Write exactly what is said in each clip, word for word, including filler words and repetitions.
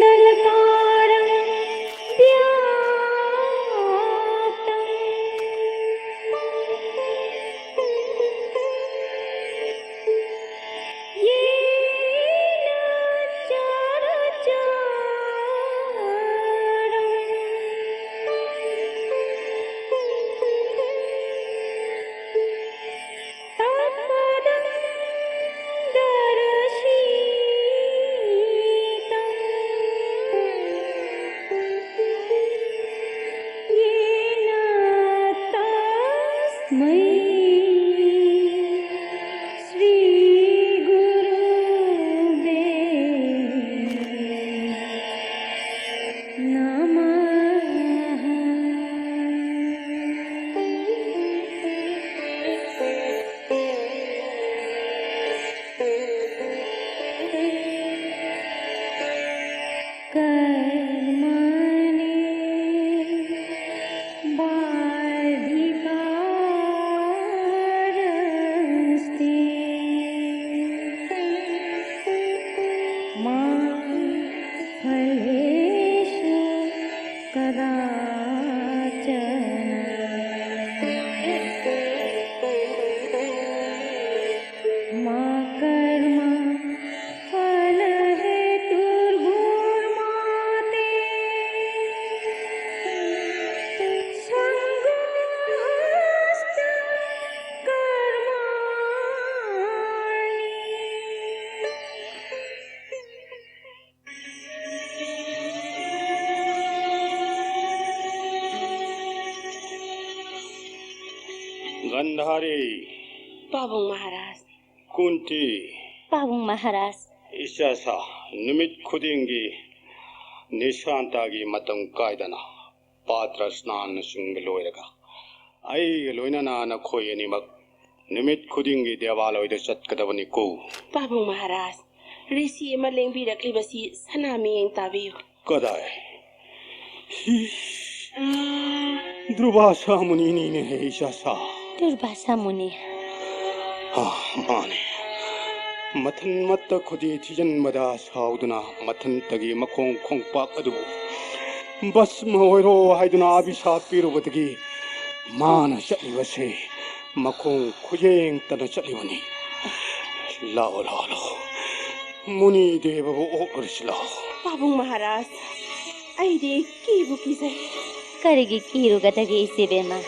अखण्डमण्डलकारं व्याप्तं येन चराचरं तत्पदं दर्शितं येन तस्मै श्रीगुरुवे नमः। कर्मणि बाधिकारस्ते मा फलेषु कदाचन। मा कर्म फलहेतुर्भूर्मा ते सङ्गोऽस्त्वकर्माणि। ꯒꯟꯙꯥꯔꯤ꯫ ꯄꯥꯕꯨꯡ ꯃꯍꯥꯔꯥꯖ꯫ ꯀꯨꯟꯇꯤ꯫ ꯄꯥꯕꯨꯡ ꯃꯍꯥꯔꯥꯖ꯫ ꯏꯆꯥꯁꯥ, ꯅꯨꯃꯤꯠ ꯈꯨꯗꯤꯡꯒꯤ ꯅꯤꯁꯥꯟꯇꯥꯒꯤ ꯃꯇꯝ ꯀꯥꯏꯗꯅ ꯄꯥꯇ꯭ꯔ ꯁ꯭ꯅꯥꯟꯅꯆꯤꯡꯕ ꯂꯣꯏꯔꯒ ꯑꯩꯒ ꯂꯣꯏꯅꯅ ꯅꯈꯣꯏ ꯑꯅꯤꯃꯛ ꯅꯨꯃꯤꯠ ꯈꯨꯗꯤꯡꯒꯤ ꯗꯦꯋꯥꯂꯣꯏꯗ ꯆꯠꯀꯗꯕꯅꯤꯀꯣ꯫ ꯄꯥꯕꯨꯡ ꯃꯍꯥꯔꯥꯖ꯫ ꯔꯤꯁꯤ ꯑꯃ ꯂꯦꯡꯕꯤꯔꯛꯂꯤꯕꯁꯤ ꯁꯅꯥ ꯃꯤꯠꯌꯦꯡ ꯇꯥꯕꯤꯌꯨ꯫ ꯀꯗꯥꯏ? ꯍꯤ! ꯗꯨꯔꯕꯥꯁꯥ ꯃꯨꯅꯤꯅꯤꯅꯦꯍꯦ, ꯏꯆꯥꯁꯥ꯫ ꯗꯨꯔꯕꯥꯁꯥ ꯃꯨꯅꯤ꯫ ꯑꯥ, ꯃꯥꯅꯦ꯫ ꯃꯊꯟꯃꯠꯇ ꯈꯨꯗꯤ ꯊꯤꯖꯤꯟꯕꯗ ꯁꯥꯎꯗꯨꯅ ꯃꯊꯟꯇꯒꯤ ꯃꯈꯣꯡ ꯈꯣꯡꯄꯥꯛ ꯑꯗꯨꯕꯨ ꯚꯁꯃ ꯑꯣꯏꯔꯣ ꯍꯥꯏꯗꯨꯅ ꯑꯚꯤꯁꯥꯞ ꯄꯤꯔꯨꯕꯗꯒꯤ ꯃꯥꯅ ꯆꯠꯂꯤꯕꯁꯦ ꯃꯈꯣꯡ ꯈꯨꯌꯦꯡꯇꯅ ꯆꯠꯂꯤꯕꯅꯤ꯫ ꯂꯥꯛꯑꯣ, ꯂꯥꯛꯑꯣ, ꯂꯥꯛꯑꯣ꯫ ꯃꯨꯅꯤ ꯗꯦꯕꯕꯨ ꯑꯣꯛꯂꯨꯔꯁꯤ ꯂꯥꯛꯑꯣ꯫ ꯄꯥꯕꯨꯡ ꯃꯍꯥꯔꯥꯖ, ꯑꯩꯗꯤ ꯀꯤꯕꯨ ꯀꯤꯖꯩ꯫ ꯀꯔꯤꯒꯤ ꯀꯤꯔꯨꯒꯗꯒꯦ, ꯏꯆꯦꯕꯦꯝꯃ?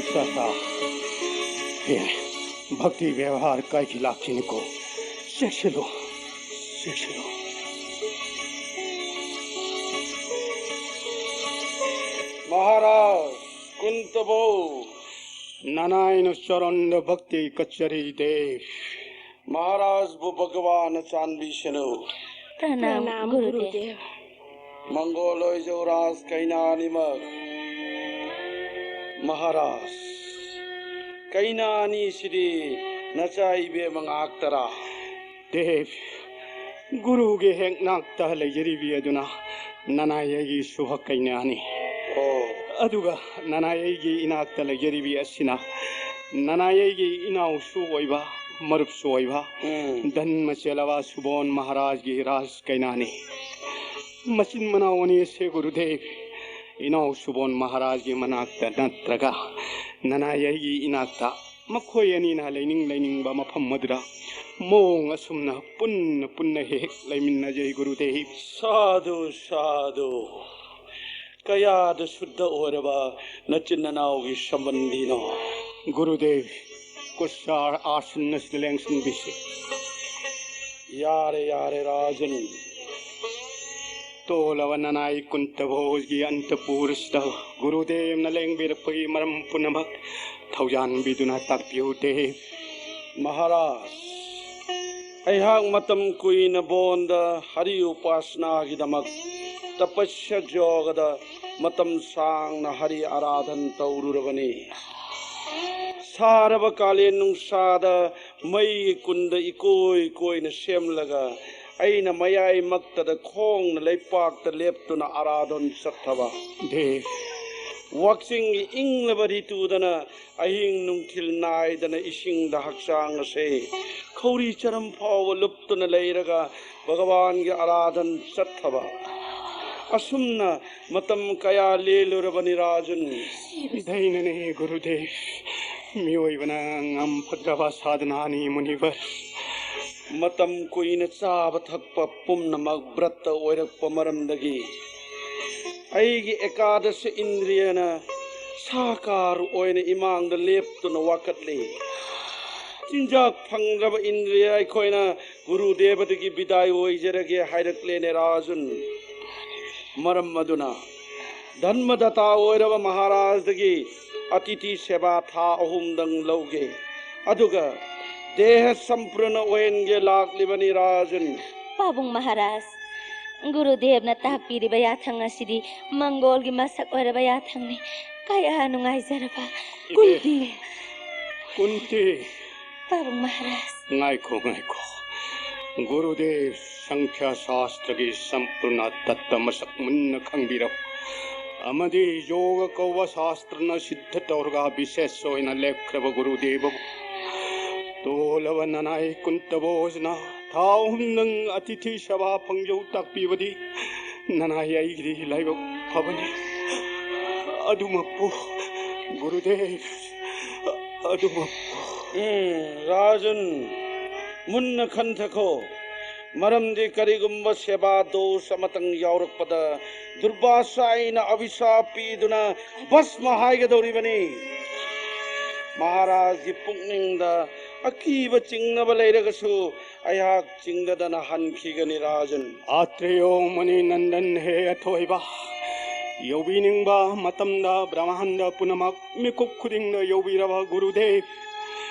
ꯏꯆꯥꯁꯥ, ꯍꯦ, ꯚꯛꯇꯤ ꯕꯦꯕꯍꯥꯔ ꯀꯥꯏꯈꯤ ꯂꯥꯛꯈꯤꯅꯤꯀꯣ꯫ ꯆꯦꯛꯁꯤꯜꯂꯨ, ꯆꯦꯛꯁꯤꯜꯂꯨ꯫ ꯃꯍꯥꯔꯥꯖ, ꯀꯨꯟꯇꯕꯧ꯫ ꯅꯅꯥꯏꯅ ꯆꯔꯟꯗ ꯚꯛꯇꯤ ꯀꯠꯆꯔꯤ ꯗꯦꯕ꯫ ꯃꯍꯥꯔꯥꯖꯕꯨ ꯚꯒꯋꯥꯟꯅ ꯆꯥꯟꯕꯤꯁꯅꯨ꯫ ꯄ꯭ꯔꯅꯥꯝ, ꯄ꯭ꯔꯅꯥꯝ, ꯒꯨꯔꯨꯗꯦꯕ꯫ ꯒꯨꯔꯨꯗꯦꯕ꯫ ꯃꯪꯒꯣꯜ ꯑꯣꯏꯖꯧ ꯔꯥꯖ ꯀꯩꯅꯥ ꯑꯅꯤꯃꯛ꯫ ꯃꯍꯥꯔꯥꯖ, ꯀꯩꯅꯥ ꯑꯅꯤꯁꯤꯗꯤ ꯅꯆꯥ ꯏꯕꯦꯝꯃ ꯉꯥꯛꯇꯔꯥ? ꯗꯦꯕ, ꯒꯨꯔꯨꯒꯤ ꯍꯦꯛ ꯅꯥꯛꯇ ꯂꯩꯖꯔꯤꯕꯤ ꯑꯗꯨꯅ ꯅꯅꯥꯏ ꯑꯩꯒꯤ ꯁꯨꯍ ꯀꯩꯅꯥꯅꯤ꯫ ꯑꯣ꯫ ꯑꯗꯨꯒ ꯅꯅꯥꯏ ꯑꯩꯒꯤ ꯏꯅꯥꯛꯇ ꯂꯩꯖꯔꯤꯕꯤ ꯑꯁꯤꯅ ꯅꯅꯥꯏ ꯑꯩꯒꯤ ꯏꯅꯥꯎꯁꯨ ꯑꯣꯏꯕ, ꯃꯔꯨꯞꯁꯨ ꯑꯣꯏꯕ, ꯎꯝ꯫ ꯙꯟꯃ ꯆꯦꯜꯂꯕ ꯁꯨꯕꯣꯟ ꯃꯍꯥꯔꯥꯖꯒꯤ ꯔꯥꯖ ꯀꯩꯅꯥꯅꯤ꯫ ꯃꯆꯤꯟ ꯃꯅꯥꯎ ꯑꯅꯤ ꯑꯁꯦ ꯒꯨꯔꯨꯗꯦꯕ, ꯏꯅꯥꯎ ꯁꯨꯕꯣꯟ ꯃꯍꯥꯔꯥꯖꯒꯤ ꯃꯅꯥꯛꯇ ꯅꯠꯇ꯭ꯔꯒ ꯅꯅꯥꯏ ꯑꯩꯒꯤ ꯏꯅꯥꯛꯇ ꯃꯈꯣꯏ ꯑꯅꯤꯅ ꯂꯩꯅꯤꯡ ꯂꯩꯅꯤꯡꯕ ꯃꯐꯝ ꯑꯗꯨꯗ ꯃꯑꯣꯡ ꯑꯁꯨꯝꯅ ꯄꯨꯟꯅ ꯄꯨꯟꯅ ꯍꯦꯛ ꯍꯦꯛ ꯂꯩꯃꯤꯟꯅꯖꯩ ꯒꯨꯔꯨꯗꯦꯕ꯫ ꯁꯥꯗꯨ, ꯁꯥꯗꯨ꯫ ꯀꯌꯥꯗ ꯁꯨꯗ ꯑꯣꯏꯔꯕ ꯅꯆꯤꯟ ꯅꯅꯥꯎꯒꯤ ꯁꯝꯕꯟꯗꯤꯅꯣ? ꯒꯨꯔꯨꯗꯦꯕ, ꯀꯨꯁꯥꯔ ꯑꯥꯁꯟ ꯑꯁꯤꯗ ꯂꯦꯡꯁꯤꯟꯕꯤꯁꯤ꯫ ꯌꯥꯔꯦ, ꯌꯥꯔꯦ, ꯔꯥꯖꯟ꯫ ꯇꯣꯜꯂꯕ ꯅꯅꯥꯏ ꯀꯨꯟꯇ ꯚꯣꯖꯒꯤ ꯑꯟꯇꯄꯨꯔꯁꯤꯗ ꯒꯨꯔꯨꯗꯦꯕꯅ ꯂꯦꯡꯕꯤꯔꯛꯄꯒꯤ ꯃꯔꯝ ꯄꯨꯝꯅꯃꯛ ꯊꯧꯖꯥꯟꯕꯤꯗꯨꯅ ꯇꯥꯛꯄꯤꯌꯨ ꯗꯦꯕ꯫ ꯃꯍꯥꯔꯥꯖ, ꯑꯩꯍꯥꯛ ꯃꯇꯝ ꯀꯨꯏꯅ ꯕꯣꯟꯗ ꯍꯔꯤ ꯎꯄꯥꯁꯅꯥꯒꯤꯗꯃꯛ ꯇꯄꯁ꯭ꯌ ꯌꯣꯒꯗ ꯃꯇꯝ ꯁꯥꯡꯅ ꯍꯔꯤ ꯑꯔꯥꯙꯟ ꯇꯧꯔꯨꯔꯕꯅꯤ꯫ ꯁꯥꯔꯕ ꯀꯥꯂꯦꯟ ꯅꯨꯡꯁꯥꯗ ꯃꯩꯒꯤ ꯀꯨꯟꯗ ꯏꯀꯣꯏ ꯀꯣꯏꯅ ꯁꯦꯝꯂꯒ ꯑꯩꯅ ꯃꯌꯥꯏꯃꯛꯇꯗ ꯈꯣꯡꯅ ꯂꯩꯄꯥꯛꯇ ꯂꯦꯞꯇꯨꯅ ꯑꯔꯥꯙꯣꯟ ꯆꯠꯊꯕ꯫ ꯗꯦꯕ꯫ ꯋꯥꯛꯆꯤꯡꯒꯤ ꯏꯪꯂꯕ ꯔꯤꯇꯨꯗꯅ ꯑꯍꯤꯡ ꯅꯨꯡꯊꯤꯜ ꯅꯥꯏꯗꯅ ꯏꯁꯤꯡꯗ ꯍꯛꯆꯥꯡ ꯑꯁꯦ ꯈꯧꯔꯤ ꯆꯔꯝ ꯐꯥꯎꯕ ꯂꯨꯞꯇꯨꯅ ꯂꯩꯔꯒ ꯚꯒꯋꯥꯟꯒꯤ ꯑꯔꯥꯙꯟ ꯆꯠꯊꯕ꯫ ꯑꯁꯨꯝꯅ ꯃꯇꯝ ꯀꯌꯥ ꯂꯦꯜꯂꯨꯔꯕꯅꯤ ꯔꯥꯖꯟ꯫ ꯏꯊꯩꯅꯅꯤ ꯒꯨꯔꯨꯗꯦꯕ, ꯃꯤꯑꯣꯏꯕꯅ ꯉꯝꯐꯗ꯭ꯔꯕ ꯁꯥꯙꯅꯥꯅꯤ ꯃꯨꯅꯤꯕꯔ꯫ ꯃꯇꯝ ꯀꯨꯏꯅ ꯆꯥꯕ ꯊꯛꯄ ꯄꯨꯝꯅꯃꯛ ꯕ꯭ꯔꯠꯇ ꯑꯣꯏꯔꯛꯄ ꯃꯔꯝꯗꯒꯤ ꯑꯩꯒꯤ ꯑꯦꯀꯥꯗꯁ ꯏꯟꯗ꯭ꯔꯤꯌꯅ ꯁꯥꯀꯥꯔ ꯑꯣꯏꯅ ꯏꯃꯥꯡꯗ ꯂꯦꯞꯇꯨꯅ ꯋꯥꯀꯠꯂꯤ꯫ ꯆꯤꯟꯖꯥꯛ ꯐꯪꯗ꯭ꯔꯕ ꯏꯟꯗ꯭ꯔꯤꯌ ꯑꯩꯈꯣꯏꯅ ꯒꯨꯔꯨꯗꯦꯕꯗꯒꯤ ꯕꯤꯗꯥꯏ ꯑꯣꯏꯖꯔꯒꯦ ꯍꯥꯏꯔꯛꯂꯦꯅꯦ ꯔꯥꯖꯟ꯫ ꯃꯔꯝ ꯑꯗꯨꯅ ꯙꯔꯃꯗꯇꯥ ꯑꯣꯏꯔꯕ ꯃꯍꯥꯔꯥꯖꯗꯒꯤ ꯑꯇꯤꯊꯤ ꯁꯦꯕꯥ ꯊꯥ ꯑꯍꯨꯝꯗꯪ ꯂꯧꯒꯦ꯫ ꯑꯗꯨꯒ ꯗꯦꯍ ꯁꯝꯄ꯭ꯔꯅ ꯑꯣꯏꯍꯟꯒꯦ ꯂꯥꯛꯂꯤꯕꯅꯤ ꯔꯥꯖꯟ꯫ ꯄꯥꯕꯨꯡ ꯃꯍꯥꯔꯥꯖ, ꯒꯨꯔꯨꯗꯦꯕꯅ ꯇꯥꯛꯄꯤꯔꯤꯕ ꯌꯥꯊꯪ ꯑꯁꯤꯗꯤ ꯃꯪꯒꯣꯜꯒꯤ ꯃꯁꯛ ꯑꯣꯏꯔꯕ ꯌꯥꯊꯪꯅꯤ꯫ ꯀꯌꯥ ꯅꯨꯡꯉꯥꯏꯖꯔꯕ꯫ ꯏꯕꯦ-, ꯀꯨꯟꯇꯤ꯫ ꯀꯨꯟꯇꯤ꯫ ꯄꯥꯕꯨꯡ ꯃꯍꯥꯔꯥꯖ꯫ ꯉꯥꯏꯈꯣ, ꯉꯥꯏꯈꯣ꯫ ꯒꯨꯔꯨꯗꯦꯕ, ꯁꯪꯈ꯭ꯌꯥ ꯁꯥꯁꯇ꯭ꯔꯒꯤ ꯁꯝꯄꯨꯔꯅ ꯇꯠꯇ ꯃꯁꯛ ꯃꯨꯟꯅ ꯈꯪꯕꯤꯔꯣ꯫ ꯑꯃꯗꯤ ꯌꯣꯒ ꯀꯧꯕ ꯁꯥꯁꯇ꯭ꯔꯅ ꯁꯤꯗ ꯇꯧꯔꯒ ꯕꯤꯁꯦꯁ ꯑꯣꯏꯅ ꯂꯦꯞꯈ꯭ꯔꯕ ꯒꯨꯔꯨꯗꯦꯕꯕꯨ ꯇꯣꯜꯂꯕ ꯅꯅꯥꯏ ꯀꯨꯟꯇꯕꯣꯖꯅ ꯊꯥ ꯑꯍꯨꯝꯗꯪ ꯑꯇꯤꯊꯤ ꯁꯦꯕꯥ ꯐꯪꯖꯧ ꯇꯥꯛꯄꯤꯕꯗꯤ ꯅꯅꯥꯏ ꯑꯩꯒꯤꯗꯤ ꯂꯥꯏꯕꯛ ꯐꯕꯅꯤ꯫ ꯑꯗꯨꯃꯛꯄꯨ ꯒꯨꯔꯨꯗꯦꯕ, ꯑꯗꯨꯃꯛꯄꯨ꯫ ꯎꯝ, ꯔꯥꯖꯟ, ꯃꯨꯟꯅ ꯈꯟꯊꯈꯣ꯫ ꯃꯔꯝꯗꯤ ꯀꯔꯤꯒꯨꯝꯕ ꯁꯦꯕꯥ ꯗꯣꯁ ꯑꯃꯇꯪ ꯌꯥꯎꯔꯛꯄꯗ ꯗꯨꯔꯕꯥꯁꯥ ꯑꯩꯅ ꯑꯚꯤꯁꯥꯞ ꯄꯤꯗꯨꯅ ꯚꯁꯃ ꯍꯥꯏꯒꯗꯧꯔꯤꯕꯅꯤ꯫ ꯃꯍꯥꯔꯥꯖꯒꯤ ꯄꯨꯛꯅꯤꯡꯗ ꯑꯀꯤꯕ ꯆꯤꯡꯅꯕ ꯂꯩꯔꯒꯁꯨ ꯑꯩꯍꯥꯛ ꯆꯤꯡꯅꯗꯅ ꯍꯟꯈꯤꯒꯅꯤ ꯔꯥꯖꯟ꯫ ꯑꯇ꯭ꯔꯦꯌꯣ ꯃꯨꯅꯤ ꯅꯟꯗꯟ, ꯍꯦ ꯑꯊꯣꯏꯕ, ꯌꯧꯕꯤꯅꯤꯡꯕ ꯃꯇꯝꯗ ꯕ꯭ꯔꯍꯃꯥꯟꯗ ꯄꯨꯝꯅꯃꯛ ꯃꯤꯀꯨꯞ ꯈꯨꯗꯤꯡꯗ ꯌꯧꯕꯤꯔꯕ ꯒꯨꯔꯨꯗꯦꯕ꯫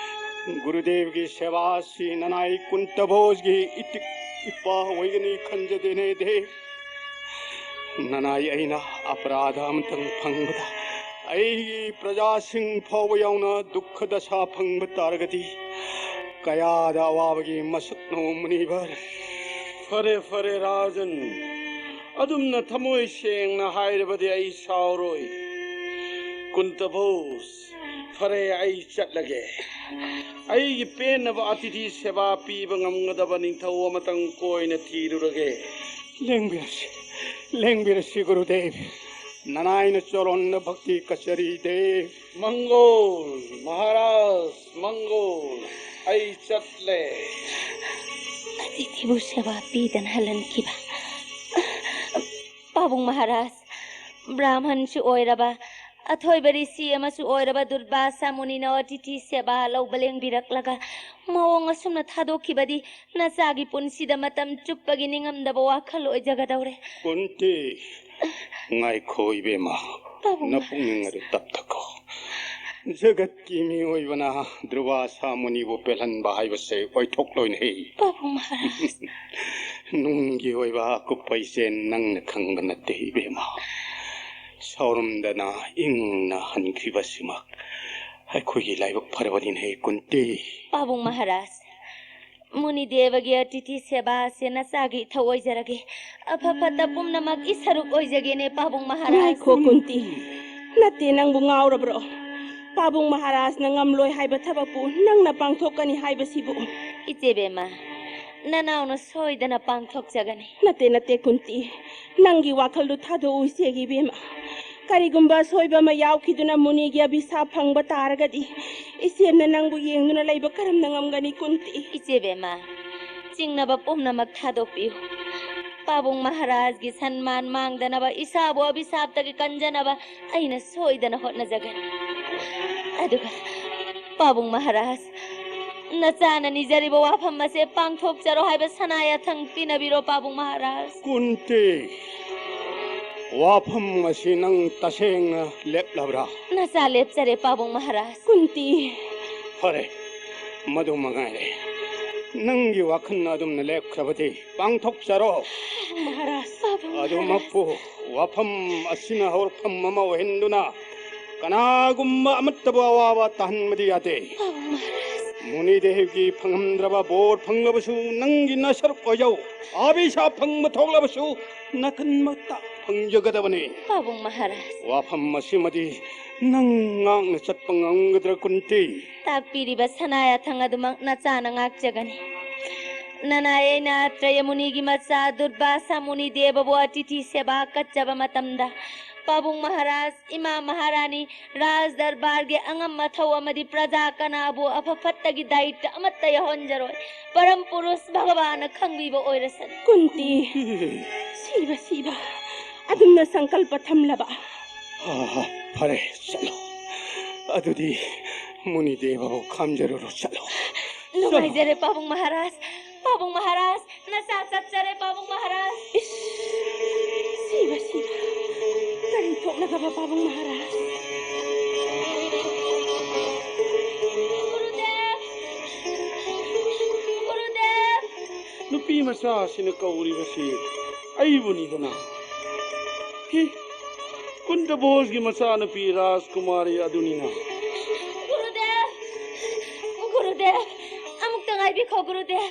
ꯒꯨꯔꯨꯗꯦꯕꯒꯤ ꯁꯦꯕꯥ ꯑꯁꯤ ꯅꯅꯥꯏ ꯀꯨꯟꯇꯕꯣꯖꯒꯤ ꯏꯇꯤꯛ ꯏꯄꯥ ꯑꯣꯏꯒꯅꯤ ꯈꯟꯖꯗꯦꯅꯦ ꯗꯦꯕ꯫ ꯅꯅꯥꯏ ꯑꯩꯅ ꯑꯄꯔꯥꯙ ꯑꯃꯇꯪ ꯐꯪꯕꯗ ꯑꯩꯒꯤ ꯄ꯭ꯔꯖꯥꯁꯤꯡ ꯐꯥꯎꯕ ꯌꯥꯎꯅ ꯗꯨꯛꯈ ꯗꯁꯥ ꯐꯪꯕ ꯇꯥꯔꯒꯗꯤ ꯀꯌꯥꯗ ꯑꯋꯥꯕꯒꯤ ꯃꯁꯛꯅꯣ ꯃꯨꯅꯤꯕꯔ꯫ ꯐꯔꯦ, ꯐꯔꯦ, ꯔꯥꯖꯟ꯫ ꯑꯗꯨꯝꯅ ꯊꯃꯣꯏ ꯁꯦꯡꯅ ꯍꯥꯏꯔꯕꯗꯤ ꯑꯩ ꯁꯥꯎꯔꯣꯏ꯫ ꯀꯨꯟꯇ ꯚꯣꯁ, ꯐꯔꯦ, ꯑꯩ ꯆꯠꯂꯒꯦ꯫ ꯑꯩꯒꯤ ꯄꯦꯟꯅꯕ ꯑꯇꯤꯊꯤ ꯁꯦꯕꯥ ꯄꯤꯕ ꯉꯝꯒꯗꯕ ꯅꯤꯡꯊꯧ ꯑꯃꯇꯪ ꯀꯣꯏꯅ ꯊꯤꯔꯨꯔꯒꯦ꯫ ꯂꯦꯡꯕꯤꯔꯁꯤ, ꯂꯦꯡꯕꯤꯔꯁꯤ, ꯒꯨꯔꯨꯗꯦꯕ꯫ ꯅꯅꯥꯏꯅ ꯆꯣꯔꯣꯟꯅ ꯚꯛꯇꯤ ꯀꯆꯔꯤ ꯗꯦꯕ꯫ ꯃꯪꯒꯣꯜ, ꯃꯍꯥꯔꯥꯖ, ꯃꯪꯒꯣꯜ꯫ ꯑꯩ ꯆꯠꯂꯦ꯫ ꯑꯇꯤꯊꯤꯕꯨ ꯁꯦꯕꯥ ꯄꯤꯗꯅ ꯍꯜꯍꯟꯈꯤꯕ꯫ ꯄꯥꯕꯨꯡ ꯃꯍꯥꯔꯥꯖ, ꯕ꯭ꯔꯥꯍꯃꯟꯁꯨ ꯑꯣꯏꯔꯕ, ꯑꯊꯣꯏꯕ ꯔꯤꯁꯤ ꯑꯃꯁꯨ ꯑꯣꯏꯔꯕ ꯗꯨꯔꯕꯥꯁꯥ ꯃꯨꯅꯤꯅ ꯑꯇꯤꯊꯤ ꯁꯦꯕꯥ ꯂꯧꯕ ꯂꯦꯡꯕꯤꯔꯛꯂꯒ ꯃꯑꯣꯡ ꯑꯁꯨꯝꯅ ꯊꯥꯗꯣꯛꯈꯤꯕꯗꯤ ꯅꯆꯥꯒꯤ ꯄꯨꯟꯁꯤꯗ ꯃꯇꯝ ꯆꯨꯞꯄꯒꯤ ꯅꯤꯡꯉꯝꯗꯕ ꯋꯥꯈꯜ ꯑꯣꯏꯖꯒꯗꯧꯔꯦ꯫ ꯀꯨꯟꯇꯤ, ꯉꯥꯏꯈꯣ ꯏꯕꯦꯝꯃ, ꯄꯥꯕꯨꯡ ꯅꯄꯨꯛꯅꯤꯡ ꯃꯍꯥꯔꯥꯖ꯫ ꯑꯗꯨ ꯇꯞꯊꯈꯣ꯫ ꯖꯒꯠꯀꯤ ꯃꯤꯑꯣꯏꯕꯅ ꯗꯨꯔꯕꯥꯁꯥ ꯃꯨꯅꯤꯕꯨ ꯄꯦꯜꯍꯟꯕ ꯍꯥꯏꯕꯁꯦ ꯑꯣꯏꯊꯣꯛꯂꯣꯏꯅꯦ꯫ ꯄꯥꯕꯨꯡ ꯃꯍꯥꯔꯥꯖ꯫ ꯅꯨꯡꯒꯤ ꯑꯣꯏꯕ ꯑꯀꯨꯞꯄꯩꯁꯦ ꯅꯪꯅ ꯈꯪꯕ ꯅꯠꯇꯦ ꯏꯕꯦꯝꯃ꯫ ꯁꯥꯎꯔꯝꯗꯅ ꯏꯪꯅ ꯍꯟꯈꯤꯕꯁꯤꯃꯛ ꯑꯩꯈꯣꯏꯒꯤ ꯂꯥꯏꯕꯛ ꯐꯔꯕꯅꯤꯅꯦ ꯀꯨꯟꯇꯤ꯫ ꯄꯥꯕꯨꯡ ꯃꯍꯥꯔꯥꯖ, ꯃꯨꯅꯤꯗꯦꯕꯒꯤ ꯑꯇꯤꯊꯤ ꯁꯦꯕꯥ ꯑꯁꯦ ꯅꯆꯥꯒꯤ ꯏꯊꯧ ꯑꯣꯏꯖꯔꯒꯦ꯫ ꯑꯐ ꯐꯠꯇ ꯄꯨꯝꯅꯃꯛ ꯏꯁꯔꯨꯛ ꯑꯣꯏꯖꯒꯦꯅꯦ ꯄꯥꯕꯨꯡ ꯃꯍꯥꯔꯥꯖ꯫ ꯉꯥꯏꯈꯣ ꯀꯨꯟꯇꯤ, ꯅꯠꯇꯦ, ꯅꯪꯕꯨ ꯉꯥꯎꯔꯕ꯭ꯔꯣ? ꯄꯥꯕꯨꯡ ꯃꯍꯥꯔꯥꯖꯅ ꯉꯝꯂꯣꯏ ꯍꯥꯏꯕ ꯊꯕꯛꯄꯨ ꯅꯪꯅ ꯄꯥꯡꯊꯣꯛꯀꯅꯤ ꯍꯥꯏꯕꯁꯤꯕꯨ? ꯏꯆꯦ ꯕꯦꯝꯃ, ꯅꯅꯥꯎꯅ ꯁꯣꯏꯗꯅ ꯄꯥꯡꯊꯣꯛꯆꯒꯅꯤ꯫ ꯅꯠꯇꯦ, ꯅꯠꯇꯦ ꯀꯨꯟꯇꯤ, ꯅꯪꯒꯤ ꯋꯥꯈꯜꯗꯨ ꯊꯥꯗꯣꯛꯎ ꯏꯆꯦꯒꯤ ꯏꯕꯦꯝꯃ꯫ ꯀꯔꯤꯒꯨꯝꯕ ꯑꯁꯣꯏꯕ ꯑꯃ ꯌꯥꯎꯈꯤꯗꯨꯅ ꯃꯨꯅꯤꯒꯤ ꯑꯚꯤꯁꯥꯞ ꯐꯪꯕ ꯇꯥꯔꯒꯗꯤ ꯏꯆꯦꯝꯅ ꯅꯪꯕꯨ ꯌꯦꯡꯗꯨꯅ ꯂꯩꯕ ꯀꯔꯝꯅ ꯉꯝꯒꯅꯤ ꯀꯨꯟꯇꯤ? ꯏꯆꯦ ꯕꯦꯝꯃ, ꯆꯤꯡꯅꯕ ꯄꯨꯝꯅꯃꯛ ꯊꯥꯗꯣꯛꯄꯤꯌꯨ꯫ ꯄꯥꯕꯨꯡ ꯃꯍꯥꯔꯥꯖꯒꯤ ꯁꯟꯃꯥꯟ ꯃꯥꯡꯗꯅꯕ, ꯏꯁꯥꯕꯨ ꯑꯚꯤꯁꯥꯞꯇꯒꯤ ꯀꯟꯖꯅꯕ ꯑꯩꯅ ꯁꯣꯏꯗꯅ ꯍꯣꯠꯅꯖꯒꯅꯤ꯫ ꯑꯗꯨꯒ ꯄꯥꯕꯨꯡ ꯃꯍꯥꯔꯥꯖ, ꯅꯆꯥꯅ ꯅꯤꯖꯔꯤꯕ ꯋꯥꯐꯝ ꯑꯁꯦ ꯄꯥꯡꯊꯣꯛꯆꯔꯣ ꯍꯥꯏꯕ ꯁꯅꯥ ꯌꯥꯊꯪ ꯄꯤꯅꯕꯤꯔꯣ ꯄꯥꯕꯨꯡ ꯃꯍꯥꯔꯥꯖ꯫ ꯀꯨꯟꯇꯤ, ꯋꯥꯐꯝ ꯑꯁꯤ ꯅꯪ ꯇꯁꯦꯡꯅ ꯂꯦꯞꯂꯕ꯭ꯔꯥ? ꯅꯆꯥ ꯂꯦꯞꯆꯔꯦ ꯄꯥꯕꯨꯡ ꯃꯍꯥꯔꯥꯖ꯫ ꯀꯨꯟꯇꯤ꯫ ꯐꯔꯦ, ꯃꯗꯨ ꯃꯉꯥꯏꯔꯦ꯫ ꯅꯪꯒꯤ ꯋꯥꯈꯜ ꯑꯗꯨꯝꯅ ꯂꯦꯞꯈ꯭ꯔꯕꯗꯤ ꯄꯥꯡꯊꯣꯛꯆꯔꯣ꯫ ꯃꯍꯥꯔꯥꯖ꯫ ꯄꯥꯕꯨꯡ ꯃꯍꯥꯔꯥꯖ꯫ ꯑꯗꯨꯃꯛꯄꯨ ꯋꯥꯐꯝ ꯑꯁꯤꯅ ꯍꯧꯔꯛꯐꯝ ꯑꯃ ꯑꯣꯏꯍꯟꯗꯨꯅ ꯀꯅꯥꯒꯨꯝꯕ ꯑꯃꯠꯇꯕꯨ ꯑꯋꯥꯕ ꯇꯥꯍꯟꯕꯗꯤ ꯌꯥꯗꯦ꯫ ꯄꯥꯕꯨꯡ ꯃꯍꯥꯔꯥꯖ꯫ ꯃꯨꯅꯤꯗꯦꯕꯒꯤ ꯐꯪꯉꯝꯗ꯭ꯔꯕ ꯕꯣꯔ ꯐꯪꯂꯕꯁꯨ, ꯅꯪꯒꯤ ꯅꯁꯔꯨꯛ ꯑꯣꯏꯖꯧ꯫ ꯑꯥꯕꯤꯁꯥꯞ ꯐꯪꯕ ꯊꯣꯛꯂꯕꯁꯨ, ꯅꯥꯀꯟꯃꯛꯇ ꯐꯪꯖꯒꯗꯕꯅꯤ꯫ ꯄꯥꯕꯨꯡ ꯃꯍꯥꯔꯥꯖ꯫ ꯋꯥꯐꯝ ꯑꯁꯤꯃꯗꯤ ꯅꯪ ꯉꯥꯛꯅ ꯆꯠꯄ ꯉꯝꯒꯗ꯭ꯔꯥ, ꯀꯨꯟꯇꯤ? ꯇꯥꯛꯄꯤꯔꯤꯕ ꯁꯅꯥ ꯌꯥꯊꯪ ꯑꯗꯨꯃꯛ ꯅꯆꯥꯅ ꯉꯥꯛꯆꯒꯅꯤ꯫ ꯅꯅꯥꯏ ꯑꯩꯅ ꯑꯇ꯭ꯔꯦꯌ ꯃꯨꯅꯤꯒꯤ ꯃꯆꯥ ꯗꯨꯔꯕꯥꯁꯥ ꯃꯨꯅꯤ ꯗꯦꯕꯕꯨ ꯑꯇꯤꯊꯤ ꯁꯦꯕꯥ ꯀꯠꯆꯕ ꯃꯇꯝꯗ, ꯄꯥꯕꯨꯡ ꯃꯍꯥꯔꯥꯖ, ꯏꯃꯥ ꯃꯍꯥꯔꯥꯅꯤ, ꯔꯥꯖ ꯗꯔꯕꯥꯔꯒꯤ ꯑꯉꯝ ꯑꯊꯧ ꯑꯃꯗꯤ ꯄ꯭ꯔꯖꯥ ꯀꯅꯥꯕꯨ ꯑꯐ ꯐꯠꯇꯒꯤ ꯗꯥꯏꯇ ꯑꯃꯠꯇ ꯌꯥꯎꯍꯟꯖꯔꯣꯏ꯫ ꯄꯔꯝ ꯄꯨꯔꯨꯁ ꯚꯒꯕꯥꯟꯅ ꯈꯪꯕꯤꯕ ꯑꯣꯏꯔꯁꯅꯨ꯫ ꯀꯨꯟꯇꯤ, ꯁꯤꯕ, ꯁꯤꯕ꯫ ꯑꯗꯨꯝꯅ ꯁꯪꯀꯜꯄ ꯊꯝꯂꯕ? ꯑꯥ, ꯐꯔꯦ, ꯆꯠꯂꯣ꯫ ꯑꯗꯨꯗꯤ ꯃꯨꯅꯤꯗꯦꯕꯕꯨ ꯈꯥꯝꯖꯔꯨꯔꯣ, ꯆꯠꯂꯣ꯫ ꯅꯨꯡꯉꯥꯏꯖꯔꯦ, ꯄꯥꯕꯨꯡ ꯃꯍꯥꯔꯥꯖ꯫ ꯄꯥꯕꯨꯡ ꯃꯍꯥꯔꯥꯖ, ꯅꯆꯥ ꯆꯠꯆꯔꯦ, ꯄꯥꯕꯨꯡ ꯃꯍꯥꯔꯥꯖ꯫ ꯏꯁ, ꯁꯤꯕ, ꯁꯤꯕ꯫ ꯀꯔꯤ ꯊꯣꯛꯂꯒꯕ, ꯄꯥꯕꯨꯡ ꯃꯍꯥꯔꯥꯖ? ꯒꯨꯔꯨꯗꯦꯕ! ꯒꯨꯔꯨꯗꯦꯕ! ꯅꯨꯄꯤ ꯃꯆꯥꯁꯤꯅ ꯀꯧꯔꯤꯕꯁꯤ ꯑꯩꯕꯨꯅꯤꯗꯅ꯫ ꯍꯤ, ꯀꯨꯟꯇ ꯚꯣꯖꯒꯤ ꯃꯆꯥꯅꯨꯄꯤ ꯔꯥꯖꯀꯨꯃꯥꯔꯤ ꯑꯗꯨꯅꯤꯅ꯫ ꯒꯨꯔꯨꯗꯦꯕ! ꯒꯨꯔꯨꯗꯦꯕ! ꯑꯃꯨꯛꯇ ꯉꯥꯏꯕꯤꯈꯣ, ꯒꯨꯔꯨꯗꯦꯕ!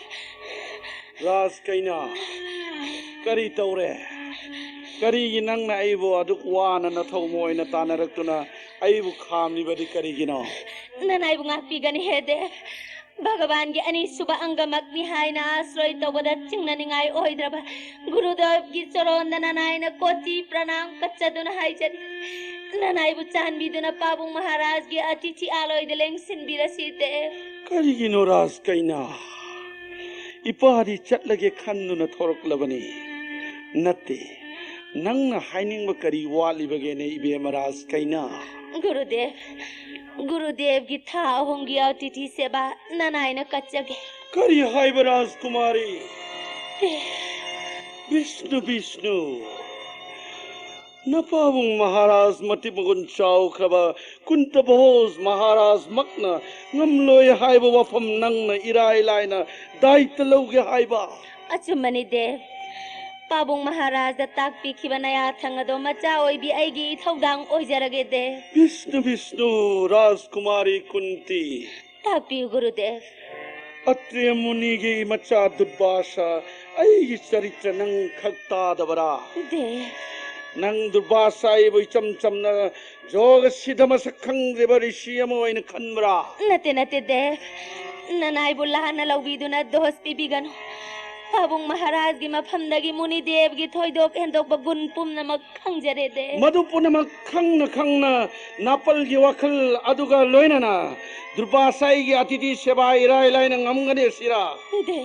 ꯔꯥꯖ ꯀꯩꯅꯥ, ꯀꯔꯤ ꯇꯧꯔꯦ? ꯀꯔꯤꯒꯤ ꯅꯪꯅ ꯑꯩꯕꯨ ꯑꯗꯨꯛ ꯋꯥꯅ ꯅꯊꯧ ꯃꯣꯏꯅ ꯇꯥꯟꯅꯔꯛꯇꯨꯅ ꯑꯩꯕꯨ ꯈꯥꯝꯂꯤꯕꯗꯤ ꯀꯔꯤꯒꯤꯅꯣ? ꯅꯅꯥꯏꯕꯨ ꯉꯥꯛꯄꯤꯒꯅꯤ ꯍꯦ ꯗꯦꯕ꯫ ꯚꯒꯕꯥꯟꯒꯤ ꯑꯅꯤꯁꯨꯕ ꯑꯪꯒꯃꯛꯅꯤ ꯍꯥꯏꯅ ꯑꯥꯁ꯭ꯔꯣꯏ ꯇꯧꯕꯗ ꯆꯤꯡꯅꯅꯤꯡꯉꯥꯏ ꯑꯣꯏꯗ꯭ꯔꯕ ꯒꯨꯔꯨꯗꯦꯕꯒꯤ ꯆꯔꯣꯟꯗ ꯅꯅꯥꯏꯅ ꯀꯣꯇꯤ ꯄ꯭ꯔꯅꯥꯝ ꯀꯠꯆꯗꯨꯅ ꯍꯥꯏꯖꯔꯤ꯫ ꯅꯅꯥꯏꯕꯨ ꯆꯥꯟꯕꯤꯗꯨꯅ ꯄꯥꯕꯨꯡ ꯃꯍꯥꯔꯥꯖꯒꯤ ꯑꯇꯤꯊꯤ ꯑꯥꯂꯣꯏꯗ ꯂꯦꯡꯁꯤꯟꯕꯤꯔꯁꯤ ꯗꯦꯕ꯫ ꯀꯔꯤꯒꯤꯅꯣ ꯔꯥꯖ ꯀꯩꯅꯥ? ꯏꯄꯥꯗꯤ ꯆꯠꯂꯒꯦ ꯈꯟꯗꯨꯅ ꯊꯣꯔꯛꯂꯕꯅꯤ꯫ ꯅꯠꯇꯦ, ꯅꯪꯅ ꯍꯥꯏꯅꯤꯡꯕ ꯀꯔꯤ ꯋꯥꯠꯂꯤꯕꯒꯦꯅꯦ, ꯏꯕꯦꯝꯃ ꯔꯥꯖ ꯀꯩꯅꯥ? ꯒꯨꯔꯨꯗꯦꯕ, ꯒꯨꯔꯨꯗꯦꯕꯒꯤ ꯊꯥ ꯑꯍꯨꯝꯒꯤ ꯑꯇꯤꯊꯤ ꯁꯦꯕꯥ ꯅꯅꯥꯏꯅ ꯀꯠꯆꯒꯦ꯫ ꯀꯔꯤ ꯍꯥꯏꯕ ꯔꯥꯖꯀꯨꯃꯥꯔꯤ? ꯕꯤꯁꯅꯨ, ꯕꯤꯁꯅꯨ꯫ ꯅꯄꯥꯕꯨꯡ ꯃꯍꯥꯔꯥꯖ ꯃꯇꯤꯛ ꯃꯒꯨꯟ ꯆꯥꯎꯈ꯭ꯔꯕ ꯀꯨꯟꯇ ꯚꯣꯖ ꯃꯍꯥꯔꯥꯖꯃꯛꯅ ꯉꯝꯂꯣꯏ ꯍꯥꯏꯕ ꯋꯥꯐꯝ ꯅꯪꯅ ꯏꯔꯥꯏ ꯂꯥꯏꯅ ꯗꯥꯏꯇ ꯂꯧꯒꯦ ꯍꯥꯏꯕ? ꯑꯆꯨꯝꯕꯅꯤ ꯗꯦꯕ꯫ ꯄꯥꯕꯨꯡ ꯃꯍꯥꯔꯥꯖꯗ ꯇꯥꯛꯄꯤꯈꯤꯕ ꯅꯌꯥꯊꯪ ꯑꯗꯣ ꯃꯆꯥ ꯑꯣꯏꯕꯤ ꯑꯩꯒꯤ ꯏꯊꯧꯗꯥꯡ ꯑꯣꯏꯖꯔꯒꯦ ꯗꯦꯕ꯫ ꯕꯤꯁꯅꯨ, ꯕꯤꯁꯅꯨ, ꯔꯥꯖꯀꯨꯃꯥꯔꯤ ꯀꯨꯟꯇꯤ꯫ ꯇꯥꯛꯄꯤꯌꯨ ꯒꯨꯔꯨꯗꯦꯕ꯫ ꯑꯇ꯭ꯔꯤ ꯃꯨꯅꯤꯒꯤ ꯃꯆꯥ ꯗꯨꯔꯕꯥꯁꯥ, ꯑꯩꯒꯤ ꯆꯔꯤꯇ꯭ꯔ ꯅꯪ ꯈꯛ ꯇꯥꯗꯕꯔꯥ? ꯗꯦꯕ꯫ ꯅꯪ ꯗꯨꯔꯕꯥꯁꯥ ꯑꯩꯕꯨ ꯏꯆꯝ ꯆꯝꯅ ꯖꯣꯒ ꯁꯤꯗ ꯃꯁꯛ ꯈꯪꯗ꯭ꯔꯤꯕ ꯔꯤꯁꯤ ꯑꯃ ꯑꯣꯏꯅ ꯈꯟꯕ꯭ꯔꯥ? ꯅꯠꯇꯦ, ꯅꯠꯇꯦ ꯗꯦꯕ꯫ ꯅꯅꯥꯏꯕꯨ ꯂꯥꯟꯅ ꯂꯧꯕꯤꯗꯨꯅ ꯗꯣꯁ ꯄꯤꯕꯤꯒꯅꯨ꯫ ꯄꯥꯕꯨꯡ ꯃꯍꯥꯔꯥꯖꯒꯤ ꯃꯐꯝꯗꯒꯤ ꯃꯨꯅꯤꯗꯦꯕꯒꯤ ꯊꯣꯏꯗꯣꯛ ꯍꯦꯟꯗꯣꯛꯄ ꯒꯨꯟ ꯄꯨꯝꯅꯃꯛ ꯈꯪꯖꯔꯦ ꯗꯦꯕ꯫ ꯃꯗꯨ ꯄꯨꯝꯅꯃꯛ ꯈꯪꯅ ꯈꯪꯅ ꯅꯥꯄꯜꯒꯤ ꯋꯥꯈꯜ ꯑꯗꯨꯒ ꯂꯣꯏꯅꯅ ꯗꯨꯔꯕꯥꯁꯥꯏꯒꯤ ꯑꯇꯤꯊꯤ ꯁꯦꯕꯥ ꯏꯔꯥꯏ ꯂꯥꯏꯅ ꯉꯝꯒꯅꯤ ꯁꯤꯔꯥ? ꯗꯦꯕ꯫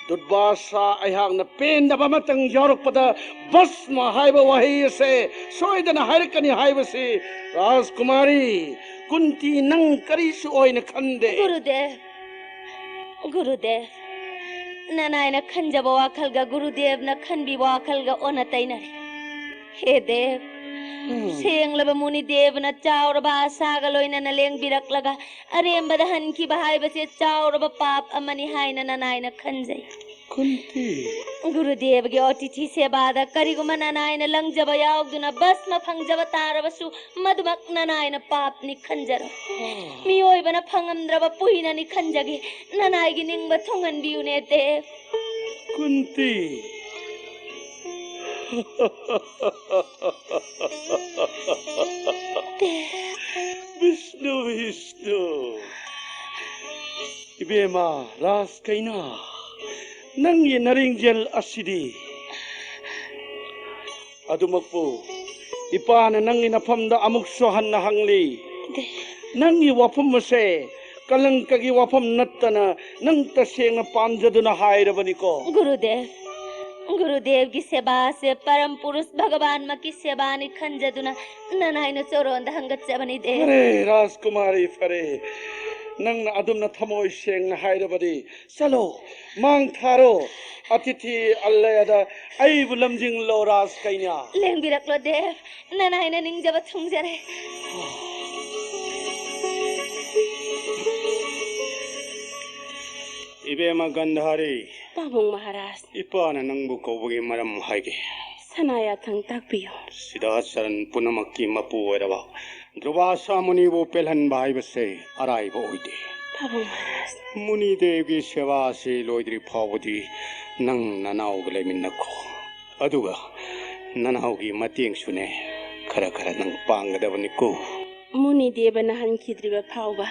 ꯗꯨꯔꯕꯥꯁꯥ ꯑꯩꯍꯥꯛꯅ ꯄꯦꯟꯗꯕ ꯑꯃꯇꯪ ꯌꯥꯎꯔꯛꯄꯗ ꯚꯁꯃ ꯍꯥꯏꯕ ꯋꯥꯍꯩ ꯑꯁꯦ ꯁꯣꯏꯗꯅ ꯍꯥꯏꯔꯛꯀꯅꯤ ꯍꯥꯏꯕꯁꯤ ꯔꯥꯖꯀꯨꯃꯥꯔꯤ ꯀꯨꯟꯇꯤ ꯅꯪ ꯀꯔꯤꯁꯨ ꯑꯣꯏꯅ ꯈꯟꯗꯦ꯫ ꯒꯨꯔꯨꯗꯦꯕ, ꯒꯨꯔꯨꯗꯦꯕ, ꯅꯅꯥꯏꯅ ꯈꯟꯖꯕ ꯋꯥꯈꯜꯒ ꯒꯨꯔꯨꯗꯦꯕꯅ ꯈꯟꯕꯤꯕ ꯋꯥꯈꯜꯒ ꯑꯣꯟꯅ ꯇꯩꯅꯔꯦ꯫ ꯍꯦ ꯗꯦꯕ, ꯎꯝ꯫ ꯁꯦꯡꯂꯕ ꯃꯨꯅꯤꯗꯦꯕꯅ ꯆꯥꯎꯔꯕ ꯑꯁꯥꯒ ꯂꯣꯏꯅꯅ ꯂꯦꯡꯕꯤꯔꯛꯂꯒ ꯑꯔꯦꯝꯕꯗ ꯍꯟꯈꯤꯕ ꯍꯥꯏꯕꯁꯦ ꯆꯥꯎꯔꯕ ꯄꯥꯞ ꯑꯃꯅꯤ ꯍꯥꯏꯅ ꯅꯅꯥꯏꯅ ꯈꯟꯖꯩ꯫ ꯀꯨꯟꯇꯤ꯫ ꯒꯨꯔꯨꯗꯦꯕꯒꯤ ꯑꯣꯇꯤꯊꯤ ꯁꯦꯕꯥꯗ ꯀꯔꯤꯒꯨꯝꯕ ꯅꯅꯥꯏꯅ ꯂꯪꯖꯕ ꯌꯥꯎꯗꯨꯅ ꯚꯁꯃ ꯐꯪꯖꯕ ꯇꯥꯔꯕꯁꯨ ꯃꯗꯨꯃꯛ ꯅꯅꯥꯏꯅ ꯄꯥꯞꯅꯤ ꯈꯟꯖꯔꯣ꯫ ꯃꯤꯑꯣꯏꯕꯅ ꯐꯪꯉꯝꯗ꯭ꯔꯕ ꯄꯨꯏꯅꯅꯤ ꯈꯟꯖꯒꯦ꯫ ꯅꯅꯥꯏꯒꯤ ꯅꯤꯡꯕ ꯊꯨꯡꯍꯟꯕꯤꯌꯨꯅꯦ ꯗꯦꯕ꯫ ꯀꯨꯟꯇꯤ꯫ ꯗꯦꯕ꯫ ꯕꯤꯁꯅꯨ, ꯕꯤꯁꯅꯨ꯫ ꯏꯕꯦꯝꯃ ꯔꯥꯖꯀꯩꯅ, ꯅꯪꯒꯤ ꯅꯔꯤꯡꯖꯦꯜ ꯑꯁꯤꯗꯤ꯫ ꯑꯗꯨꯃꯛꯄꯨ ꯏꯄꯥꯅ ꯅꯪꯒꯤ ꯅꯐꯝꯗ ꯑꯃꯨꯛꯁꯨ ꯍꯟꯅ ꯍꯪꯂꯤ꯫ ꯅꯪꯒꯤ ꯋꯥꯐꯝ ꯑꯁꯦ ꯀꯂꯪꯀꯒꯤ ꯋꯥꯐꯝ ꯅꯠꯇꯅ ꯅꯪ ꯇꯁꯦꯡꯅ ꯄꯥꯝꯖꯗꯨꯅ ꯍꯥꯏꯔꯕꯅꯤꯀꯣ꯫ ꯒꯨꯔꯨꯗꯦꯕ, ꯒꯨꯔꯨꯗꯦꯕꯒꯤ ꯁꯦꯕꯥꯁꯦ ꯄꯔꯝ ꯄꯨꯔꯨꯁ ꯚꯒꯋꯥꯟꯃꯛꯀꯤ ꯁꯦꯕꯥꯅꯤ ꯈꯟꯖꯗꯨꯅ ꯅꯅꯥꯏꯅ ꯆꯣꯔꯣꯟꯗ ꯍꯪꯒꯠꯆꯕꯅꯤ ꯗꯦꯕ꯫ ꯐꯔꯦ ꯔꯥꯖꯀꯨꯃꯥꯔꯤ, ꯐꯔꯦ꯫ ꯅꯪꯅ ꯑꯗꯨꯝꯅ ꯊꯃꯣꯏ ꯁꯦꯡꯅ ꯍꯥꯏꯔꯕꯗꯤ ꯆꯠꯂꯣ, ꯃꯥꯡ ꯊꯥꯔꯣ꯫ ꯑꯇꯤꯊꯤ ꯑꯜꯂꯌꯗ ꯑꯩꯕꯨ ꯂꯝꯖꯤꯡꯂꯣ ꯔꯥꯖꯀꯩꯅ꯫ ꯂꯦꯡꯕꯤꯔꯛꯂꯣ ꯗꯦꯕ, ꯅꯅꯥꯏꯅ ꯅꯤꯡꯖꯕ ꯊꯨꯡꯖꯔꯦ꯫ ꯏꯕꯦꯝꯃ ꯒꯟꯙꯥꯔꯤ꯫ ꯄꯥꯕꯨꯡ ꯃꯍꯥꯔꯥꯖ꯫ ꯏꯄꯥꯅ ꯅꯪꯕꯨ ꯀꯧꯕꯒꯤ ꯃꯔꯝ ꯍꯥꯏꯒꯦ꯫ ꯁꯅꯥ ꯌꯥꯊꯪ ꯇꯥꯛꯄꯤꯌꯨ꯫ ꯁꯤꯗꯥꯆꯔꯟ ꯄꯨꯝꯅꯃꯛꯀꯤ ꯃꯄꯨ ꯑꯣꯏꯔꯕ ꯙ꯭ꯔꯨꯕꯥꯁꯥ ꯃꯨꯅꯤꯕꯨ ꯄꯦꯜꯍꯟꯕ ꯍꯥꯏꯕꯁꯦ ꯑꯔꯥꯏꯕ ꯑꯣꯏꯗꯦ꯫ ꯄꯥꯕꯨꯡ ꯃꯍꯥꯔꯥꯖ꯫ ꯃꯨꯅꯤꯗꯦꯕꯒꯤ ꯁꯦꯕꯥ ꯑꯁꯤ ꯂꯣꯏꯗ꯭ꯔꯤ ꯐꯥꯎꯕꯗꯤ ꯅꯪ ꯅꯅꯥꯎꯒ ꯂꯩꯃꯤꯟꯅꯈꯣ꯫ ꯑꯗꯨꯒ ꯅꯅꯥꯎꯒꯤ ꯃꯇꯦꯡꯁꯨꯅꯦ ꯈꯔ ꯈꯔ ꯅꯪ ꯄꯥꯡꯒꯗꯕꯅꯤꯀꯣ꯫ ꯃꯨꯅꯤꯗꯦꯕꯅ ꯍꯟꯈꯤꯗ꯭ꯔꯤꯕ ꯐꯥꯎꯕ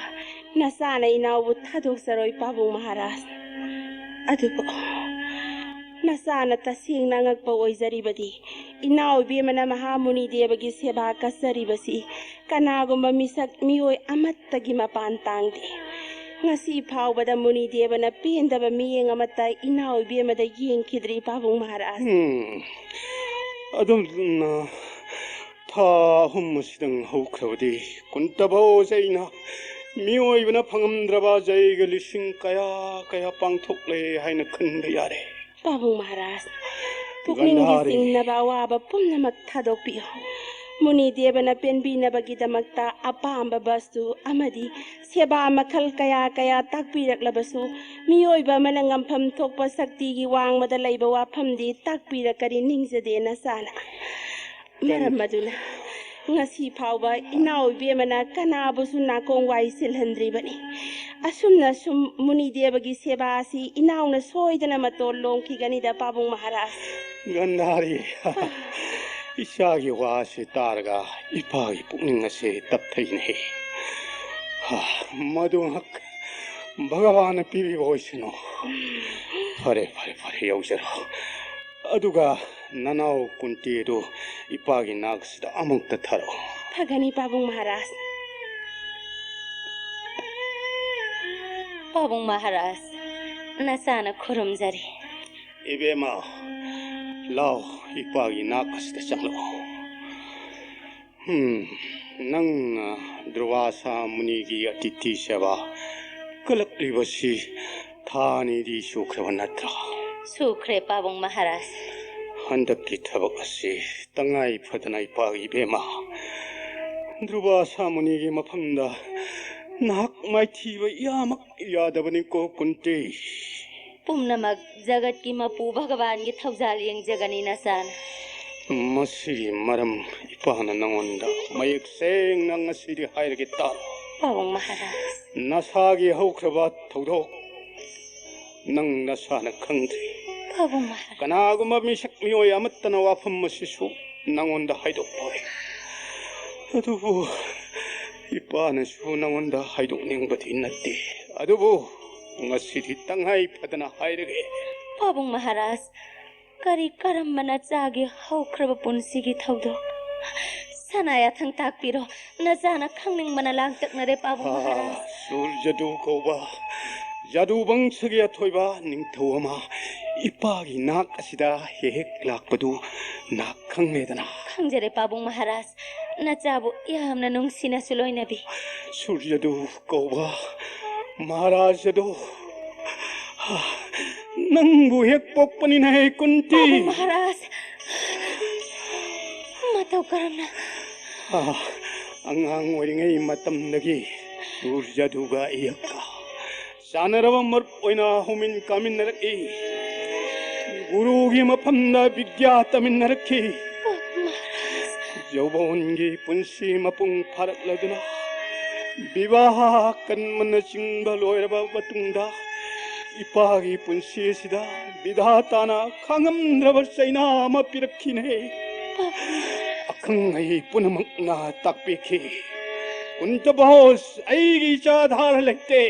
ꯅꯆꯥꯅ ꯏꯅꯥꯎꯕꯨ ꯊꯥꯗꯣꯛꯆꯔꯣꯏ ꯄꯥꯕꯨꯡ ꯃꯍꯥꯔꯥꯖ꯫ ꯑꯗꯨꯕꯨ ꯅꯆꯥꯅ ꯇꯁꯦꯡꯅ ꯑꯉꯛꯄ ꯑꯣꯏꯖꯔꯤꯕꯗꯤ ꯏꯅꯥꯎ ꯏꯕꯦꯝꯃꯅ ꯃꯍꯥꯃꯨꯅꯤꯗꯦꯕꯒꯤ ꯁꯦꯕꯥ ꯀꯠꯆꯔꯤꯕꯁꯤ ꯀꯅꯥꯒꯨꯝꯕ ꯃꯤꯁꯛ ꯃꯤꯑꯣꯏ ꯑꯃꯠꯇꯒꯤ ꯃꯄꯥꯟ ꯇꯥꯡꯗꯦ꯫ ꯉꯁꯤ ꯐꯥꯎꯕꯗ ꯃꯨꯅꯤꯗꯦꯕꯅ ꯄꯦꯟꯗꯕ ꯃꯤꯠꯌꯦꯡ ꯑꯃꯠꯇ ꯏꯅꯥꯎ ꯏꯕꯦꯝꯃꯗ ꯌꯦꯡꯈꯤꯗ꯭ꯔꯤ ꯄꯥꯕꯨꯡ ꯃꯍꯥꯔꯥꯖ꯫ ꯎꯝ꯫ ꯑꯗꯨꯝꯅ ꯊꯥ ꯑꯍꯨꯝ ꯑꯁꯤꯗꯪ ꯍꯧꯈ꯭ꯔꯕꯗꯤ ꯀꯨꯟꯇꯕꯧ ꯖꯩꯅ ꯃꯤꯑꯣꯏꯕꯅ ꯐꯪꯉꯝꯗ꯭ꯔꯕ ꯖꯩꯒ ꯂꯤꯁꯤꯡ ꯀꯌꯥ ꯀꯌꯥ ꯄꯥꯡꯊꯣꯛꯂꯦ ꯍꯥꯏꯅ ꯈꯟꯕ ꯌꯥꯔꯦ꯫ ꯄꯥꯕꯨꯡ ꯃꯍꯥꯔꯥꯖ, ꯄꯨꯛꯅꯤꯡꯒꯤ ꯒꯟꯙꯥꯔꯤ꯫ ꯆꯤꯡꯅꯕ ꯑꯋꯥꯕ ꯄꯨꯝꯅꯃꯛ ꯊꯥꯗꯣꯛꯄꯤꯌꯨ꯫ ꯃꯨꯅꯤꯗꯦꯕꯅ ꯄꯦꯟꯕꯤꯅꯕꯒꯤꯗꯃꯛꯇ ꯑꯄꯥꯝꯕ ꯕꯁꯇꯨ ꯑꯃꯗꯤ ꯁꯦꯕꯥ ꯃꯈꯜ ꯀꯌꯥ ꯀꯌꯥ ꯇꯥꯛꯄꯤꯔꯛꯂꯕꯁꯨ, ꯃꯤꯑꯣꯏꯕ ꯑꯃꯅ ꯉꯝꯐꯝ ꯊꯣꯛꯄ ꯁꯛꯇꯤꯒꯤ ꯋꯥꯡꯃꯗ ꯂꯩꯕ ꯋꯥꯐꯝꯗꯤ ꯇꯥꯛꯄꯤꯔꯛꯀꯅꯤ ꯅꯤꯡꯖꯗꯦ ꯅꯆꯥꯅ꯫ ꯃꯔꯝ ꯑꯗꯨꯅ ꯉꯁꯤ ꯐꯥꯎꯕ ꯏꯅꯥꯎ ꯏꯕꯦꯝꯃꯅ ꯀꯅꯥꯕꯨꯁꯨ ꯅꯥꯀꯣꯡ ꯋꯥꯏ ꯁꯤꯜꯍꯟꯗ꯭ꯔꯤꯕꯅꯤ꯫ ꯑꯁꯨꯝꯅ ꯁꯨꯝ ꯃꯨꯅꯤꯗꯦꯕꯒꯤ ꯁꯦꯕꯥ ꯑꯁꯤ ꯏꯅꯥꯎꯅ ꯁꯣꯏꯗꯅ ꯃꯇꯣꯟ ꯂꯣꯝꯈꯤꯒꯅꯤꯗ ꯄꯥꯕꯨꯡ ꯃꯍꯥꯔꯥꯖ꯫ ꯒꯟꯙꯥꯔꯤ, ꯏꯆꯥꯒꯤ ꯋꯥ ꯑꯁꯤ ꯇꯥꯔꯒ ꯏꯄꯥꯒꯤ ꯄꯨꯛꯅꯤꯡ ꯑꯁꯤ ꯇꯞꯊꯩꯅꯦ꯫ ꯍꯥ, ꯃꯗꯨꯃꯛ ꯚꯒꯋꯥꯟꯅ ꯄꯤꯕꯤꯕ ꯑꯣꯏꯁꯅꯨ꯫ ꯐꯔꯦ, ꯐꯔꯦ, ꯐꯔꯦ, ꯌꯧꯖꯔꯣ꯫ ꯑꯗꯨꯒ ꯅꯅꯥꯎ ꯀꯨꯟꯇꯤ ꯑꯗꯨ ꯏꯄꯥꯒꯤ ꯅꯥꯛꯁꯤꯗ ꯑꯃꯨꯛꯇ ꯊꯥꯔꯛꯑꯣ꯫ ꯐꯒꯅꯤ ꯄꯥꯕꯨꯡ ꯃꯍꯥꯔꯥꯖ꯫ ꯄꯥꯕꯨꯡ ꯃꯍꯥꯔꯥꯖ, ꯅꯆꯥꯅ ꯈꯨꯔꯨꯝꯖꯔꯤ꯫ ꯏꯕꯦꯝꯃ, ꯂꯥꯎ, ꯏꯄꯥꯒꯤ ꯅꯥꯛ ꯑꯁꯤꯗ ꯆꯪꯂꯛꯑꯣ꯫ ꯍꯝ, ꯅꯪꯅ ꯗꯨꯔꯋꯥꯁꯥ ꯃꯨꯅꯤꯒꯤ ꯑꯇꯤꯊꯤ ꯁꯦꯕꯥ ꯀꯜꯂꯛꯂꯤꯕꯁꯤ ꯊꯥ ꯑꯅꯤꯗꯤ ꯁꯨꯈ꯭ꯔꯕ ꯅꯠꯇ꯭ꯔꯥ? ꯁꯨꯈ꯭ꯔꯦ, ꯄꯥꯕꯨꯡ ꯃꯍꯥꯔꯥꯖ꯫ ꯍꯟꯗꯛꯀꯤ ꯊꯕꯛ ꯑꯁꯤ ꯇꯉꯥꯏ ꯐꯗꯅ ꯏꯄꯥꯒꯤ ꯏꯕꯦꯝꯃ, ꯗꯨꯔꯋꯥꯁꯥ ꯃꯨꯅꯤꯒꯤ ꯃꯐꯝꯗ ꯅꯍꯥꯛ ꯃꯥꯏꯊꯤꯕ ꯏꯌꯥꯃꯛ ꯌꯥꯗꯕꯅꯤꯀꯣ, ꯀꯨꯟꯇꯤ꯫ ꯄꯨꯝꯅꯃꯛ ꯖꯒꯠꯀꯤ ꯃꯄꯨ ꯚꯒꯋꯥꯟꯒꯤ ꯊꯧꯖꯥꯜ ꯌꯦꯡꯖꯒꯅꯤ ꯅꯆꯥꯅ꯫ ꯃꯁꯤꯒꯤ ꯃꯔꯝ ꯏꯄꯥꯅ ꯅꯉꯣꯟꯗ ꯃꯌꯦꯛ ꯁꯦꯡꯅ ꯉꯁꯤꯗꯤ ꯍꯥꯏꯔꯒꯦ, ꯇꯥꯔꯣ꯫ ꯄꯥꯕꯨꯡ ꯃꯍꯥꯔꯥꯖ꯫ ꯅꯁꯥꯒꯤ ꯍꯧꯈ꯭ꯔꯕ ꯊꯧꯗꯣꯛ ꯅꯪ ꯅꯁꯥꯅ ꯈꯪꯗ꯭ꯔꯤ꯫ ꯄꯥꯕꯨꯡ ꯃꯍꯥꯔꯥꯖ꯫ ꯀꯅꯥꯒꯨꯝꯕ ꯃꯤꯁꯛ ꯃꯤꯑꯣꯏ ꯑꯃꯠꯇꯅ ꯋꯥꯐꯝ ꯑꯁꯤꯁꯨ ꯅꯉꯣꯟꯗ ꯍꯥꯏꯗꯣꯛꯄ ꯑꯣꯏ꯫ ꯑꯗꯨꯕꯨ ꯏꯄꯥꯅꯁꯨ ꯅꯉꯣꯟꯗ ꯍꯥꯏꯗꯣꯛꯅꯤꯡꯕꯗꯤ ꯅꯠꯇꯦ꯫ ꯑꯗꯨꯕꯨ ꯉꯁꯤꯗꯤ ꯇꯉꯥꯏ ꯐꯗꯅ ꯍꯥꯏꯔꯒꯦ꯫ ꯄꯥꯕꯨꯡ ꯃꯍꯥꯔꯥꯖ, ꯀꯔꯤ ꯀꯔꯝꯕ ꯅꯆꯥꯒꯤ ꯍꯧꯈ꯭ꯔꯕ ꯄꯨꯟꯁꯤꯒꯤ ꯊꯧꯗꯣꯛ? ꯁꯅꯥ ꯌꯥꯊꯪ ꯇꯥꯛꯄꯤꯔꯣ, ꯅꯆꯥꯅ ꯈꯪꯅꯤꯡꯕꯅ ꯂꯥꯡꯇꯛꯅꯔꯦ, ꯄꯥꯕꯨꯡ ꯃꯍꯥꯔꯥꯖ꯫ ꯁꯨꯔ ꯖꯗꯨ ꯀꯧꯕ ꯖꯗꯨ ꯕꯪꯁꯒꯤ ꯑꯊꯣꯏꯕ ꯅꯤꯡꯊꯧ ꯑꯃ ꯏꯄꯥꯒꯤ ꯅꯥꯛ ꯑꯁꯤꯗ ꯍꯦꯛ ꯍꯦꯛ ꯂꯥꯛꯄꯗꯨ ꯅꯍꯥꯛ ꯈꯪꯂꯦꯗꯅ꯫ ꯈꯪꯖꯔꯦ, ꯄꯥꯕꯨꯡ ꯃꯍꯥꯔꯥꯖ꯫ ꯅꯆꯥꯕꯨ ꯌꯥꯝꯅ ꯅꯨꯡꯁꯤꯅꯁꯨ ꯂꯣꯏꯅꯕꯤ꯫ ꯁꯨꯔ ꯖꯗꯨ ꯀꯧꯕ ꯃꯍꯥꯔꯥꯖ ꯑꯗꯣ ꯅꯪꯕꯨ ꯍꯦꯛ ꯄꯣꯛꯄꯅꯤꯅꯦ, ꯀꯨꯟꯇꯤ꯫ ꯄꯥꯕꯨꯡ ꯃꯍꯥꯔꯥꯖ, ꯃꯇꯧ ꯀꯔꯝꯅ? ꯑꯥ, ꯑꯉꯥꯡ ꯑꯣꯏꯔꯤꯉꯩ ꯃꯇꯝꯗꯒꯤ ꯁꯨꯔ ꯖꯗꯨꯒ ꯑꯩꯒ ꯆꯥꯟꯅꯔꯕ ꯃꯔꯨꯞ ꯑꯣꯏꯅ ꯍꯧꯃꯤꯟ ꯀꯥꯃꯤꯟꯅꯔꯛꯏ꯫ ꯒꯨꯔꯨꯒꯤ ꯃꯐꯝꯗ ꯕꯤꯗ꯭ꯌꯥ ꯇꯝꯃꯤꯟꯅꯔꯛꯈꯤ꯫ ꯌꯧꯕꯣꯟꯒꯤ ꯄꯨꯟꯁꯤ ꯃꯄꯨꯡ ꯐꯥꯔꯛꯂꯗꯨꯅ ꯕꯤꯕꯥꯍ ꯀꯟꯕꯅꯆꯤꯡꯕ ꯂꯣꯏꯔꯕ ꯃꯇꯨꯡꯗ ꯏꯄꯥꯒꯤ ꯄꯨꯟꯁꯤ ꯑꯁꯤꯗ ꯕꯤꯙꯥꯇꯥꯅ ꯈꯥꯡꯉꯝꯗ꯭ꯔꯕ ꯆꯩꯅꯥ ꯑꯃ ꯄꯤꯔꯛꯈꯤꯅꯦ꯫ ꯑꯈꯪ ꯑꯍꯩ ꯄꯨꯝꯅꯃꯛꯅ ꯇꯥꯛꯄꯤꯈꯤ꯫ ꯀꯨꯟꯇ ꯕꯣꯁ, ꯑꯩꯒꯤ ꯏꯆꯥ ꯙꯥꯔ ꯂꯩꯇꯦ꯫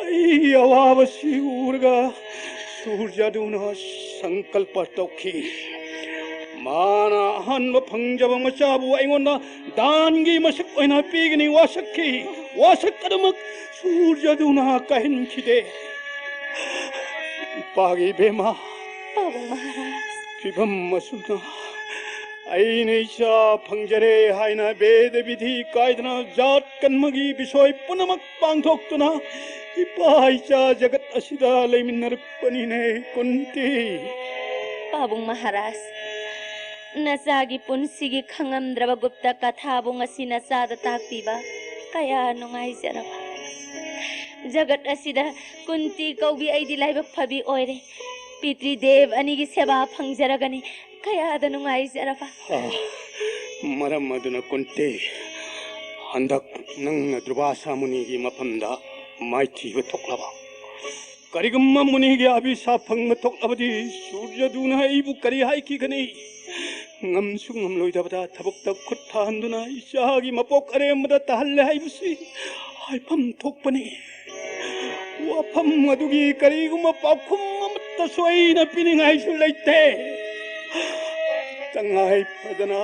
ꯑꯩꯒꯤ ꯑꯋꯥꯕꯁꯤ ꯎꯔꯒ ꯁꯨꯔ ꯖꯗꯨꯅ ꯁꯪꯀꯜꯄ ꯇꯧꯈꯤ꯫ ꯃꯥꯅ ꯑꯍꯥꯟꯕ ꯐꯪꯖꯕ ꯃꯆꯥꯕꯨ ꯑꯩꯉꯣꯟꯗ ꯗꯥꯟꯒꯤ ꯃꯁꯛ ꯑꯣꯏꯅ ꯄꯤꯒꯅꯤ ꯋꯥꯁꯛꯈꯤ꯫ ꯋꯥꯁꯛ ꯑꯗꯨꯃꯛ ꯁꯨꯔ ꯖꯗꯨꯅ ꯀꯥꯏꯍꯟꯈꯤꯗꯦ꯫ ꯏꯄꯥꯒꯤ ꯏꯕꯦꯝꯃ, ꯄꯥꯕꯨꯡ ꯃꯍꯥꯔꯥꯖ꯫ ꯐꯤꯕꯝ ꯑꯁꯨꯝꯅ ꯑꯩꯅ ꯏꯆꯥ ꯐꯪꯖꯔꯦ ꯍꯥꯏꯅ ꯚꯦꯗ ꯕꯤꯙꯤ ꯀꯥꯏꯗꯅ ꯖꯥꯠ ꯀꯟꯕꯒꯤ ꯕꯤꯁꯣꯏ ꯄꯨꯝꯅꯃꯛ ꯄꯥꯡꯊꯣꯛꯇꯨꯅ ꯏꯄꯥ ꯏꯆꯥ ꯖꯒꯠ ꯑꯁꯤꯗ ꯂꯩꯃꯤꯟꯅꯔꯛꯄꯅꯤꯅꯦ, ꯀꯨꯟꯇꯤ꯫ ꯄꯥꯕꯨꯡ ꯃꯍꯥꯔꯥꯖ, ꯅꯆꯥꯒꯤ ꯄꯨꯟꯁꯤꯒꯤ ꯈꯪꯉꯝꯗ꯭ꯔꯕ ꯒꯨꯞꯇ ꯀꯊꯥꯕꯨ ꯉꯁꯤ ꯅꯆꯥꯗ ꯇꯥꯛꯄꯤꯕ ꯀꯌꯥ ꯅꯨꯡꯉꯥꯏꯖꯔꯕ꯫ ꯖꯒꯠ ꯑꯁꯤꯗ ꯀꯨꯟꯇꯤ ꯀꯧꯕꯤ ꯑꯩꯗꯤ ꯂꯥꯏꯕꯛ ꯐꯕꯤ ꯑꯣꯏꯔꯦ꯫ ꯄꯤꯇ꯭ꯔꯤ ꯗꯦꯕ ꯑꯅꯤꯒꯤ ꯁꯦꯕꯥ ꯐꯪꯖꯔꯒꯅꯤ ꯀꯌꯥꯗ ꯅꯨꯡꯉꯥꯏꯖꯔꯕ꯫ ꯑꯥ, ꯃꯔꯝ ꯑꯗꯨꯅ ꯀꯨꯟꯇꯤ, ꯍꯟꯗꯛ ꯅꯪꯅ ꯗꯨꯔꯕꯥꯁꯥ ꯃꯨꯅꯤꯒꯤ ꯃꯐꯝꯗ ꯃꯥꯏꯊꯤꯕ ꯊꯣꯛꯂꯕ꯫ ꯀꯔꯤꯒꯨꯝꯕ ꯃꯨꯅꯤꯒꯤ ꯑꯕꯤꯁꯥꯞ ꯐꯪꯕ ꯊꯣꯛꯂꯕꯗꯤ ꯁꯨꯔꯖꯗꯨꯅ ꯑꯩꯕꯨ ꯀꯔꯤ ꯍꯥꯏꯈꯤꯒꯅꯤ? ꯉꯝꯁꯨ ꯉꯝꯂꯣꯏꯗꯕꯗ ꯊꯕꯛꯇ ꯈꯨꯠ ꯊꯥꯍꯟꯗꯨꯅ ꯏꯆꯥꯒꯤ ꯃꯄꯣꯛ ꯑꯔꯦꯝꯕꯗ ꯇꯥꯍꯜꯂꯦ ꯍꯥꯏꯕꯁꯤ ꯍꯥꯏꯐꯝ ꯊꯣꯛꯄꯅꯤ꯫ ꯋꯥꯐꯝ ꯑꯗꯨꯒꯤ ꯀꯔꯤꯒꯨꯝꯕ ꯄꯥꯎꯈꯨꯝ ꯑꯃꯠꯇꯁꯨ ꯑꯩꯅ ꯄꯤꯅꯤꯡꯉꯥꯏꯁꯨ ꯂꯩꯇꯦ꯫ ꯇꯉꯥꯏ ꯐꯗꯅ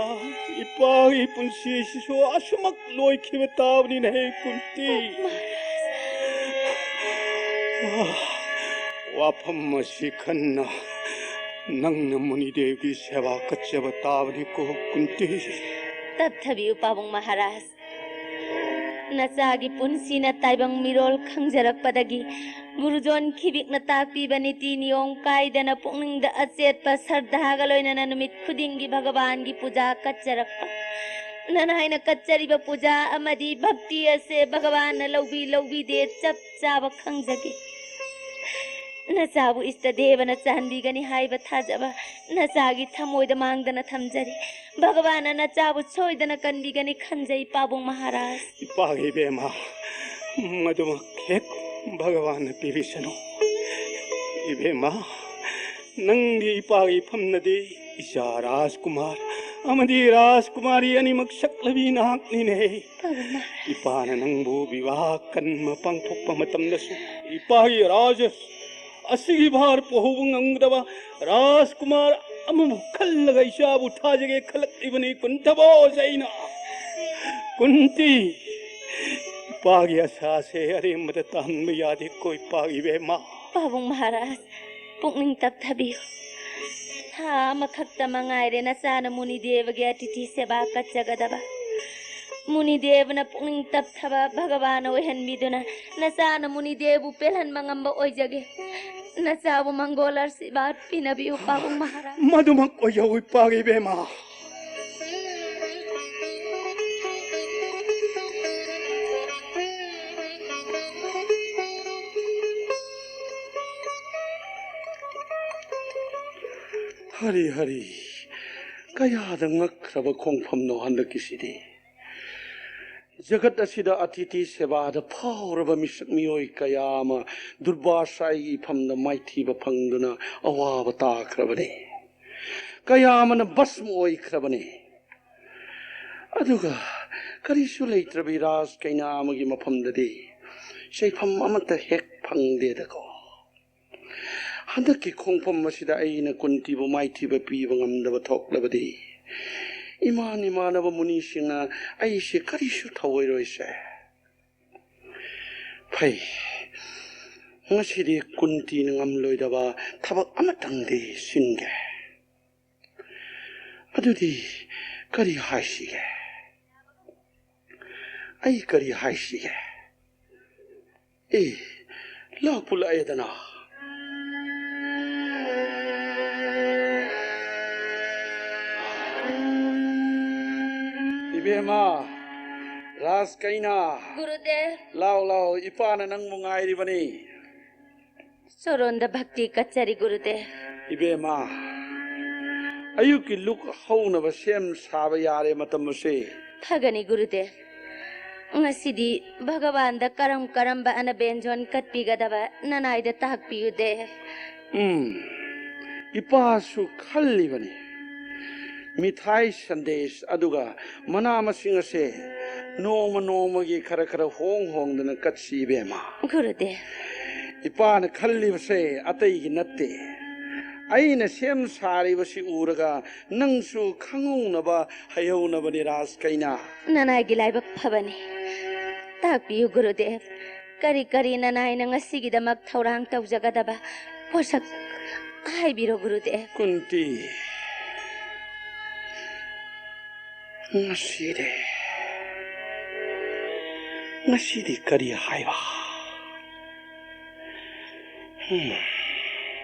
ꯏꯄꯥꯒꯤ ꯄꯨꯟꯁꯤ ꯑꯁꯤꯁꯨ ꯑꯁꯨꯃꯛ ꯂꯣꯏꯈꯤꯕ ꯇꯥꯕꯅꯤꯅꯦ ꯀꯨꯟꯇꯤ꯫ ꯋꯥꯐꯝ ꯑꯁꯤ ꯈꯟꯅ ꯅꯪꯅ ꯃꯨꯅꯤꯗꯦꯕꯒꯤ ꯁꯦꯕꯥ ꯀꯠꯆꯕ ꯇꯥꯕꯅꯤꯀꯣ ꯀꯨꯟꯇꯤ꯫ ꯇꯞꯊꯕꯤꯌꯨ ꯄꯥꯕꯨꯡ ꯃꯍꯥꯔꯥꯖ꯫ ꯅꯆꯥꯒꯤ ꯄꯨꯟꯁꯤꯅ ꯇꯥꯏꯕꯪ ꯃꯤꯔꯣꯜ ꯈꯪꯖꯔꯛꯄꯗꯒꯤ ꯒꯨꯔꯨꯖꯣꯟ ꯈꯤꯕꯤꯛꯅ ꯇꯥꯛꯄꯤꯕ ꯅꯤꯇꯤ ꯅꯤꯌꯣꯝ ꯀꯥꯏꯗꯅ ꯄꯨꯛꯅꯤꯡꯗ ꯑꯆꯦꯠꯄ ꯁꯔꯗꯥꯒ ꯂꯣꯏꯅꯅ ꯅꯨꯃꯤꯠ ꯈꯨꯗꯤꯡꯒꯤ ꯚꯒꯋꯥꯟꯒꯤ ꯄꯨꯖꯥ ꯀꯠꯆꯔꯛꯄ꯫ ꯅꯅꯥꯏꯅ ꯀꯠꯆꯔꯤꯕ ꯄꯨꯖꯥ ꯑꯃꯗꯤ ꯚꯛꯇꯤ ꯑꯁꯦ ꯚꯒꯋꯥꯟꯅ ꯂꯧꯕꯤ ꯂꯧꯕꯤꯗꯦ ꯆꯞ ꯆꯥꯕ ꯈꯪꯖꯒꯦ꯫ ꯅꯆꯥꯕꯨ ꯏꯁꯇ ꯗꯦꯕꯅ ꯆꯥꯟꯕꯤꯒꯅꯤ ꯍꯥꯏꯕ ꯊꯥꯖꯕ ꯅꯆꯥꯒꯤ ꯊꯃꯣꯏꯗ ꯃꯥꯡꯗꯅ ꯊꯝꯖꯔꯤ꯫ ꯚꯒꯋꯥꯟꯅ ꯅꯆꯥꯕꯨ ꯁꯣꯏꯗꯅ ꯀꯟꯕꯤꯒꯅꯤ ꯈꯟꯖꯩ ꯄꯥꯕꯨꯡ ꯃꯍꯥꯔꯥꯖ꯫ ꯏꯄꯥꯒꯤ ꯏꯕꯦꯝꯃ, ꯃꯗꯨꯃꯛ ꯍꯦꯛ ꯚꯒꯋꯥꯟꯅ ꯄꯤꯕꯤꯁꯅꯨ꯫ ꯏꯕꯦꯝꯃ, ꯅꯪꯗꯤ ꯏꯄꯥꯒꯤ ꯏꯐꯝꯅꯗꯤ ꯏꯆꯥ ꯔꯥꯖꯀꯨꯃꯥꯔ ꯑꯃꯗꯤ ꯔꯥꯖꯀꯨꯃꯥꯔꯤ ꯑꯅꯤꯃꯛ ꯁꯛꯂꯕꯤ ꯅꯍꯥꯛꯅꯤꯅꯦ꯫ ꯄꯥꯕꯨꯡ ꯃꯍꯥꯔꯥꯖ꯫ ꯏꯄꯥꯅ ꯅꯪꯕꯨ ꯕꯤꯋꯥꯍ ꯀꯟꯕ ꯄꯥꯡꯊꯣꯛꯄ ꯃꯇꯝꯗꯁꯨ ꯏꯄꯥꯒꯤ ꯔꯥꯖ ꯑꯁꯤꯒꯤ ꯚꯥꯔ ꯄꯨꯍꯧꯕ ꯉꯝꯒꯗꯕ ꯔꯥꯖꯀꯨꯃꯥꯔ ꯑꯃꯕꯨ ꯈꯜꯂꯒ ꯏꯆꯥꯕꯨ ꯊꯥꯖꯒꯦ ꯈꯜꯂꯛꯂꯤꯕꯅꯤ ꯀꯨꯟꯊꯕꯣꯖ ꯑꯩꯅ꯫ ꯀꯨꯟꯇꯤ, ꯏꯄꯥꯒꯤ ꯑꯁꯥꯁꯦ ꯑꯔꯦꯝꯕꯗ ꯇꯥꯍꯟꯕ ꯌꯥꯗꯦꯀꯣ ꯏꯄꯥꯒꯤ ꯏꯕꯦꯝꯃ꯫ ꯄꯥꯕꯨꯡ ꯃꯍꯥꯔꯥꯖ, ꯄꯨꯛꯅꯤꯡ ꯇꯞꯊꯕꯤꯌꯨ꯫ ꯊꯥ ꯑꯃꯈꯛꯇ ꯃꯉꯥꯏꯔꯦ ꯅꯆꯥꯅ ꯃꯨꯅꯤꯗꯦꯕꯒꯤ ꯑꯇꯤꯊꯤ ꯁꯦꯕꯥ ꯀꯠꯆꯒꯗꯕ꯫ ꯃꯨꯅꯤꯗꯦꯕꯅ ꯄꯨꯛꯅꯤꯡ ꯇꯞꯊꯕ ꯚꯒꯋꯥꯟ ꯑꯣꯏꯍꯟꯕꯤꯗꯨꯅ ꯅꯆꯥꯅ ꯃꯨꯅꯤꯗꯦꯕꯕꯨ ꯄꯦꯜꯍꯟꯕ ꯉꯝꯕ ꯑꯣꯏꯖꯒꯦ꯫ ꯅꯆꯥꯕꯨ ꯃꯪꯒꯣꯜ ꯑꯥꯁꯤꯔꯕꯥꯗ ꯄꯤꯅꯕꯤꯌꯨ ꯄꯥꯕꯨꯡ ꯃꯍꯥꯔꯥꯖ꯫ ꯃꯗꯨꯃꯛ ꯑꯣꯏꯖꯧ ꯏꯄꯥꯒꯤ ꯏꯕꯦꯝꯃ꯫ ꯍꯔꯤ ꯍꯔꯤ꯫ ꯀꯌꯥꯗ ꯉꯛꯈ꯭ꯔꯕ ꯈꯣꯡꯐꯝꯅꯣ ꯍꯟꯗꯛꯀꯤꯁꯤꯗꯤ! ꯖꯒꯠ ꯑꯁꯤꯗ ꯑꯇꯤꯊꯤ ꯁꯦꯕꯥꯗ ꯐꯥꯎꯔꯕ ꯃꯤꯁꯛ ꯃꯤꯑꯣꯏ ꯀꯌꯥ ꯑꯃ ꯗꯨꯔꯕꯥꯁꯥꯏꯒꯤ ꯏꯐꯝꯗ ꯃꯥꯏꯊꯤꯕ ꯐꯪꯗꯨꯅ ꯑꯋꯥꯕ ꯇꯥꯈ꯭ꯔꯕꯅꯤ꯫ ꯀꯌꯥ ꯑꯃꯅ ꯚꯁꯃ ꯑꯣꯏꯈ꯭ꯔꯕꯅꯤ꯫ ꯑꯗꯨꯒ ꯀꯔꯤꯁꯨ ꯂꯩꯇ꯭ꯔꯕꯤ ꯔꯥꯖ ꯀꯩꯅꯥ ꯑꯃꯒꯤ ꯃꯐꯝꯗꯗꯤ ꯆꯩꯐꯝ ꯑꯃꯠꯇ ꯍꯦꯛ ꯐꯪꯗꯦꯗꯀꯣ꯫ ꯍꯟꯗꯛꯀꯤ ꯈꯣꯡꯐꯝ ꯑꯁꯤꯗ ꯑꯩꯅ ꯀꯨꯟꯇꯤꯕꯨ ꯃꯥꯏꯊꯤꯕ ꯄꯤꯕ ꯉꯝꯗꯕ ꯊꯣꯛꯂꯕꯗꯤ, ꯏꯃꯥꯟ ꯏꯃꯥꯟꯅꯕ ꯃꯨꯅꯤꯁꯤꯡꯅ ꯑꯩꯁꯦ ꯀꯔꯤꯁꯨ ꯊꯧꯑꯣꯏꯔꯣꯏꯁꯦ꯫ ꯐꯩ, ꯉꯁꯤꯗꯤ ꯀꯨꯟꯇꯤꯅ ꯉꯝꯂꯣꯏꯗꯕ ꯊꯕꯛ ꯑꯃꯇꯪꯗꯤ ꯁꯤꯟꯒꯦ꯫ ꯑꯗꯨꯗꯤ ꯀꯔꯤ ꯍꯥꯏꯁꯤꯒꯦ? ꯑꯩ ꯀꯔꯤ ꯍꯥꯏꯁꯤꯒꯦ? ꯑꯦ, ꯂꯥꯛꯄꯨ ꯂꯥꯛꯑꯦꯗꯅ꯫ ꯏꯕꯦꯝꯃ, ꯔꯥꯖ ꯀꯩꯅꯥ, ꯒꯨꯔꯨꯗꯦꯕ꯫ ꯂꯥꯎ, ꯂꯥꯎ, ꯏꯄꯥꯅ ꯅꯪꯕꯨ ꯉꯥꯏꯔꯤꯕꯅꯤ꯫ ꯆꯣꯔꯣꯟꯗ ꯚꯛꯇꯤ ꯀꯠꯆꯔꯤ ꯒꯨꯔꯨꯗꯦꯕ꯫ ꯏꯕꯦꯝꯃ, ꯑꯌꯨꯛꯀꯤ ꯂꯨꯛ ꯍꯧꯅꯕ ꯁꯦꯝ ꯁꯥꯕ ꯌꯥꯔꯦ ꯃꯇꯝ ꯑꯁꯦ꯫ ꯐꯒꯅꯤ ꯒꯨꯔꯨꯗꯦꯕ꯫ ꯉꯁꯤꯗꯤ ꯚꯒꯋꯥꯟꯗ ꯀꯔꯝ ꯀꯔꯝꯕ ꯑꯅꯕꯦꯟꯖꯣꯟ ꯀꯠꯄꯤꯒꯗꯕ ꯅꯅꯥꯏꯗ ꯇꯥꯛꯄꯤꯌꯨꯗꯦꯕ꯫ ꯎꯝ, ꯏꯄꯥꯁꯨ ꯈꯜꯂꯤꯕꯅꯤ꯫ ꯃꯤꯊꯥꯏ ꯁꯟꯗꯦꯁ ꯑꯗꯨꯒ ꯃꯅꯥ ꯃꯁꯤꯡ ꯑꯁꯦ ꯅꯣꯡꯃ ꯅꯣꯡꯃꯒꯤ ꯈꯔ ꯈꯔ ꯍꯣꯡ ꯍꯣꯡꯗꯅ ꯀꯠꯁꯤ ꯏꯕꯦꯝꯃ꯫ ꯒꯨꯔꯨꯗꯦꯕ꯫ ꯏꯄꯥꯅ ꯈꯜꯂꯤꯕꯁꯦ ꯑꯇꯩꯒꯤ ꯅꯠꯇꯦ꯫ ꯑꯩꯅ ꯁꯦꯝ ꯁꯥꯔꯤꯕꯁꯤ ꯎꯔꯒ ꯅꯪꯁꯨ ꯈꯪꯍꯧꯅꯕ ꯍꯩꯍꯧꯅꯕꯅꯤ ꯔꯥꯖ ꯀꯩꯅꯥ꯫ ꯅꯅꯥꯏꯒꯤ ꯂꯥꯏꯕꯛ ꯐꯕꯅꯤ꯫ ꯇꯥꯛꯄꯤꯌꯨ ꯒꯨꯔꯨꯗꯦꯕ꯫ ꯀꯔꯤ ꯀꯔꯤ ꯅꯅꯥꯏꯅ ꯉꯁꯤꯒꯤꯗꯃꯛ ꯊꯧꯔꯥꯡ ꯇꯧꯖꯒꯗꯕ ꯄꯣꯠꯁꯛ ꯍꯥꯏꯕꯤꯔꯣ ꯒꯨꯔꯨꯗꯦꯕ꯫ ꯀꯨꯟꯇꯤ, ꯉꯁꯤꯗꯤ, ꯉꯁꯤꯗꯤ ꯀꯔꯤ ꯍꯥꯏꯕ? ꯍꯝ꯫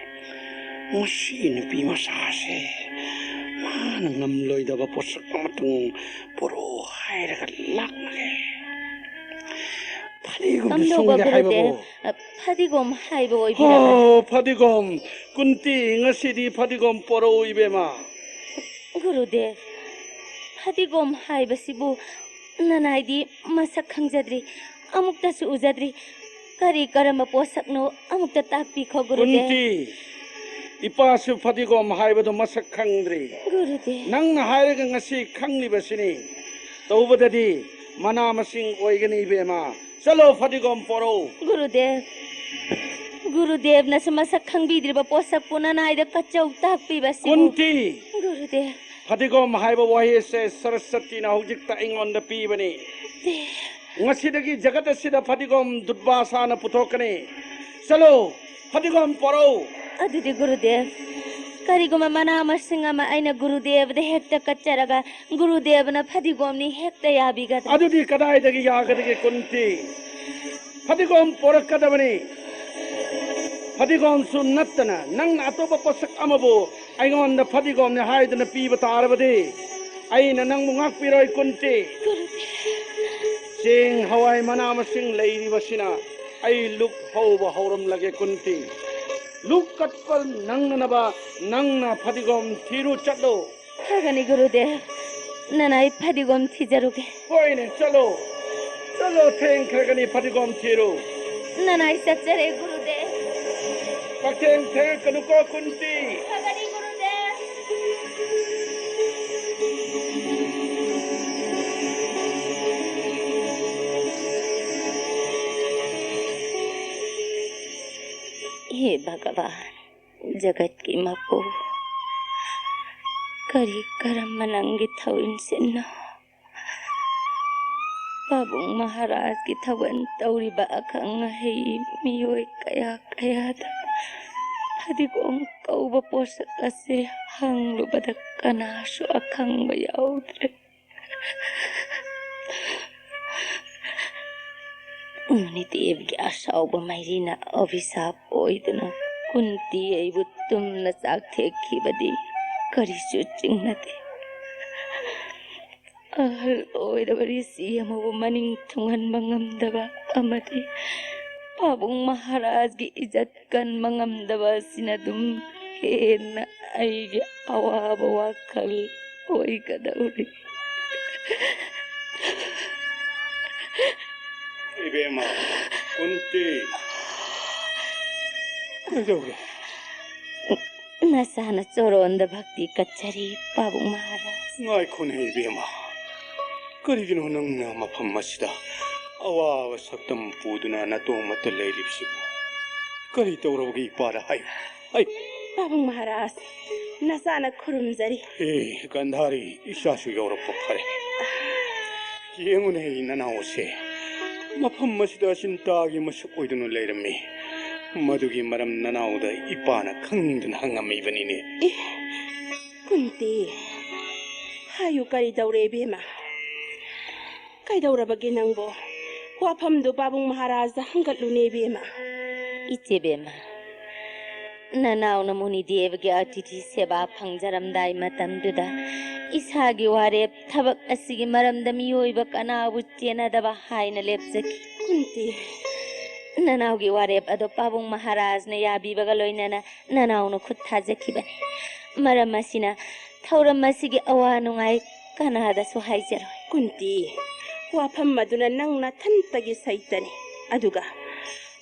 ꯃꯁꯤ ꯅꯨꯄꯤ ꯃꯆꯥꯁꯦ, ꯃꯥꯅ ꯉꯝꯂꯣꯏꯗꯕ ꯄꯣꯠꯁꯛ ꯑꯃꯇꯪ ꯄꯨꯔꯛꯑꯣ ꯍꯥꯏꯔꯒ ꯂꯥꯛꯅꯔꯦ꯫ ꯐꯗꯤꯒꯣꯝꯗꯤ ꯀꯝꯗꯧꯕ ꯁꯨꯡꯗꯦ ꯍꯥꯏꯕꯕꯨ? ꯒꯨꯔꯨꯗꯦꯕ? ꯑ, ꯐꯗꯤꯒꯣꯝ ꯍꯥꯏꯕ ꯑꯣꯏꯕꯤꯔꯕ꯭ꯔꯥ? ꯍꯣ, ꯐꯗꯤꯒꯣꯝ꯫ ꯀꯨꯟꯇꯤ, ꯉꯁꯤꯗꯤ ꯐꯗꯤꯒꯣꯝ ꯄꯣꯔꯛꯎ ꯏꯕꯦꯝꯃ꯫ ꯒꯨꯔꯨꯗꯦꯕ, ꯐꯗꯤꯒꯣꯝ ꯍꯥꯏꯕꯁꯤꯕꯨ ꯅꯅꯥꯏꯗꯤ ꯃꯁꯛ ꯈꯪꯖꯗ꯭ꯔꯤ, ꯑꯃꯨꯛꯇꯁꯨ ꯎꯖꯗ꯭ꯔꯤ꯫ ꯀꯔꯤ ꯀꯔꯝꯕ ꯄꯣꯠꯁꯛꯅꯣ ꯑꯃꯨꯛꯇ ꯇꯥꯛꯄꯤꯈꯣ, ꯒꯨꯔꯨꯗꯦꯕ꯫ ꯀꯨꯟꯇꯤ, ꯏꯄꯥꯁꯨ ꯐꯗꯤꯒꯣꯝ ꯍꯥꯏꯕꯗꯨ ꯃꯁꯛ ꯈꯪꯗ꯭ꯔꯤ꯫ ꯒꯨꯔꯨꯗꯦꯕ꯫ ꯅꯪꯅ ꯍꯥꯏꯔꯒ ꯉꯁꯤ ꯈꯪꯂꯤꯕꯁꯤꯅꯤ꯫ ꯇꯧꯕꯗꯗꯤ ꯃꯅꯥ ꯃꯁꯤꯡ ꯑꯣꯏꯒꯅꯤ, ꯏꯕꯦꯝꯃ꯫ ꯆꯠꯂꯣ, ꯐꯗꯤꯒꯣꯝ ꯄꯣꯔꯛꯎ꯫ ꯒꯨꯔꯨꯗꯦꯕ, ꯒꯨꯔꯨꯗꯦꯕꯅꯁꯨ ꯃꯁꯛ ꯈꯪꯕꯤꯗ꯭ꯔꯤꯕ ꯄꯣꯠꯁꯛꯄꯨ ꯅꯅꯥꯏꯗ ꯀꯆꯧ ꯇꯥꯛꯄꯤꯕꯁꯤꯕꯨ꯫ ꯀꯨꯟꯇꯤ! ꯒꯨꯔꯨꯗꯦꯕ꯫ ꯐꯗꯤꯒꯣꯝ ꯍꯥꯏꯕ ꯋꯥꯍꯩ ꯑꯁꯦ ꯁꯔꯁꯇꯤꯅ ꯍꯧꯖꯤꯛꯇ ꯑꯩꯉꯣꯟꯗ ꯄꯤꯕꯅꯤ꯫ ꯗꯦꯕ꯫ ꯉꯁꯤꯗꯒꯤ ꯖꯒꯠ ꯑꯁꯤꯗ ꯐꯗꯤꯒꯣꯝ ꯗꯨꯔꯕꯥꯁꯥꯅ ꯄꯨꯊꯣꯛꯀꯅꯤ꯫ ꯆꯠꯂꯣ, ꯐꯗꯤꯒꯣꯝ ꯄꯣꯔꯛꯎ꯫ ꯑꯗꯨꯗꯤ ꯒꯨꯔꯨꯗꯦꯕ, ꯀꯔꯤꯒꯨꯝꯕ ꯃꯅꯥ ꯃꯁꯤꯡ ꯑꯃ ꯑꯩꯅ ꯒꯨꯔꯨꯗꯦꯕꯗ ꯍꯦꯛꯇ ꯀꯠꯆꯔꯒ ꯒꯨꯔꯨꯗꯦꯕꯅ ꯐꯗꯤꯒꯣꯝꯅꯤ ꯍꯦꯛꯇ ꯌꯥꯕꯤꯒꯗ꯭ꯔꯥ? ꯑꯗꯨꯗꯤ ꯀꯗꯥꯏꯗꯒꯤ ꯌꯥꯒꯗꯒꯦ, ꯀꯨꯟꯇꯤ? ꯐꯗꯤꯒꯣꯝ ꯄꯣꯔꯛꯀꯗꯕꯅꯤ꯫ ꯐꯗꯤꯒꯣꯝꯁꯨ ꯅꯠꯇꯅ ꯅꯪꯅ ꯑꯇꯣꯞꯄ ꯄꯣꯠꯁꯛ ꯑꯃꯕꯨ ꯑꯩꯉꯣꯟꯗ ꯐꯗꯤꯒꯣꯝꯅꯤ ꯍꯥꯏꯗꯨꯅ ꯄꯤꯕ ꯇꯥꯔꯕꯗꯤ ꯑꯩꯅ ꯅꯪꯕꯨ ꯉꯥꯛꯄꯤꯔꯣꯏ, ꯀꯨꯟꯇꯤ꯫ ꯆꯦꯡ, ꯍꯋꯥꯏ, ꯃꯅꯥ ꯃꯁꯤꯡ ꯂꯩꯔꯤꯕꯁꯤꯅ ꯑꯩ ꯂꯨꯛ ꯍꯧꯕ ꯍꯧꯔꯝꯂꯒꯦ, ꯀꯨꯟꯇꯤ꯫ ꯂꯨꯛ ꯀꯠꯄ ꯅꯪꯅꯅꯕ ꯅꯪꯅ ꯐꯗꯤꯒꯣꯝ ꯊꯤꯔꯨ ꯆꯠꯂꯨ꯫ ꯐꯒꯅꯤ ꯒꯨꯔꯨꯗꯦꯕ, ꯅꯅꯥꯏ ꯐꯗꯤꯒꯣꯝ ꯊꯤꯖꯔꯨꯒꯦ꯫ ꯍꯣꯏꯅꯦ, ꯆꯠꯂꯣ, ꯆꯠꯂꯣ, ꯊꯦꯡꯈ꯭ꯔꯒꯅꯤ, ꯐꯗꯤꯒꯣꯝ ꯊꯤꯔꯨ꯫ ꯅꯅꯥꯏ ꯆꯠꯆꯔꯦ ꯒꯨꯔꯨꯗꯦꯕ꯫ ꯄꯛꯊꯦꯡ ꯊꯦꯡꯉꯛꯀꯅꯨꯀꯣ, ꯀꯨꯟꯇꯤ꯫ ꯐꯒꯅꯤ ꯒꯨꯔꯨꯗꯦꯕ꯫ ꯍꯦ ꯚꯒꯕꯥꯟ, ꯖꯒꯠꯀꯤ ꯃꯄꯨ, ꯀꯔꯤ ꯀꯔꯝꯕ ꯅꯪꯒꯤ ꯊꯧꯏꯟꯁꯤꯟꯅꯣ? ꯄꯥꯕꯨꯡ ꯃꯍꯥꯔꯥꯖꯀꯤ ꯊꯧꯒꯜ ꯇꯧꯔꯤꯕ ꯑꯈꯪ ꯑꯍꯩ ꯃꯤꯑꯣꯏ ꯀꯌꯥ ꯀꯌꯥꯗ ꯐꯗꯤꯒꯣꯝ ꯀꯧꯕ ꯄꯣꯠꯁꯛ ꯑꯁꯤ ꯍꯪꯂꯨꯕꯗ ꯀꯅꯥꯁꯨ ꯑꯈꯪꯕ ꯌꯥꯎꯗ꯭ꯔꯦ꯫ ꯃꯨꯅꯤꯗꯦꯕꯒꯤ ꯑꯁꯥꯎꯕ ꯃꯩꯔꯤꯅ ꯑꯚꯤꯁꯥꯞ ꯑꯣꯏꯗꯨꯅ ꯀꯨꯟꯇꯤ ꯑꯩꯕꯨ ꯇꯨꯝꯅ ꯆꯥꯛꯊꯦꯛꯈꯤꯕꯗꯤ ꯀꯔꯤꯁꯨ ꯆꯤꯡꯅꯗꯦ꯫ ꯑꯍꯜ ꯑꯣꯏꯔꯕ ꯔꯤꯁꯤ ꯑꯃꯕꯨ ꯃꯅꯤꯡ ꯊꯨꯡꯍꯟꯕ ꯉꯝꯗꯕ ꯑꯃꯗꯤ ꯄꯥꯕꯨꯡ ꯃꯍꯥꯔꯥꯖꯒꯤ ꯏꯖꯠ ꯀꯟꯕ ꯉꯝꯗꯕ ꯑꯁꯤꯅ ꯑꯗꯨꯝ ꯍꯦꯟꯅ ꯑꯩꯒꯤ ꯑꯋꯥꯕ ꯋꯥꯈꯜ ꯑꯣꯏꯒꯗꯧꯔꯤ꯫ ꯏꯕꯦꯝꯃ, ꯀꯨꯟꯇꯤ, ꯀꯩꯗꯧꯔꯦ? ꯅꯆꯥꯅ ꯆꯣꯔꯣꯟꯗ ꯚꯛꯇꯤ ꯀꯠꯆꯔꯤ, ꯄꯥꯕꯨꯡ ꯃꯍꯥꯔꯥꯖ꯫ ꯉꯥꯏꯈꯣꯅꯦ ꯏꯕꯦꯝꯃ, ꯀꯔꯤꯒꯤꯅꯣ ꯅꯪꯅ ꯃꯐꯝ ꯑꯁꯤꯗ ꯑꯋꯥꯕ ꯁꯛꯇꯝ ꯄꯨꯗꯨꯅ ꯅꯇꯣꯝꯇ ꯂꯩꯔꯤꯕꯁꯤꯕꯨ? ꯀꯔꯤ ꯇꯧꯔꯕꯒꯦ ꯏꯄꯥꯗ ꯍꯥꯏꯌꯨ, ꯍꯥꯏꯌꯨ꯫ ꯄꯥꯕꯨꯡ ꯃꯍꯥꯔꯥꯖ, ꯅꯆꯥꯅ ꯈꯨꯔꯨꯝꯖꯔꯤ꯫ ꯑꯦ ꯒꯟꯙꯥꯔꯤ, ꯏꯆꯥꯁꯨ ꯌꯧꯔꯛꯄ ꯐꯔꯦ꯫ ꯌꯦꯡꯉꯨꯅꯦ ꯅꯅꯥꯎꯁꯦ, ꯃꯐꯝ ꯑꯁꯤꯗ ꯆꯤꯟꯇꯥꯒꯤ ꯃꯁꯛ ꯑꯣꯏꯗꯨꯅ ꯂꯩꯔꯝꯃꯤ꯫ ꯃꯗꯨꯒꯤ ꯃꯔꯝ ꯅꯅꯥꯎꯗ ꯏꯄꯥꯅ ꯈꯪꯅꯤꯡꯗꯨꯅ ꯍꯪꯉꯝꯃꯤꯕꯅꯤꯅꯦ꯫ ꯑꯦ, ꯀꯨꯟꯇꯤ, ꯍꯥꯏꯌꯨ, ꯀꯔꯤ ꯇꯧꯔꯦ ꯏꯕꯦꯝꯃ? ꯀꯩꯗꯧꯔꯕꯒꯦ ꯅꯪꯕꯣ? ꯋꯥꯐꯝꯗꯨ ꯄꯥꯕꯨꯡ ꯃꯍꯥꯔꯥꯖꯗ ꯍꯪꯒꯠꯂꯨꯅꯦ ꯏꯕꯦꯝꯃ꯫ ꯏꯆꯦ ꯕꯦꯝꯃ, ꯅꯅꯥꯎꯅ ꯃꯨꯅꯤꯗꯦꯕꯒꯤ ꯑꯇꯤꯊꯤ ꯁꯦꯕꯥ ꯐꯪꯖꯔꯝꯗꯥꯏ ꯃꯇꯝꯗꯨꯗ ꯏꯁꯥꯒꯤ ꯋꯥꯔꯦꯞ, ꯊꯕꯛ ꯑꯁꯤꯒꯤ ꯃꯔꯝꯗ ꯃꯤꯑꯣꯏꯕ ꯀꯅꯥꯕꯨ ꯆꯦꯟꯅꯗꯕ ꯍꯥꯏꯅ ꯂꯦꯞꯆꯈꯤ꯫ ꯀꯨꯟꯇꯤ, ꯅꯅꯥꯎꯒꯤ ꯋꯥꯔꯦꯞ ꯑꯗꯣ ꯄꯥꯕꯨꯡ ꯃꯍꯥꯔꯥꯖꯅ ꯌꯥꯕꯤꯕꯒ ꯂꯣꯏꯅꯅ ꯅꯅꯥꯎꯅ ꯈꯨꯠ ꯊꯥꯖꯈꯤꯕꯅꯤ꯫ ꯃꯔꯝ ꯑꯁꯤꯅ ꯊꯧꯔꯝ ꯑꯁꯤꯒꯤ ꯑꯋꯥ ꯅꯨꯡꯉꯥꯏ ꯀꯅꯥꯗꯁꯨ ꯍꯥꯏꯖꯔꯣꯏ꯫ ꯀꯨꯟꯇꯤ, ꯋꯥꯐꯝ ꯑꯗꯨꯅ ꯅꯪ ꯅꯊꯟꯇꯒꯤ ꯁꯩꯇꯅꯤ꯫ ꯑꯗꯨꯒ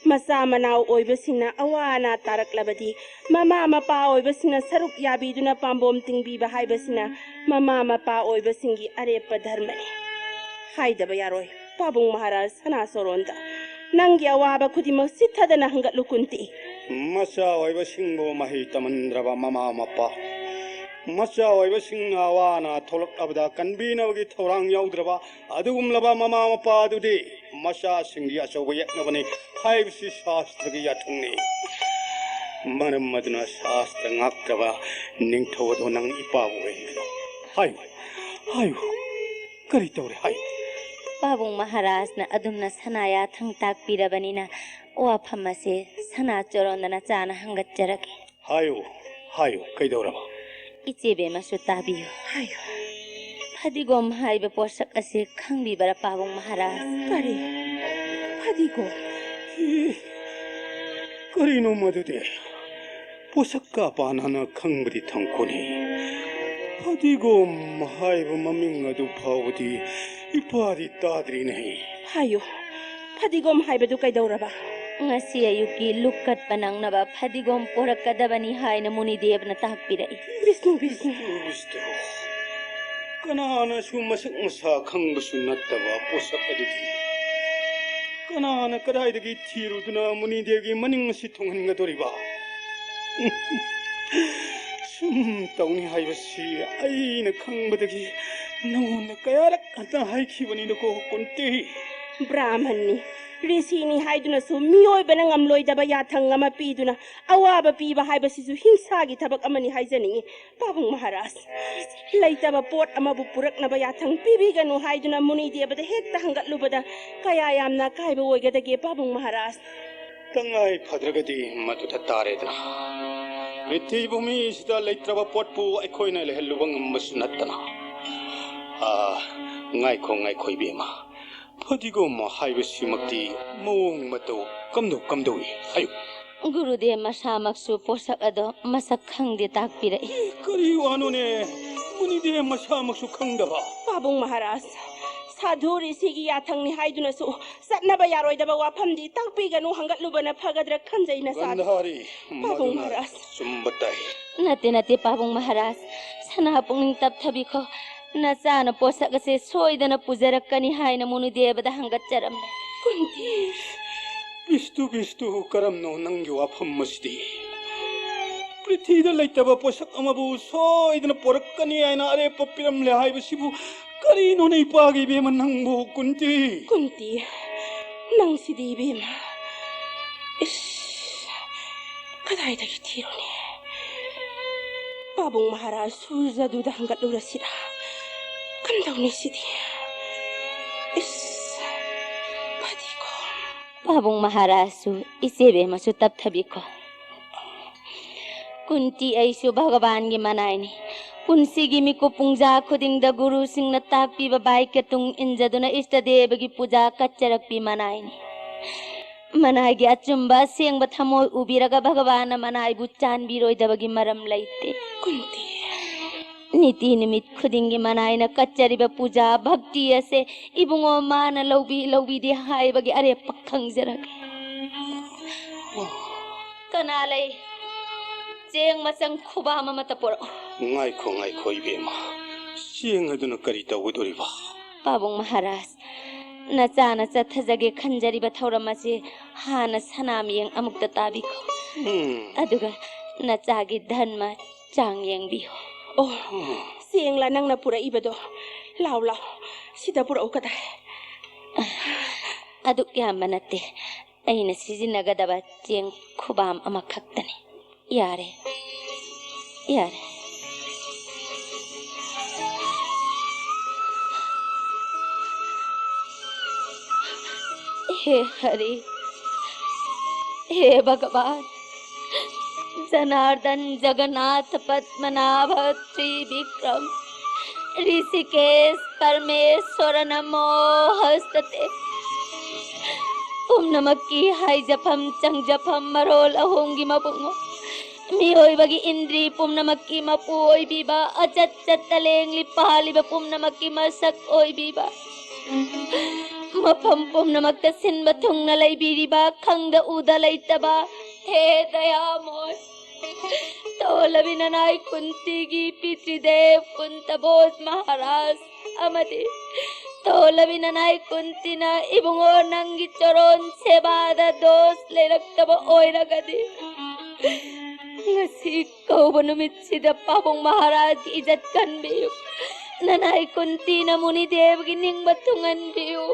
ꯃꯆꯥ ꯃꯅꯥꯎ ꯑꯣꯏꯕꯁꯤꯡꯅ ꯑꯋꯥ ꯑꯅꯥ ꯇꯥꯔꯛꯂꯕꯗꯤ, ꯃꯃꯥ ꯃꯄꯥ ꯑꯣꯏꯕꯁꯤꯡꯅ ꯁꯔꯨꯛ ꯌꯥꯕꯤꯗꯨꯅ ꯄꯥꯝꯕꯣꯝ ꯇꯤꯡꯕꯤꯕ ꯍꯥꯏꯕꯁꯤꯅ ꯃꯃꯥ ꯃꯄꯥ ꯑꯣꯏꯕꯁꯤꯡꯒꯤ ꯑꯔꯦꯞꯄ ꯙꯔꯃꯅꯤ꯫ ꯍꯥꯏꯗꯕ ꯌꯥꯔꯣꯏ꯫ ꯄꯥꯕꯨꯡ ꯃꯍꯥꯔꯥꯖ ꯁꯅꯥ ꯆꯣꯔꯣꯟꯗ ꯅꯪꯒꯤ ꯑꯋꯥꯕ ꯈꯨꯗꯤꯡꯃꯛ ꯆꯤꯠꯊꯗꯅ ꯍꯪꯒꯠꯂꯨ, ꯀꯨꯟꯇꯤ꯫ ꯃꯆꯥ ꯑꯣꯏꯕꯁꯤꯡꯕꯨ ꯃꯍꯩ ꯇꯝꯍꯟꯗ꯭ꯔꯕ ꯃꯃꯥ ꯃꯄꯥ, ꯃꯆꯥ ꯑꯣꯏꯕꯁꯤꯡꯅ ꯑꯋꯥ ꯑꯅꯥ ꯊꯣꯛꯂꯛꯂꯕꯗ ꯀꯟꯕꯤꯅꯕꯒꯤ ꯊꯧꯔꯥꯡ ꯌꯥꯎꯗ꯭ꯔꯕ ꯑꯗꯨꯒꯨꯝꯂꯕ ꯃꯃꯥ ꯃꯄꯥ ꯑꯗꯨꯗꯤ ꯃꯆꯥꯁꯤꯡꯒꯤ ꯑꯆꯧꯕ ꯌꯦꯛꯅꯕꯅꯤ ꯍꯥꯏꯕꯁꯤ ꯁꯥꯁꯇ꯭ꯔꯒꯤ ꯌꯥꯊꯪꯅꯤ꯫ ꯃꯔꯝ ꯑꯗꯨꯅ ꯁꯥꯁꯇ꯭ꯔ ꯉꯥꯛꯇ꯭ꯔꯕ ꯅꯤꯡꯊꯧ ꯑꯗꯣ ꯅꯪ ꯏꯄꯥꯕꯨ ꯑꯣꯏꯍꯟꯒꯅꯨ꯫ ꯍꯥꯏꯌꯨ, ꯍꯥꯏꯌꯨ, ꯀꯔꯤ ꯇꯧꯔꯦ ꯍꯥꯏꯌꯨ꯫ ꯄꯥꯕꯨꯡ ꯃꯍꯥꯔꯥꯖꯅ ꯑꯗꯨꯝꯅ ꯁꯅꯥ ꯌꯥꯊꯪ ꯇꯥꯛꯄꯤꯔꯕꯅꯤꯅ ꯋꯥꯐꯝ ꯑꯁꯦ ꯁꯅꯥ ꯆꯣꯔꯣꯟꯗꯅ ꯆꯥꯅ ꯍꯪꯒꯠꯆꯔꯒꯦ꯫ ꯍꯥꯏꯌꯨ, ꯍꯥꯏꯌꯨ, ꯀꯩꯗꯧꯔꯕ? ꯏꯆꯦ ꯕꯦꯝꯃꯁꯨ ꯇꯥꯕꯤꯌꯨ꯫ ꯍꯥꯏꯌꯨ꯫ ꯐꯗꯤꯒꯣꯝ ꯍꯥꯏꯕ ꯄꯣꯠꯁꯛ ꯑꯁꯤ ꯈꯪꯕꯤꯕꯔꯥ, ꯄꯥꯕꯨꯡ ꯃꯍꯥꯔꯥꯖ? ꯀꯔꯤ? ꯐꯗꯤꯒꯣꯝ? ꯏ, ꯀꯔꯤꯅꯣ ꯃꯗꯨꯗꯤ? ꯄꯣꯠꯁꯛꯀ ꯄꯥꯟꯅꯅ ꯈꯪꯕꯗꯤ ꯊꯪꯈꯣꯅꯤ꯫ ꯐꯗꯤꯒꯣꯝ ꯍꯥꯏꯕ ꯃꯃꯤꯡ ꯑꯗꯨ ꯐꯥꯎꯕꯗꯤ ꯏꯄꯥꯗꯤ ꯇꯥꯗ꯭ꯔꯤꯅꯦ꯫ ꯍꯥꯏꯌꯨ, ꯐꯗꯤꯒꯣꯝ ꯍꯥꯏꯕꯗꯨ ꯀꯩꯗꯧꯔꯕ? ꯉꯁꯤ ꯑꯌꯨꯛꯀꯤ ꯂꯨꯛ ꯀꯠꯄ ꯅꯪꯅꯕ ꯐꯗꯤꯒꯣꯝ ꯄꯣꯔꯛꯀꯗꯕꯅꯤ ꯍꯥꯏꯅ ꯃꯨꯅꯤꯗꯦꯕꯅ ꯇꯥꯛꯄꯤꯔꯛꯏ꯫ ꯕꯤꯁꯅꯨ, ꯕꯤꯁꯅꯨ꯫ ꯕꯤꯁꯅꯨ, ꯀꯅꯥꯅꯁꯨ ꯃꯁꯛ ꯃꯁꯥ ꯈꯪꯕꯁꯨ ꯅꯠꯇꯕ ꯄꯣꯠꯁꯛ ꯑꯗꯨꯗꯤ ꯀꯅꯥꯅ ꯀꯗꯥꯏꯗꯒꯤ ꯊꯤꯔꯨꯗꯨꯅ ꯃꯨꯅꯤꯗꯦꯕꯒꯤ ꯃꯅꯤꯡ ꯑꯁꯤ ꯊꯨꯡꯍꯟꯒꯗꯧꯔꯤꯕ? ꯁꯨꯝ ꯇꯧꯅꯤ ꯍꯥꯏꯕꯁꯤ ꯑꯩꯅ ꯈꯪꯕꯗꯒꯤ ꯅꯉꯣꯟꯗ ꯀꯌꯥꯔꯛ ꯍꯟꯅ ꯍꯥꯏꯈꯤꯕꯅꯤꯅꯀꯣ, ꯀꯨꯟꯇꯤ꯫ ꯕ꯭ꯔꯥꯍꯃꯟꯅꯤ, ꯔꯤꯁꯤꯅꯤ ꯍꯥꯏꯗꯨꯅꯁꯨ ꯃꯤꯑꯣꯏꯕꯅ ꯉꯝꯂꯣꯏꯗꯕ ꯌꯥꯊꯪ ꯑꯃ ꯄꯤꯗꯨꯅ ꯑꯋꯥꯕ ꯄꯤꯕ ꯍꯥꯏꯕꯁꯤꯁꯨ ꯍꯤꯡꯁꯥꯒꯤ ꯊꯕꯛ ꯑꯃꯅꯤ ꯍꯥꯏꯖꯅꯤꯡꯏ꯫ ꯄꯥꯕꯨꯡ ꯃꯍꯥꯔꯥꯖ, ꯂꯩꯇꯕ ꯄꯣꯠ ꯑꯃꯕꯨ ꯄꯨꯔꯛꯅꯕ ꯌꯥꯊꯪ ꯄꯤꯕꯤꯒꯅꯨ ꯍꯥꯏꯗꯨꯅ ꯃꯨꯅꯤ ꯗꯦꯕꯗ ꯍꯦꯛꯇ ꯍꯪꯒꯠꯂꯨꯕꯗ ꯀꯌꯥ ꯌꯥꯝꯅ ꯑꯀꯥꯏꯕ ꯑꯣꯏꯒꯗꯒꯦ, ꯄꯥꯕꯨꯡ ꯃꯍꯥꯔꯥꯖ? ꯇꯉꯥꯏ ꯐꯗ꯭ꯔꯒꯗꯤ ꯃꯗꯨꯗ ꯇꯥꯔꯦꯗꯅ꯫ ꯄ꯭ꯔꯤꯊꯤꯕꯤ ꯚꯨꯃꯤꯁꯤꯗ ꯂꯩꯇ꯭ꯔꯕ ꯄꯣꯠꯄꯨ ꯑꯩꯈꯣꯏꯅ ꯂꯩꯍꯜꯂꯨꯕ ꯉꯝꯕꯁꯨ ꯅꯠꯇꯅ꯫ ꯑꯥ, ꯉꯥꯏꯈꯣ, ꯉꯥꯏꯈꯣ, ꯏꯕꯦꯝꯃ꯫ ꯐꯗꯤꯒꯣꯝ ꯍꯥꯏꯕꯁꯤꯃꯛꯇꯤ ꯃꯑꯣꯡ ꯃꯇꯧ ꯀꯝꯗꯧ ꯀꯝꯗꯧꯏ ꯍꯥꯏꯌꯨ꯫ ꯒꯨꯔꯨꯗꯦꯕ ꯃꯁꯥꯃꯛꯁꯨ ꯄꯣꯠꯁꯛ ꯑꯗꯣ ꯃꯁꯛ ꯈꯪꯗꯦ ꯇꯥꯛꯄꯤꯔꯛꯏ꯫ ꯑꯦ, ꯀꯔꯤ ꯋꯥꯅꯣꯅꯦ? ꯃꯨꯅꯤꯗꯦꯕ ꯃꯁꯥꯃꯛꯁꯨ ꯈꯪꯗꯕ? ꯄꯥꯕꯨꯡ ꯃꯍꯥꯔꯥꯖ, ꯁꯥꯙꯨ ꯔꯤꯁꯤꯒꯤ ꯌꯥꯊꯪꯅꯤ ꯍꯥꯏꯗꯨꯅꯁꯨ ꯆꯠꯅꯕ ꯌꯥꯔꯣꯏꯗꯕ ꯋꯥꯐꯝꯗꯤ ꯇꯥꯛꯄꯤꯒꯅꯨ, ꯍꯪꯒꯠꯂꯨꯕꯅ ꯐꯒꯗ꯭ꯔꯥ ꯈꯟꯖꯩ ꯅꯆꯥ꯫ ꯒꯟꯙꯥꯔꯤ, ꯄꯥꯕꯨꯡ ꯃꯗꯨꯅ ꯃꯍꯥꯔꯥꯖ꯫ ꯆꯨꯝꯕ ꯇꯥꯏ꯫ ꯅꯠꯇꯦ, ꯅꯠꯇꯦ, ꯄꯥꯕꯨꯡ ꯃꯍꯥꯔꯥꯖ, ꯁꯅꯥ ꯄꯨꯛꯅꯤꯡ ꯇꯞꯊꯕꯤꯈꯣ꯫ ꯅꯆꯥꯅ ꯄꯣꯠꯁꯛ ꯑꯁꯦ ꯁꯣꯏꯗꯅ ꯄꯨꯖꯔꯛꯀꯅꯤ ꯍꯥꯏꯅ ꯃꯨꯅꯤꯗꯦꯕꯗ ꯍꯪꯒꯠꯆꯔꯝꯃꯤ꯫ ꯀꯨꯟꯇꯤ꯫ ꯕꯤꯁꯇꯨ, ꯕꯤꯁꯇꯨ, ꯀꯔꯝꯅꯣ ꯅꯪꯒꯤ ꯋꯥꯐꯝ ꯑꯁꯤꯗꯤ? ꯄ꯭ꯔꯤꯊꯤꯗ ꯂꯩꯇꯕ ꯄꯣꯠꯁꯛ ꯑꯃꯕꯨ ꯁꯣꯏꯗꯅ ꯄꯣꯔꯛꯀꯅꯤ ꯍꯥꯏꯅ ꯑꯔꯦꯞꯄ ꯄꯤꯔꯝꯂꯦ ꯍꯥꯏꯕꯁꯤꯕꯨ ꯀꯔꯤꯅꯣꯅꯦ, ꯏꯄꯥꯒꯤ ꯏꯕꯦꯝꯃ ꯅꯪꯕꯨ, ꯀꯨꯟꯇꯤ? ꯀꯨꯟꯇꯤ, ꯅꯪꯁꯤꯗꯤ ꯏꯕꯦꯝꯃ꯫ ꯏꯁ, ꯀꯗꯥꯏꯗꯒꯤ ꯊꯤꯔꯨꯅꯤ? ꯄꯥꯕꯨꯡ ꯃꯍꯥꯔꯥꯖ ꯁꯨꯔꯖꯗꯨꯗ ꯍꯪꯒꯠꯂꯨꯔꯁꯤꯔꯥ? ꯀꯝꯗꯧꯅꯤ ꯁꯤꯗꯤ? ꯏꯁ, ꯐꯗꯤꯒꯣꯝ꯫ ꯄꯥꯕꯨꯡ ꯃꯍꯥꯔꯥꯖꯁꯨ, ꯏꯆꯦꯕꯦꯝꯃꯁꯨ ꯇꯞꯊꯕꯤꯈꯣ꯫ ꯀꯨꯟꯇꯤ, ꯑꯩꯁꯨ ꯚꯒꯕꯥꯟꯒꯤ ꯃꯅꯥꯏꯅꯤ꯫ ꯄꯨꯟꯁꯤꯒꯤ ꯃꯤꯀꯨꯞ ꯄꯨꯡꯖꯥ ꯈꯨꯗꯤꯡꯗ ꯒꯨꯔꯨꯁꯤꯡꯅ ꯇꯥꯛꯄꯤꯕ ꯕꯥꯏꯛꯀ ꯇꯨꯡ ꯏꯟꯖꯗꯨꯅ ꯏꯁꯇ ꯗꯦꯕꯒꯤ ꯄꯨꯖꯥ ꯀꯠꯆꯔꯛꯄꯤ ꯃꯅꯥꯏꯅꯤ꯫ ꯃꯅꯥꯏꯒꯤ ꯑꯆꯨꯝꯕ ꯑꯁꯦꯡꯕ ꯊꯃꯣꯏ ꯎꯕꯤꯔꯒ ꯚꯒꯕꯥꯟꯅ ꯃꯅꯥꯏꯕꯨ ꯆꯥꯟꯕꯤꯔꯣꯏꯗꯕꯒꯤ ꯃꯔꯝ ꯂꯩꯇꯦ꯫ ꯀꯨꯟꯇꯤ꯫ ꯅꯤꯇꯤ ꯅꯨꯃꯤꯠ ꯈꯨꯗꯤꯡꯒꯤ ꯃꯅꯥꯏꯅ ꯀꯠꯆꯔꯤꯕ ꯄꯨꯖꯥ ꯚꯛꯇꯤ ꯑꯁꯦ ꯏꯕꯨꯡꯉꯣ ꯃꯥꯅ ꯂꯧꯕꯤ ꯂꯧꯕꯤꯗꯦ ꯍꯥꯏꯕꯒꯤ ꯑꯔꯦꯞꯄ ꯈꯪꯖꯔꯒꯦ꯫ ꯀꯅꯥ ꯂꯩ? ꯆꯦꯡ ꯃꯆꯪ ꯈꯨꯕꯥꯝ ꯑꯃꯠꯇ ꯄꯨꯔꯛꯎ꯫ ꯉꯥꯏꯈꯣ, ꯉꯥꯏꯈꯣ, ꯏꯕꯦꯝꯃ꯫ ꯆꯦꯡ ꯑꯗꯨꯅ ꯀꯔꯤ ꯇꯧꯒꯗꯧꯔꯤꯕ? ꯄꯥꯕꯨꯡ ꯃꯍꯥꯔꯥꯖ, ꯅꯆꯥꯅ ꯆꯠꯊꯖꯒꯦ ꯈꯟꯖꯔꯤꯕ ꯊꯧꯔꯝ ꯑꯁꯤ ꯍꯥꯟꯅ ꯁꯅꯥ ꯃꯤꯌꯦꯡ ꯑꯃꯨꯛꯇ ꯇꯥꯕꯤꯈꯣ꯫ ꯎꯝ꯫ ꯑꯗꯨꯒ ꯅꯆꯥꯒꯤ ꯙꯔꯃ ꯆꯥꯡ ꯌꯦꯡꯕꯤꯌꯨ꯫ ꯑꯣ, ꯎꯝ꯫ ꯆꯦꯡꯂꯥ ꯅꯪꯅ ꯄꯨꯔꯛꯏꯕꯗꯣ? ꯂꯥꯎ, ꯂꯥꯎ, ꯁꯤꯗ ꯄꯨꯔꯛꯎ꯫ ꯀꯗꯥꯏ? ꯑꯗꯨꯛ ꯌꯥꯝꯕ ꯅꯠꯇꯦ꯫ ꯑꯩꯅ ꯁꯤꯖꯤꯟꯅꯒꯗꯕ ꯆꯦꯡ ꯈꯨꯕꯥꯝ ꯑꯃꯈꯛꯇꯅꯤ꯫ ꯌꯥꯔꯦ, ꯌꯥꯔꯦ꯫ ꯍꯦ ꯍꯔꯤ, ꯍꯦ ꯚꯒꯕꯥꯟ, ꯖꯅꯥꯔꯗꯟ, ꯖꯒꯟꯅꯥꯊ, ꯄꯗꯃꯅꯥꯚ, ꯇ꯭ꯔꯤꯕꯤꯀ꯭ꯔꯝ, ꯔꯤꯁꯤꯀꯦꯁ, ꯄꯔꯃꯦꯁ꯭ꯋꯔ ꯅꯃꯣ ꯍꯁꯇꯇꯦ꯫ ꯄꯨꯝꯅꯃꯛꯀꯤ ꯍꯥꯏꯖꯐꯝ ꯆꯪꯖꯐꯝ ꯃꯔꯣꯜ ꯑꯍꯨꯝꯒꯤ ꯃꯕꯨꯡꯉꯣ, ꯃꯤꯑꯣꯏꯕꯒꯤ ꯏꯟꯗ꯭ꯔꯤ ꯄꯨꯝꯅꯃꯛꯀꯤ ꯃꯄꯨ ꯑꯣꯏꯕꯤꯕ, ꯑꯆꯠ ꯆꯠꯇ ꯂꯦꯡꯂꯤ ꯄꯥꯜꯂꯤꯕ ꯄꯨꯝꯅꯃꯛꯀꯤ ꯃꯁꯛ ꯑꯣꯏꯕꯤꯕ, ꯃꯐꯝ ꯄꯨꯝꯅꯃꯛꯇ ꯁꯤꯟꯕ ꯊꯨꯡꯅ ꯂꯩꯕꯤꯔꯤꯕ, ꯈꯪꯗ ꯎꯗ ꯂꯩꯇꯕ, ꯍꯦ ꯗꯌꯥꯃꯣꯏ, ꯇꯣꯜꯂꯕꯤ ꯅꯅꯥꯏ ꯀꯨꯟꯇꯤꯒꯤ ꯄꯤꯇ꯭ꯔꯤꯗꯦꯕ ꯀꯨꯟꯇꯕꯣꯖ ꯃꯍꯥꯔꯥꯖ ꯑꯃꯗꯤ ꯇꯣꯜꯂꯕꯤ ꯅꯅꯥꯏ ꯀꯨꯟꯇꯤꯅ ꯏꯕꯨꯡꯉꯣ ꯅꯪꯒꯤ ꯆꯣꯔꯣꯟ ꯁꯦꯕꯥꯗ ꯗꯣꯁ ꯂꯩꯔꯛꯇꯕ ꯑꯣꯏꯔꯒꯗꯤ, ꯉꯁꯤ ꯀꯧꯕ ꯅꯨꯃꯤꯠꯁꯤꯗ ꯄꯥꯕꯨꯡ ꯃꯍꯥꯔꯥꯖꯒꯤ ꯏꯖꯠ ꯀꯟꯕꯤꯌꯨ꯫ ꯅꯅꯥꯏ ꯀꯨꯟꯇꯤꯅ ꯃꯨꯅꯤꯗꯦꯕꯒꯤ ꯅꯤꯡꯕ ꯊꯨꯡꯍꯟꯕꯤꯌꯨ꯫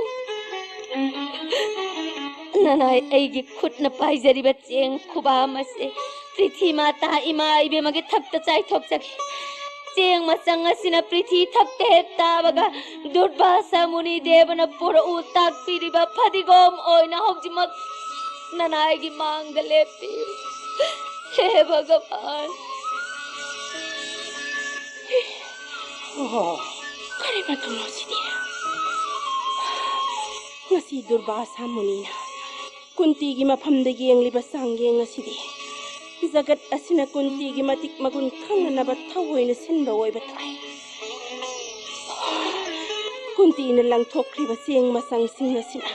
ꯅꯅꯥꯏ ꯑꯩꯒꯤ ꯈꯨꯠꯅ ꯄꯥꯏꯖꯔꯤꯕ ꯆꯦꯡ ꯈꯨꯕꯥꯝ ꯑꯁꯦ ꯄ꯭ꯔꯤꯊꯤ ꯃꯥꯇꯥ ꯏꯃꯥ ꯏꯕꯦꯝꯃꯒꯤ ꯊꯛꯇ ꯆꯥꯏꯊꯣꯛꯆꯒꯦ꯫ ꯆꯦꯡ ꯃꯆꯪ ꯑꯁꯤꯅ ꯄ꯭ꯔꯤꯊꯤ ꯊꯛꯇ ꯍꯦꯛ ꯇꯥꯕꯒ, ꯗꯨꯔꯚꯥꯁꯥ ꯃꯨꯅꯤ ꯗꯦꯕꯅ ꯄꯨꯔꯛꯎ ꯇꯥꯛꯄꯤꯔꯤꯕ ꯐꯗꯤꯒꯣꯝ ꯑꯣꯏꯅ ꯍꯧꯖꯤꯛꯃꯛ ꯅꯅꯥꯏꯒꯤ ꯃꯥꯡꯗ ꯂꯦꯞꯄꯤꯌꯨ꯫ ꯍꯦ ꯚꯒꯕꯥꯟ꯫ ꯑꯣ, ꯀꯔꯤ ꯃꯇꯧꯅꯣ ꯁꯤꯗꯤ? ꯉꯁꯤ ꯗꯨꯔꯚꯥꯁꯥ ꯃꯨꯅꯤꯅ ꯀꯨꯟꯇꯤꯒꯤ ꯃꯐꯝꯗ ꯌꯦꯡꯂꯤꯕ ꯆꯥꯡꯌꯦꯡ ꯑꯁꯤꯗꯤ ꯖꯒꯠ ꯑꯁꯤꯅ ꯀꯨꯟꯇꯤꯒꯤ ꯃꯇꯤꯛ ꯃꯒꯨꯟ ꯈꯪꯅꯅꯕ ꯊꯧꯑꯣꯏꯅ ꯁꯤꯟꯕ ꯑꯣꯏꯕ ꯇꯥꯏ꯫ ꯀꯨꯟꯇꯤꯅ ꯂꯪꯊꯣꯛꯈ꯭ꯔꯤꯕ ꯆꯦꯡ ꯃꯆꯪꯁꯤꯡ ꯑꯁꯤꯅ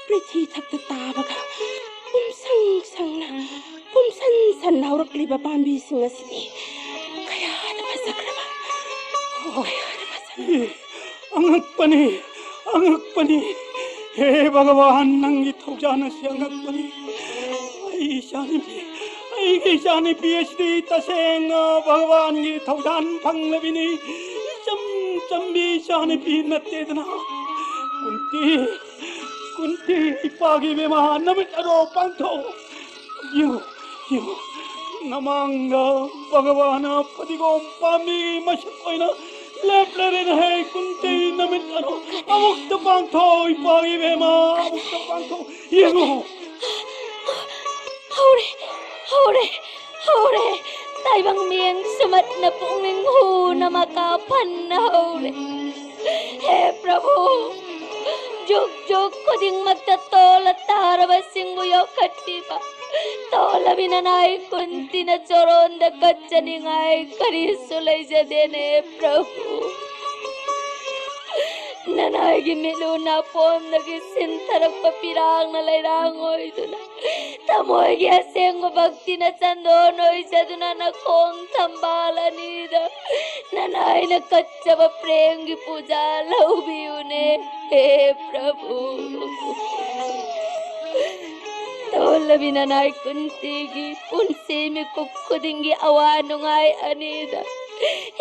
ꯄ꯭ꯔꯤꯊꯤ ꯊꯛꯇ ꯇꯥꯕꯒ ꯄꯨꯝꯁꯪ ꯁꯪꯅ, ꯄꯨꯝꯁꯟ ꯁꯟꯅ ꯍꯧꯔꯛꯂꯤꯕ ꯄꯥꯝꯕꯤꯁꯤꯡ ꯑꯁꯤꯗꯤ ꯀꯌꯥꯗ ꯐꯖꯈ꯭ꯔꯕ, ꯀꯌꯥꯗ ꯐꯖꯈ꯭ꯔꯕ꯫ ꯑꯉꯛꯄꯅꯤ, ꯑꯉꯛꯄꯅꯤ꯫ ꯍꯦ ꯚꯒꯋꯥꯟ, ꯅꯪꯒꯤ ꯊꯧꯖꯥꯟ ꯑꯁꯤ ꯑꯉꯛꯄꯅꯤ꯫ ꯑꯩ ꯏꯆꯥꯅꯨꯄꯤ, ꯑꯩꯒꯤ ꯏꯆꯥꯅꯨꯄꯤ ꯑꯁꯤꯗꯤ ꯇꯁꯦꯡꯅ ꯚꯒꯋꯥꯟꯒꯤ ꯊꯧꯖꯥꯟ ꯐꯪꯂꯕꯤꯅꯤ꯫ ꯏꯆꯝ ꯆꯝꯕꯤ ꯏꯆꯥꯅꯨꯄꯤ ꯅꯠꯇꯦꯗꯅ꯫ ꯀꯨꯟꯇꯤ, ꯀꯨꯟꯇꯤ, ꯏꯄꯥꯒꯤ ꯏꯕꯦꯝꯃ, ꯅꯃꯤꯠ ꯑꯗꯣ ꯄꯥꯡꯊꯣꯛꯎ꯫ ꯌꯦꯡꯉꯨ, ꯌꯦꯡꯉꯨ, ꯅꯃꯥꯡꯗ ꯚꯒꯋꯥꯟꯅ ꯐꯗꯤꯒꯣꯝ ꯄꯥꯝꯕꯤ ꯃꯁꯛ ꯑꯣꯏꯅ ꯂꯦꯞꯂꯔꯦꯅꯦ꯫ ꯍꯦ ꯀꯨꯟꯇꯤ, ꯅꯃꯤꯠ ꯑꯗꯣ ꯑꯃꯨꯛꯇ ꯄꯥꯡꯊꯣꯛꯎ, ꯏꯄꯥꯒꯤ ꯏꯕꯦꯝꯃ, ꯑꯃꯨꯛꯇ ꯄꯥꯡꯊꯣꯛꯎ꯫ ꯌꯦꯡꯉꯨ꯫ ꯍꯧꯔꯦ, ꯍꯧꯔꯦ, ꯍꯧꯔꯦ꯫ ꯇꯥꯏꯕꯪ ꯃꯤꯠꯌꯦꯡ ꯁꯨꯝꯍꯠꯅ ꯄꯨꯛꯅꯤꯡ ꯍꯨꯅ ꯃꯀꯥ ꯐꯟꯅ ꯍꯧꯔꯦ꯫ ꯍꯦ ꯄ꯭ꯔꯚꯨ, ꯖꯨꯒ ꯖꯨꯒ ꯈꯨꯗꯤꯡꯃꯛꯇ ꯇꯣꯜꯂ ꯇꯥꯔꯕꯁꯤꯡꯕꯨ ꯌꯣꯛꯈꯠꯄꯤꯕ ꯇꯣꯜꯂꯕꯤ ꯅꯅꯥꯏ ꯀꯨꯟꯇꯤꯅ ꯆꯣꯔꯣꯟꯗ ꯀꯠꯆꯅꯤꯡꯉꯥꯏ ꯀꯔꯤꯁꯨ ꯂꯩꯖꯗꯦꯅꯦ ꯄ꯭ꯔꯚꯨ꯫ ꯅꯅꯥꯏꯒꯤ ꯃꯤꯠꯂꯨ ꯅꯥꯄꯣꯝꯗꯒꯤ ꯁꯤꯟꯊꯔꯛꯄ ꯄꯤꯔꯥꯡꯅ ꯂꯩꯔꯥꯡ ꯑꯣꯏꯗꯨꯅ, ꯊꯃꯣꯏꯒꯤ ꯑꯁꯦꯡꯕ ꯚꯛꯇꯤꯅ ꯆꯟꯗꯣꯟ ꯑꯣꯏꯖꯗꯨꯅ, ꯅꯈꯣꯡ ꯊꯝꯕꯥꯜ ꯑꯅꯤꯗ ꯅꯅꯥꯏꯅ ꯀꯠꯆꯕ ꯄ꯭ꯔꯦꯝꯒꯤ ꯄꯨꯖꯥ ꯂꯧꯕꯤꯌꯨꯅꯦ꯫ ꯍꯦ ꯄ꯭ꯔꯚꯨ, ꯇꯣꯜꯂꯕꯤ ꯅꯅꯥꯏ ꯀꯨꯟꯇꯤꯒꯤ ꯄꯨꯟꯁꯤ ꯃꯤꯀꯨꯞ ꯈꯨꯗꯤꯡꯒꯤ ꯑꯋꯥ ꯅꯨꯡꯉꯥꯏ ꯑꯅꯤꯗ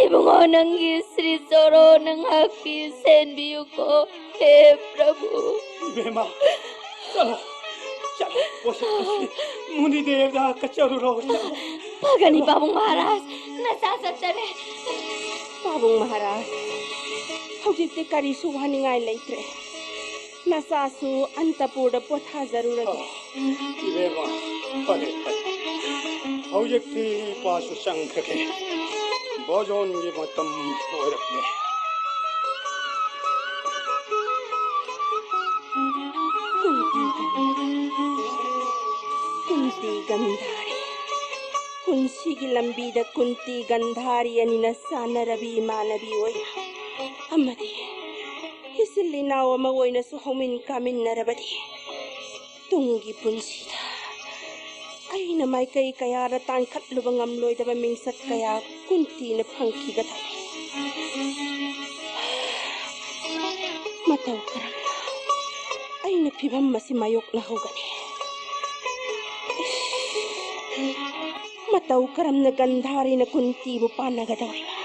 ꯏꯕꯨꯡꯉꯣ ꯅꯪꯒꯤ ꯁ꯭ꯔꯤ ꯆꯣꯔꯣ ꯅꯪ ꯉꯥꯛꯄꯤ ꯁꯦꯟꯕꯤꯌꯨꯀꯣ꯫ ꯍꯦ ꯄ꯭ꯔꯚꯨ꯫ ꯏꯕꯦꯝꯃ, ꯆꯠꯂꯣ, ꯆꯠꯂꯣ, ꯄꯣꯠꯁꯛ ꯑꯁꯤ ꯃꯨꯅꯤꯗꯦꯕꯗ ꯀꯠꯆꯔꯨꯔꯣ, ꯆꯠꯂꯣ꯫ ꯐꯒꯅꯤ, ꯆꯠꯂꯣ꯫ ꯄꯥꯕꯨꯡ ꯃꯍꯥꯔꯥꯖ, ꯅꯆꯥ ꯆꯠꯆꯔꯦ꯫ ꯄꯥꯕꯨꯡ ꯃꯍꯥꯔꯥꯖ, ꯍꯧꯖꯤꯛꯇꯤ ꯀꯔꯤꯁꯨ ꯋꯥꯅꯤꯡꯉꯥꯏ ꯂꯩꯇ꯭ꯔꯦ꯫ ꯅꯆꯥꯁꯨ ꯑꯟꯇꯄꯨꯔꯗ ꯄꯣꯊꯥꯖꯔꯨꯔꯒꯦ꯫ ꯑꯣ, ꯏꯕꯦꯝꯃ, ꯐꯔꯦ, ꯐꯔꯦ꯫ ꯍꯧꯖꯤꯛꯇꯤ ꯏꯄꯥꯁꯨ ꯆꯪꯈ꯭ꯔꯒꯦ꯫ ꯚꯣꯖꯣꯟꯒꯤ ꯃꯇꯝ ꯑꯣꯏꯔꯛꯂꯦ꯫ ꯒꯟꯙꯥꯔꯤ꯫ ꯄꯨꯟꯁꯤꯒꯤ ꯂꯝꯕꯤꯗ ꯀꯨꯟꯇꯤ ꯒꯟꯙꯥꯔꯤ ꯑꯅꯤꯅ ꯆꯥꯟꯅꯔꯕꯤ ꯏꯃꯥꯟꯅꯕꯤ ꯑꯣꯏꯅ ꯑꯃꯗꯤ ꯏꯆꯤꯜ ꯏꯅꯥꯎ ꯑꯃ ꯑꯣꯏꯅꯁꯨ ꯍꯧꯃꯤꯟ ꯀꯥꯃꯤꯟꯅꯔꯕꯗꯤ ꯇꯨꯡꯒꯤ ꯄꯨꯟꯁꯤꯗ ꯑꯩꯅ ꯃꯥꯏꯀꯩ ꯀꯌꯥꯗ ꯇꯥꯟꯈꯠꯂꯨꯕ ꯉꯝꯂꯣꯏꯗꯕ ꯃꯤꯡꯆꯠ ꯀꯌꯥ ꯀꯨꯟꯇꯤꯅ ꯐꯪꯈꯤꯒꯗꯕꯅꯤ꯫ ꯃꯇꯧ ꯀꯔꯝꯅ ꯑꯩꯅ ꯐꯤꯚꯝ ꯑꯁꯤ ꯃꯥꯌꯣꯛꯅꯍꯧꯒꯅꯤ? ꯃꯇꯧ ꯀꯔꯝꯅ ꯒꯟꯙꯥꯔꯤꯅ ꯀꯨꯟꯇꯤꯕꯨ ꯄꯥꯟꯅꯒꯗꯧꯔꯤꯕ?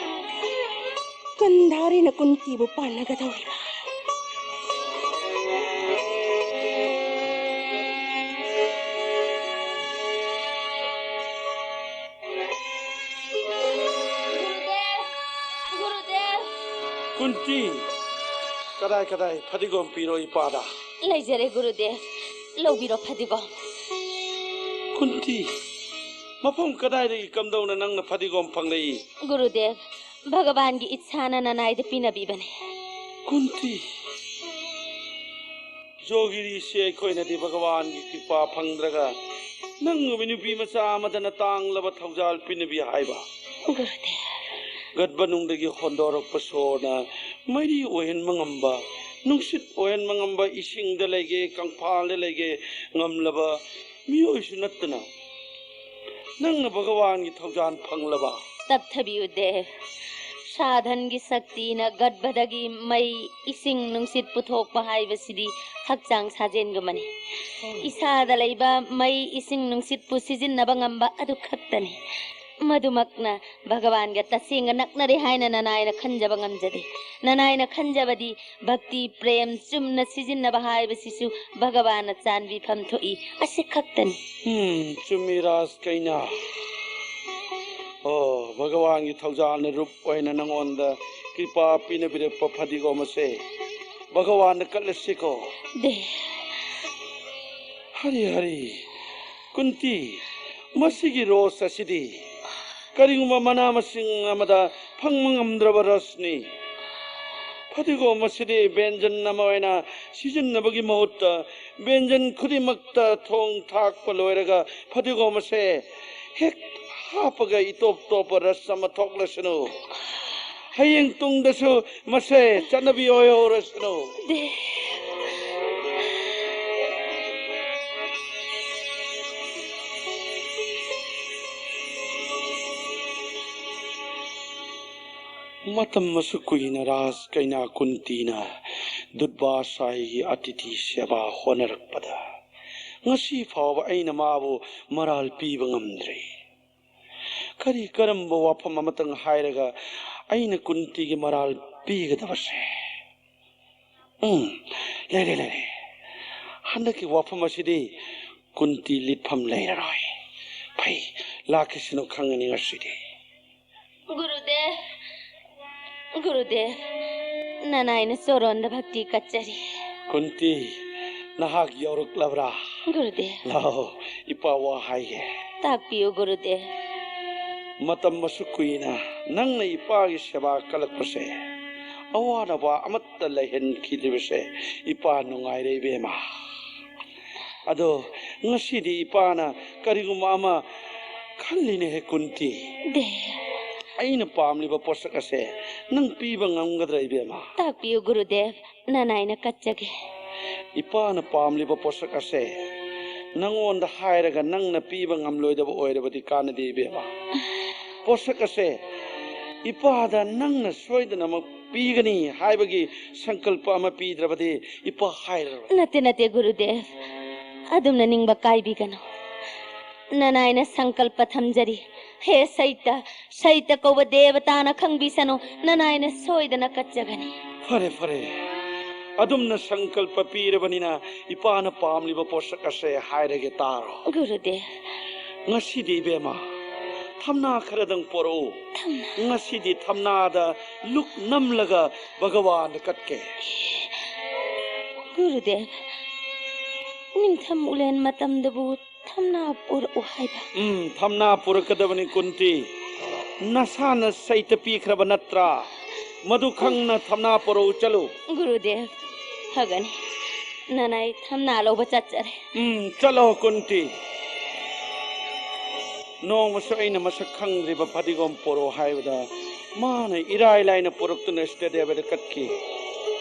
ꯒꯟꯙꯥꯔꯤꯅ ꯀꯨꯟꯇꯤꯕꯨ ꯄꯥꯟꯅꯒꯗꯧꯔꯤꯕ? ꯒꯨꯔꯨꯗꯦꯕ! ꯒꯨꯔꯨꯗꯦꯕ! ꯀꯨꯟꯇꯤ! ꯀꯗꯥꯏ, ꯀꯗꯥꯏ? ꯐꯗꯤꯒꯣꯝ ꯄꯤꯔꯣ ꯏꯄꯥꯗ꯫ ꯂꯩꯖꯔꯦ ꯒꯨꯔꯨꯗꯦꯕ, ꯂꯧꯕꯤꯔꯣ ꯐꯗꯤꯒꯣꯝ꯫ ꯀꯨꯟꯇꯤ, ꯃꯐꯝ ꯀꯗꯥꯏꯗꯒꯤ ꯀꯝꯗꯧꯅ ꯅꯪꯅ ꯐꯗꯤꯒꯣꯝ ꯐꯪꯂꯛꯏ? ꯒꯨꯔꯨꯗꯦꯕ, ꯚꯒꯕꯥꯟꯒꯤ ꯏꯠꯁꯥꯅ ꯅꯅꯥꯏꯗ ꯄꯤꯅꯕꯤꯕꯅꯦ꯫ ꯀꯨꯟꯇꯤ, ꯖꯣꯒꯤꯔꯤꯁꯤ ꯑꯩꯈꯣꯏꯅꯗꯤ ꯚꯒꯕꯥꯟꯒꯤ ꯀ꯭ꯔꯤꯄꯥ ꯐꯪꯗ꯭ꯔꯒ ꯅꯪꯒꯨꯝꯕ ꯅꯨꯄꯤ ꯃꯆꯥ ꯑꯃꯗꯅ ꯇꯥꯡꯂꯕ ꯊꯧꯖꯥꯜ ꯄꯤꯅꯕꯤ ꯍꯥꯏꯕ꯫ ꯒꯨꯔꯨꯗꯦꯕ꯫ ꯒꯠꯚꯅꯨꯡꯗꯒꯤ ꯍꯣꯟꯗꯣꯔꯛꯄ ꯁꯣꯔꯅ ꯃꯩꯔꯤ ꯑꯣꯏꯍꯟꯕ ꯉꯝꯕ, ꯅꯨꯡꯁꯤꯠ ꯑꯣꯏꯍꯟꯕ ꯉꯝꯕ, ꯏꯁꯤꯡꯗ ꯂꯩꯒꯦ, ꯀꯪꯐꯥꯜꯗ ꯂꯩꯒꯦ ꯉꯝꯂꯕ ꯃꯤꯑꯣꯏꯁꯨ ꯅꯠꯇꯅ ꯅꯪꯅ ꯚꯒꯋꯥꯟꯒꯤ ꯊꯧꯖꯥꯜ ꯐꯪꯂꯕ? ꯇꯞꯊꯕꯤꯌꯨ ꯗꯦꯕ꯫ ꯁꯥꯙꯟꯒꯤ ꯁꯛꯇꯤꯅ ꯒꯠꯚꯗꯒꯤ ꯃꯩ, ꯏꯁꯤꯡ, ꯅꯨꯡꯁꯤꯠ ꯄꯨꯊꯣꯛꯄ ꯍꯥꯏꯕꯁꯤꯗꯤ ꯍꯛꯆꯥꯡ ꯁꯥꯖꯦꯜꯒꯨꯝꯕꯅꯤ꯫ ꯏꯁꯥꯗ ꯂꯩꯕ ꯃꯩ, ꯏꯁꯤꯡ, ꯅꯨꯡꯁꯤꯠꯄꯨ ꯁꯤꯖꯤꯟꯅꯕ ꯉꯝꯕ ꯑꯗꯨ ꯈꯛꯇꯅꯤ꯫ ꯃꯗꯨꯃꯛꯅ ꯚꯒꯋꯥꯟꯒ ꯇꯁꯦꯡꯅ ꯅꯛꯅꯔꯦ ꯍꯥꯏꯅ ꯅꯅꯥꯏꯅ ꯈꯟꯖꯕ ꯉꯝꯖꯗꯦ꯫ ꯅꯅꯥꯏꯅ ꯈꯟꯖꯕꯗꯤ ꯚꯛꯇꯤ, ꯄ꯭ꯔꯦꯝ ꯆꯨꯝꯅ ꯁꯤꯖꯤꯟꯅꯕ ꯍꯥꯏꯕꯁꯤꯁꯨ ꯚꯒꯋꯥꯟꯅ ꯆꯥꯟꯕꯤꯐꯝ ꯊꯣꯛꯏ, ꯑꯁꯤ ꯈꯛꯇꯅꯤ꯫ ꯎꯝ, ꯆꯨꯝꯃꯤ ꯔꯥꯖ ꯀꯩꯅꯥ꯫ ꯑꯣ, ꯚꯒꯋꯥꯟꯒꯤ ꯊꯧꯖꯥꯜꯅ ꯔꯨꯞ ꯑꯣꯏꯅ ꯅꯉꯣꯟꯗ ꯀ꯭ꯔꯤꯄꯥ ꯄꯤꯅꯕꯤꯔꯛꯄ ꯐꯗꯤꯒꯣꯝ ꯑꯁꯦ ꯚꯒꯋꯥꯟꯗ ꯀꯠꯂꯁꯤꯀꯣ꯫ ꯗꯦ꯫ ꯍꯔꯤ ꯍꯔꯤ꯫ ꯀꯨꯟꯇꯤ, ꯃꯁꯤꯒꯤ ꯔꯣꯁ ꯑꯁꯤꯗꯤ ꯀꯔꯤꯒꯨꯝꯕ ꯃꯅꯥ ꯃꯁꯤꯡ ꯑꯃꯗ ꯐꯪꯕ ꯉꯝꯗ꯭ꯔꯕ ꯔꯁꯅꯤ꯫ ꯐꯗꯤꯒꯣꯝ ꯑꯁꯤꯗꯤ ꯕꯦꯟꯖꯟ ꯑꯃ ꯑꯣꯏꯅ ꯁꯤꯖꯤꯟꯅꯕꯒꯤ ꯃꯍꯨꯠꯇ ꯕꯦꯟꯖꯟ ꯈꯨꯗꯤꯡꯃꯛꯇ ꯊꯣꯡ ꯊꯥꯛꯄ ꯂꯣꯏꯔꯒ ꯐꯗꯤꯒꯣꯝ ꯑꯁꯦ ꯍꯦꯛ ꯍꯥꯞꯄꯒ ꯏꯇꯣꯞ ꯇꯣꯞꯄ ꯔꯁ ꯑꯃ ꯊꯣꯛꯂꯁꯅꯨ꯫ ꯍꯌꯦꯡ ꯇꯨꯡꯗꯁꯨ ꯃꯁꯦ ꯆꯠꯅꯕꯤ ꯑꯣꯏꯍꯧꯔꯁꯅꯨ꯫ ꯗꯦ꯫ ꯃꯇꯝ ꯑꯁꯨꯛ ꯀꯨꯏꯅ ꯔꯥꯖ ꯀꯩꯅꯥ ꯀꯨꯟꯇꯤꯅ ꯗꯨꯠꯕꯥꯁꯥꯏꯒꯤ ꯑꯇꯤꯊꯤ ꯁꯦꯕꯥ ꯍꯣꯠꯅꯔꯛꯄꯗ ꯉꯁꯤ ꯐꯥꯎꯕ ꯑꯩꯅ ꯃꯥꯕꯨ ꯃꯔꯥꯜ ꯄꯤꯕ ꯉꯝꯗ꯭ꯔꯤ꯫ ꯀꯔꯤ ꯀꯔꯝꯕ ꯋꯥꯐꯝ ꯑꯃꯇꯪ ꯍꯥꯏꯔꯒ ꯑꯩꯅ ꯀꯨꯟꯇꯤꯒꯤ ꯃꯔꯥꯜ ꯄꯤꯒꯗꯕꯁꯦ? ꯎꯝ, ꯂꯩꯔꯦ, ꯂꯩꯔꯦ꯫ ꯍꯟꯗꯛꯀꯤ ꯋꯥꯐꯝ ꯑꯁꯤꯗꯤ ꯀꯨꯟꯇꯤ ꯂꯤꯠꯐꯝ ꯂꯩꯔꯔꯣꯏ꯫ ꯐꯩ, ꯂꯥꯛꯈꯤꯁꯅꯨ ꯈꯪꯉꯅꯤ ꯉꯁꯤꯗꯤ꯫ ꯒꯨꯔꯨꯗꯦꯕ, ꯒꯨꯔꯨꯗꯦꯕ, ꯅꯅꯥꯏꯅ ꯆꯣꯔꯣꯟꯗ ꯚꯛꯇꯤ ꯀꯠꯆꯔꯤ꯫ ꯀꯨꯟꯇꯤ, ꯅꯍꯥꯛ ꯌꯧꯔꯛꯂꯕ꯭ꯔꯥ? ꯒꯨꯔꯨꯗꯦꯕ꯫ ꯂꯥꯛꯑꯣ, ꯏꯄꯥ ꯋꯥ ꯍꯥꯏꯒꯦ꯫ ꯇꯥꯛꯄꯤꯌꯨ ꯒꯨꯔꯨꯗꯦꯕ꯫ ꯃꯇꯝ ꯑꯁꯨꯛ ꯀꯨꯏꯅ ꯅꯪꯅ ꯏꯄꯥꯒꯤ ꯁꯦꯕꯥ ꯀꯜꯂꯛꯄꯁꯦ, ꯑꯋꯥꯗ ꯑꯋꯥ ꯑꯃꯠꯇ ꯂꯩꯍꯟꯈꯤꯗ꯭ꯔꯤꯕꯁꯦ ꯏꯄꯥ ꯅꯨꯡꯉꯥꯏꯔꯦ ꯏꯕꯦꯝꯃ꯫ ꯑꯗꯣ ꯉꯁꯤꯗꯤ ꯏꯄꯥꯅ ꯀꯔꯤꯒꯨꯝꯕ ꯑꯃ ꯈꯜꯂꯤꯅꯦ ꯍꯦ ꯀꯨꯟꯇꯤ꯫ ꯗꯦ꯫ ꯑꯩꯅ ꯄꯥꯝꯂꯤꯕ ꯄꯣꯠꯁꯛ ꯑꯁꯦ ꯅꯪ ꯄꯤꯕ ꯉꯝꯒꯗ꯭ꯔꯥ ꯏꯕꯦꯝꯃ? ꯇꯥꯛꯄꯤꯌꯨ ꯒꯨꯔꯨꯗꯦꯕ, ꯅꯅꯥꯏꯅ ꯀꯠꯆꯒꯦ꯫ ꯏꯄꯥꯅ ꯄꯥꯝꯂꯤꯕ ꯄꯣꯠꯁꯛ ꯑꯁꯦ ꯅꯪꯉꯣꯟꯗ ꯍꯥꯏꯔꯒ ꯅꯪꯅ ꯄꯤꯕ ꯉꯝꯂꯣꯏꯗꯕ ꯑꯣꯏꯔꯕꯗꯤ ꯀꯥꯟꯅꯗꯦ ꯏꯕꯦꯝꯃ꯫ ꯄꯣꯠꯁꯛ ꯑꯁꯦ ꯏꯄꯥꯗ ꯅꯪꯅ ꯁꯣꯏꯗꯅꯃꯛ ꯄꯤꯒꯅꯤ ꯍꯥꯏꯕꯒꯤ ꯁꯪꯀꯜꯄ ꯑꯃ ꯄꯤꯗ꯭ꯔꯕꯗꯤ ꯏꯄꯥ ꯍꯥꯏꯔꯔꯣꯏ꯫ ꯅꯠꯇꯦ, ꯅꯠꯇꯦ, ꯒꯨꯔꯨꯗꯦꯕ꯫ ꯑꯗꯨꯝꯅ ꯅꯤꯡꯕ ꯀꯥꯏꯕꯤꯒꯅꯨ꯫ ꯅꯅꯥꯏꯅ ꯁꯪꯀꯜꯄ ꯊꯝꯖꯔꯤ꯫ ꯍꯦ ꯁꯩꯇ, ꯁꯩꯇ ꯀꯧꯕ ꯗꯦꯕꯇꯥꯅ ꯈꯪꯕꯤꯁꯅꯨ, ꯅꯅꯥꯏꯅ ꯁꯣꯏꯗꯅ ꯀꯠꯆꯒꯅꯤ꯫ ꯐꯔꯦ, ꯐꯔꯦ꯫ ꯑꯗꯨꯝꯅ ꯁꯪꯀꯜꯄ ꯄꯤꯔꯕꯅꯤꯅ ꯏꯄꯥꯅ ꯄꯥꯝꯂꯤꯕ ꯄꯣꯠꯁꯛ ꯑꯁꯦ ꯍꯥꯏꯔꯒꯦ ꯇꯥꯔꯣ꯫ ꯒꯨꯔꯨꯗꯦꯕ꯫ ꯉꯁꯤꯗꯤ ꯏꯕꯦꯝꯃ, ꯊꯝꯅꯥ ꯈꯔꯗꯪ ꯄꯣꯔꯛꯎ꯫ ꯊꯝꯅꯥ? ꯉꯁꯤꯗꯤ ꯊꯝꯅꯥꯗ ꯂꯨꯛ ꯅꯝꯂꯒ ꯚꯒꯋꯥꯟꯗ ꯀꯠꯀꯦ꯫ ꯒꯨꯔꯨꯗꯦꯕ, ꯅꯤꯡꯊꯝ ꯎꯂꯦꯟ ꯃꯇꯝꯗꯕꯨ ꯊꯝꯅꯥ ꯄꯨꯔꯛꯎ ꯍꯥꯏꯕ? ꯎꯝ, ꯊꯝꯅꯥ ꯄꯨꯔꯛꯀꯗꯕꯅꯤ ꯀꯨꯟꯇꯤ꯫ ꯅꯁꯥꯅ ꯁꯩꯇ ꯄꯤꯈ꯭ꯔꯕ ꯅꯠꯇ꯭ꯔꯥ? ꯃꯗꯨ ꯈꯪꯅ ꯊꯝꯅꯥ ꯄꯨꯔꯛꯎ ꯆꯠꯂꯨ꯫ ꯒꯨꯔꯨꯗꯦꯕ, ꯐꯒꯅꯤ꯫ ꯅꯅꯥꯏ ꯊꯝꯅꯥ ꯂꯧꯕ ꯆꯠꯆꯔꯦ꯫ ꯎꯝ, ꯆꯠꯂꯣ ꯀꯨꯟꯇꯤ꯫ ꯅꯣꯡꯃꯁꯨ ꯑꯩꯅ ꯃꯁꯛ ꯈꯪꯗ꯭ꯔꯤꯕ ꯐꯗꯤꯒꯣꯝ ꯄꯣꯔꯛꯑꯣ ꯍꯥꯏꯕꯗ ꯃꯥꯅ ꯏꯔꯥꯏ ꯂꯥꯏꯅ ꯄꯨꯔꯛꯇꯨꯅ ꯁꯤꯇ ꯗꯦꯕꯗ ꯀꯠꯈꯤ꯫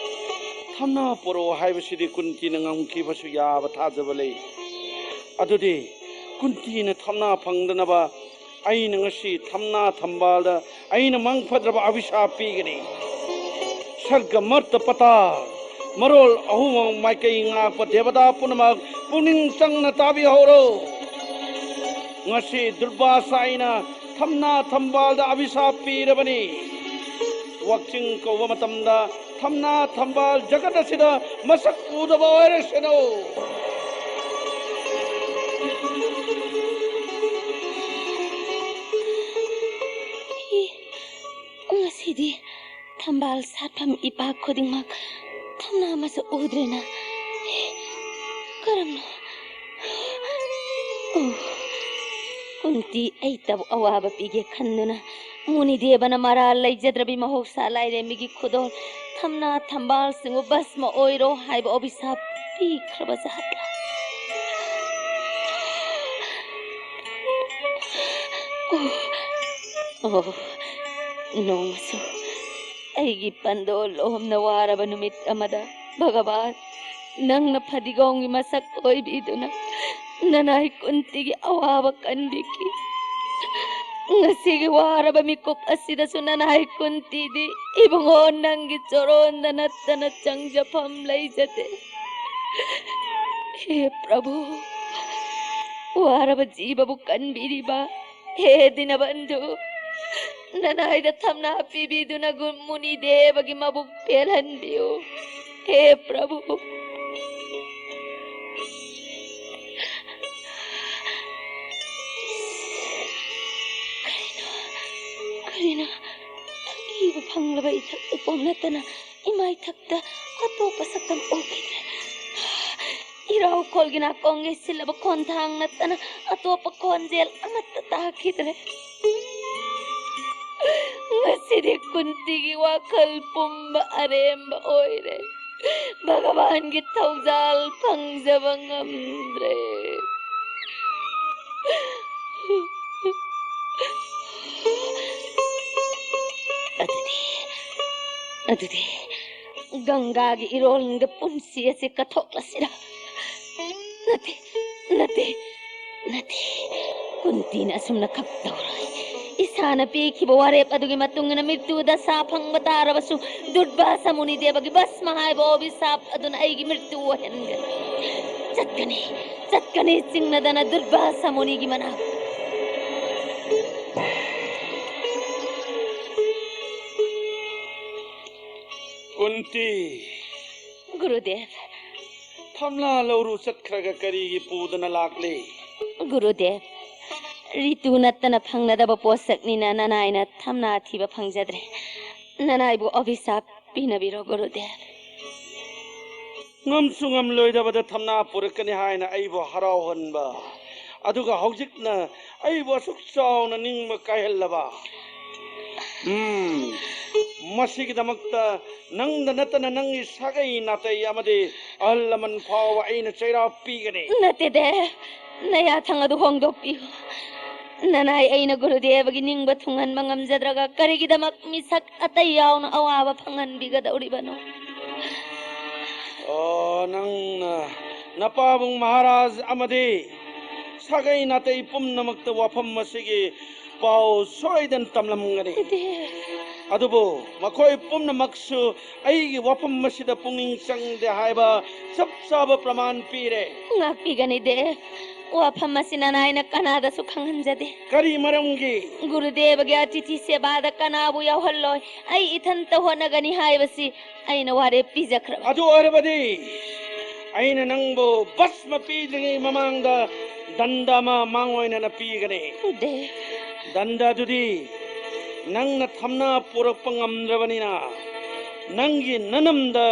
ꯊꯝꯅꯥ ꯄꯨꯔꯛꯑꯣ ꯍꯥꯏꯕꯁꯤꯗꯤ ꯀꯨꯟꯇꯤꯅ ꯉꯝꯈꯤꯕꯁꯨ ꯌꯥꯕ ꯊꯥꯖꯕ ꯂꯩ꯫ ꯑꯗꯨꯗꯤ ꯀꯨꯟꯇꯤꯅ ꯊꯝꯅꯥ ꯐꯪꯗꯅꯕ ꯑꯩꯅ ꯉꯁꯤ ꯊꯝꯅꯥ ꯊꯝꯕꯥꯜꯗ ꯑꯩꯅ ꯃꯪ ꯐꯗ꯭ꯔꯕ ꯑꯚꯤꯁꯥꯞ ꯄꯤꯒꯅꯤ꯫ ꯁꯔꯒ ꯃꯔꯇ ꯄꯇꯥꯜ, ꯃꯔꯣꯜ ꯑꯍꯨꯝꯃꯛ ꯃꯥꯏꯀꯩ ꯉꯥꯛꯄ ꯗꯦꯕꯇꯥ ꯄꯨꯝꯅꯃꯛ ꯄꯨꯛꯅꯤꯡ ꯆꯪꯅ ꯇꯥꯕꯤꯍꯧꯔꯣ꯫ ꯉꯁꯤ ꯗꯨꯔꯕꯥꯁꯥ ꯑꯩꯅ ꯊꯝꯅꯥ ꯊꯝꯕꯥꯜꯗ ꯑꯚꯤꯁꯥꯞ ꯄꯤꯔꯕꯅꯤ꯫ ꯋꯥꯛꯆꯤꯡ ꯀꯧꯕ ꯃꯇꯝꯗ ꯊꯝꯅꯥ ꯊꯝꯕꯥꯜ ꯖꯒꯠ ꯑꯁꯤꯗ ꯃꯁꯛ ꯎꯗꯕ ꯑꯣꯏꯔꯁꯅꯨ꯫ ꯉꯁꯤꯗꯤ ꯊꯝꯕꯥꯜ ꯁꯥꯠꯐꯝ ꯏꯄꯥꯛ ꯈꯨꯗꯤꯡꯃꯛ ꯊꯝꯅꯥ ꯑꯃꯁꯨ ꯎꯗ꯭ꯔꯦꯅ꯫ ꯀꯔꯝꯅ? ꯑꯣ, ꯀꯨꯟꯇꯤ ꯑꯩꯇꯕꯨ ꯑꯋꯥꯕ ꯄꯤꯒꯦ ꯈꯟꯗꯨꯅ ꯃꯨꯅꯤꯗꯦꯕꯅ ꯃꯔꯥꯜ ꯂꯩꯖꯗ꯭ꯔꯕꯤ ꯃꯍꯧꯁꯥ ꯂꯥꯏꯔꯦꯝꯕꯤꯒꯤ ꯈꯨꯗꯣꯜ ꯊꯝꯅꯥ ꯊꯝꯕꯥꯜꯁꯤꯡꯕꯨ ꯚꯁꯃ ꯑꯣꯏꯔꯣ ꯍꯥꯏꯕ ꯑꯣꯕꯤꯁꯥꯞ ꯄꯤꯈ꯭ꯔꯕ ꯖꯥꯠꯂ? ꯑꯣ, ꯑꯣ, ꯅꯣꯡꯃꯁꯨ ꯑꯩꯒꯤ ꯄꯟꯗꯣ ꯂꯣꯝꯅ ꯋꯥꯔꯕ ꯅꯨꯃꯤꯠ ꯑꯃꯗ ꯚꯒꯕꯥꯟ ꯅꯪꯅ ꯐꯗꯤꯒꯣꯝꯒꯤ ꯃꯁꯛ ꯑꯣꯏꯕꯤꯗꯨꯅ ꯅꯅꯥꯏ ꯀꯨꯟꯇꯤꯒꯤ ꯑꯋꯥꯕ ꯀꯟꯕꯤꯈꯤ꯫ ꯉꯁꯤꯒꯤ ꯋꯥꯔꯕ ꯃꯤꯀꯨꯞ ꯑꯁꯤꯗꯁꯨ ꯅꯅꯥꯏ ꯀꯨꯟꯇꯤꯗꯤ ꯏꯕꯨꯡꯉꯣ ꯅꯪꯒꯤ ꯆꯣꯔꯣꯟꯗ ꯅꯠꯇꯅ ꯆꯪꯖꯐꯝ ꯂꯩꯖꯗꯦ꯫ ꯍꯦ ꯄ꯭ꯔꯚꯨ, ꯋꯥꯔꯕ ꯖꯤꯕꯕꯨ ꯀꯟꯕꯤꯔꯤꯕ ꯍꯦ ꯗꯤꯅꯕꯟꯙꯨ, ꯅꯅꯥꯏꯗ ꯊꯝꯅꯥ ꯄꯤꯕꯤꯗꯨꯅ ꯒꯨ-, ꯃꯨꯅꯤ ꯗꯦꯕꯒꯤ ꯃꯕꯨꯛ ꯄꯦꯜꯍꯟꯕꯤꯌꯨ꯫ ꯍꯦ ꯄ꯭ꯔꯚꯨ꯫ ꯀꯔꯤꯅꯣ? ꯀꯔꯤꯅꯣ? ꯑꯀꯤꯕ ꯐꯪꯂꯕ ꯏꯊꯛ ꯏꯄꯣꯝ ꯅꯠꯇꯅ ꯏꯃꯥꯏꯊꯛꯇ ꯑꯇꯣꯞꯄ ꯁꯛꯇꯝ ꯎꯈꯤꯗ꯭ꯔꯦ꯫ ꯏꯔꯥꯎ ꯈꯣꯜꯒꯤ ꯅꯥꯀꯣꯡ ꯌꯩꯁꯤꯜꯂꯕ ꯈꯣꯟꯊꯥꯡ ꯅꯠꯇꯅ ꯑꯇꯣꯞꯄ ꯈꯣꯟꯖꯦꯜ ꯑꯃꯠꯇ ꯇꯥꯈꯤꯗ꯭ꯔꯦ꯫ ꯉꯁꯤꯗꯤ ꯀꯨꯟꯇꯤꯒꯤ ꯋꯥꯈꯜ ꯄꯨꯝꯕ ꯑꯔꯦꯝꯕ ꯑꯣꯏꯔꯦ꯫ ꯚꯒꯕꯥꯟꯒꯤ ꯊꯧꯖꯥꯜ ꯐꯪꯖꯕ ꯉꯝꯗ꯭ꯔꯦ꯫ ꯑꯗꯨꯗꯤ, ꯑꯗꯨꯗꯤ ꯒꯪꯒꯥꯒꯤ ꯏꯔꯣꯜꯗ ꯄꯨꯟꯁꯤ ꯑꯁꯤ ꯀꯠꯊꯣꯛꯂꯁꯤꯔꯥ? ꯅꯠꯇꯦ, ꯅꯠꯇꯦ, ꯅꯠꯇꯦ꯫ ꯀꯨꯟꯇꯤꯅ ꯑꯁꯨꯝꯅ ꯈꯛ ꯇꯧꯔꯣꯏ꯫ ꯏꯁꯥꯅ ꯄꯤꯈꯤꯕ ꯋꯥꯔꯦꯞ ꯑꯗꯨꯒꯤ ꯃꯇꯨꯡ ꯏꯟꯅ ꯃ꯭ꯔꯤꯇ꯭ꯌꯨ ꯗꯁꯥ ꯐꯪꯕ ꯇꯥꯔꯕꯁꯨ, ꯗꯨꯔꯚꯥꯁ ꯃꯨꯅꯤ ꯗꯦꯕꯒꯤ ꯚꯁꯃ ꯍꯥꯏꯕ ꯑꯚꯤꯁꯥꯞ ꯑꯗꯨꯅ ꯑꯩꯒꯤ ꯃ꯭ꯔꯤꯇ꯭ꯌꯨ ꯑꯣꯏꯍꯟꯒꯅꯤ꯫ ꯆꯠꯀꯅꯤ, ꯆꯠꯀꯅꯤ ꯆꯤꯡꯅꯗꯅ ꯗꯨꯔꯚꯥꯁ ꯃꯨꯅꯤꯒꯤ ꯃꯅꯥꯛ꯫ ꯀꯨꯟꯇꯤ꯫ ꯒꯨꯔꯨꯗꯦꯕ꯫ ꯊꯝꯅꯥ ꯂꯧꯔꯨ ꯆꯠꯈ꯭ꯔꯒ ꯀꯔꯤꯒꯤ ꯄꯨꯗꯅ ꯂꯥꯛꯂꯤ? ꯒꯨꯔꯨꯗꯦꯕ, ꯔꯤꯇꯨ ꯅꯠꯇꯅ ꯐꯪꯅꯗꯕ ꯄꯣꯠꯁꯛꯅꯤꯅ ꯅꯅꯥꯏꯅ ꯊꯝꯅꯥ ꯊꯤꯕ ꯐꯪꯖꯗ꯭ꯔꯦ꯫ ꯅꯅꯥꯏꯕꯨ ꯑꯚꯤꯁꯥꯞ ꯄꯤꯅꯕꯤꯔꯣ, ꯒꯨꯔꯨꯗꯦꯕ꯫ ꯉꯝꯁꯨ ꯉꯝꯂꯣꯏꯗꯕꯗ ꯊꯝꯅꯥ ꯄꯨꯔꯛꯀꯅꯤ ꯍꯥꯏꯅ ꯑꯩꯕꯨ ꯍꯔꯥꯎꯍꯟꯕ, ꯑꯗꯨꯒ ꯍꯧꯖꯤꯛꯅ ꯑꯩꯕꯨ ꯑꯁꯨꯛ ꯆꯥꯎꯅ ꯅꯤꯡꯕ ꯀꯥꯏꯍꯜꯂꯕ꯫ ꯎꯝ, ꯃꯁꯤꯒꯤꯗꯃꯛꯇ ꯅꯪꯗ ꯅꯠꯇꯅ ꯅꯪꯒꯤ ꯁꯥꯒꯩ ꯅꯥꯇꯩ ꯑꯃꯗꯤ ꯑꯍꯜ ꯂꯃꯟ ꯐꯥꯎꯕ ꯑꯩꯅ ꯆꯩꯔꯥꯛ ꯄꯤꯒꯅꯤ꯫ ꯅꯠꯇꯦꯗꯦ, ꯅꯌꯥꯊꯪ ꯑꯗꯨ ꯍꯣꯡꯗꯣꯛꯄꯤꯌꯨ꯫ ꯅꯅꯥꯏ ꯑꯩꯅ ꯒꯨꯔꯨꯗꯦꯕꯒꯤ ꯅꯤꯡꯕ ꯊꯨꯡꯍꯟꯕ ꯉꯝꯖꯗ꯭ꯔꯒ ꯀꯔꯤꯒꯤꯗꯃꯛ ꯃꯤꯁꯛ ꯑꯇꯩ ꯌꯥꯎꯅ ꯑꯋꯥꯕ ꯐꯪꯍꯟꯕꯤꯒꯗꯧꯔꯤꯕꯅꯣ? ꯑꯣ, ꯅꯪꯅ ꯅꯄꯥꯕꯨꯡ ꯃꯍꯥꯔꯥꯖ ꯑꯃꯗꯤ ꯁꯥꯒꯩ ꯅꯥꯇꯩ ꯄꯨꯝꯅꯃꯛꯇ ꯋꯥꯐꯝ ꯑꯁꯤꯒꯤ ꯄꯥꯎ ꯁꯣꯏꯗꯅ ꯇꯝꯂꯝꯒꯅꯤ꯫ ꯏꯗꯦ꯫ ꯑꯗꯨꯕꯨ ꯃꯈꯣꯏ ꯄꯨꯝꯅꯃꯛꯁꯨ ꯑꯩꯒꯤ ꯋꯥꯐꯝ ꯑꯁꯤꯗ ꯄꯨꯛꯅꯤꯡ ꯆꯪꯗꯦ ꯍꯥꯏꯕ ꯆꯞ ꯆꯥꯕ ꯄ꯭ꯔꯃꯥꯟ ꯄꯤꯔꯦ꯫ ꯉꯥꯛꯄꯤꯒꯅꯤ ꯗꯦ꯫ ꯋꯥꯐꯝ ꯑꯁꯤ ꯅꯅꯥꯏꯅ ꯀꯅꯥꯗꯁꯨ ꯈꯪꯍꯟꯖꯗꯦ꯫ ꯀꯔꯤ ꯃꯔꯝꯒꯤ? ꯒꯨꯔꯨꯗꯦꯕꯒꯤ ꯑꯇꯤꯊꯤ ꯁꯦꯕꯥꯗ ꯀꯅꯥꯕꯨ ꯌꯥꯎꯍꯜꯂꯣꯏ꯫ ꯑꯩ ꯏꯊꯟꯇ ꯍꯣꯠꯅꯒꯅꯤ ꯍꯥꯏꯕꯁꯤ ꯑꯩꯅ ꯋꯥꯔꯦꯞ ꯄꯤꯖꯈ꯭ꯔꯕꯅꯤ꯫ ꯑꯗꯨ ꯑꯣꯏꯔꯕꯗꯤ ꯑꯩꯅ ꯅꯪꯕꯨ ꯚꯁꯃ ꯄꯤꯗ꯭ꯔꯤꯉꯩ ꯃꯃꯥꯡꯗ ꯗꯟꯗ ꯑꯃ ꯃꯥꯡꯑꯣꯏꯅꯅ ꯄꯤꯒꯅꯤ꯫ ꯗꯦ꯫ ꯗꯟꯗ ꯑꯗꯨꯗꯤ ꯅꯪꯅ ꯊꯝꯅꯥ ꯄꯨꯔꯛꯄ ꯉꯝꯗ꯭ꯔꯕꯅꯤꯅ, ꯅꯪꯒꯤ ꯅꯅꯝꯗ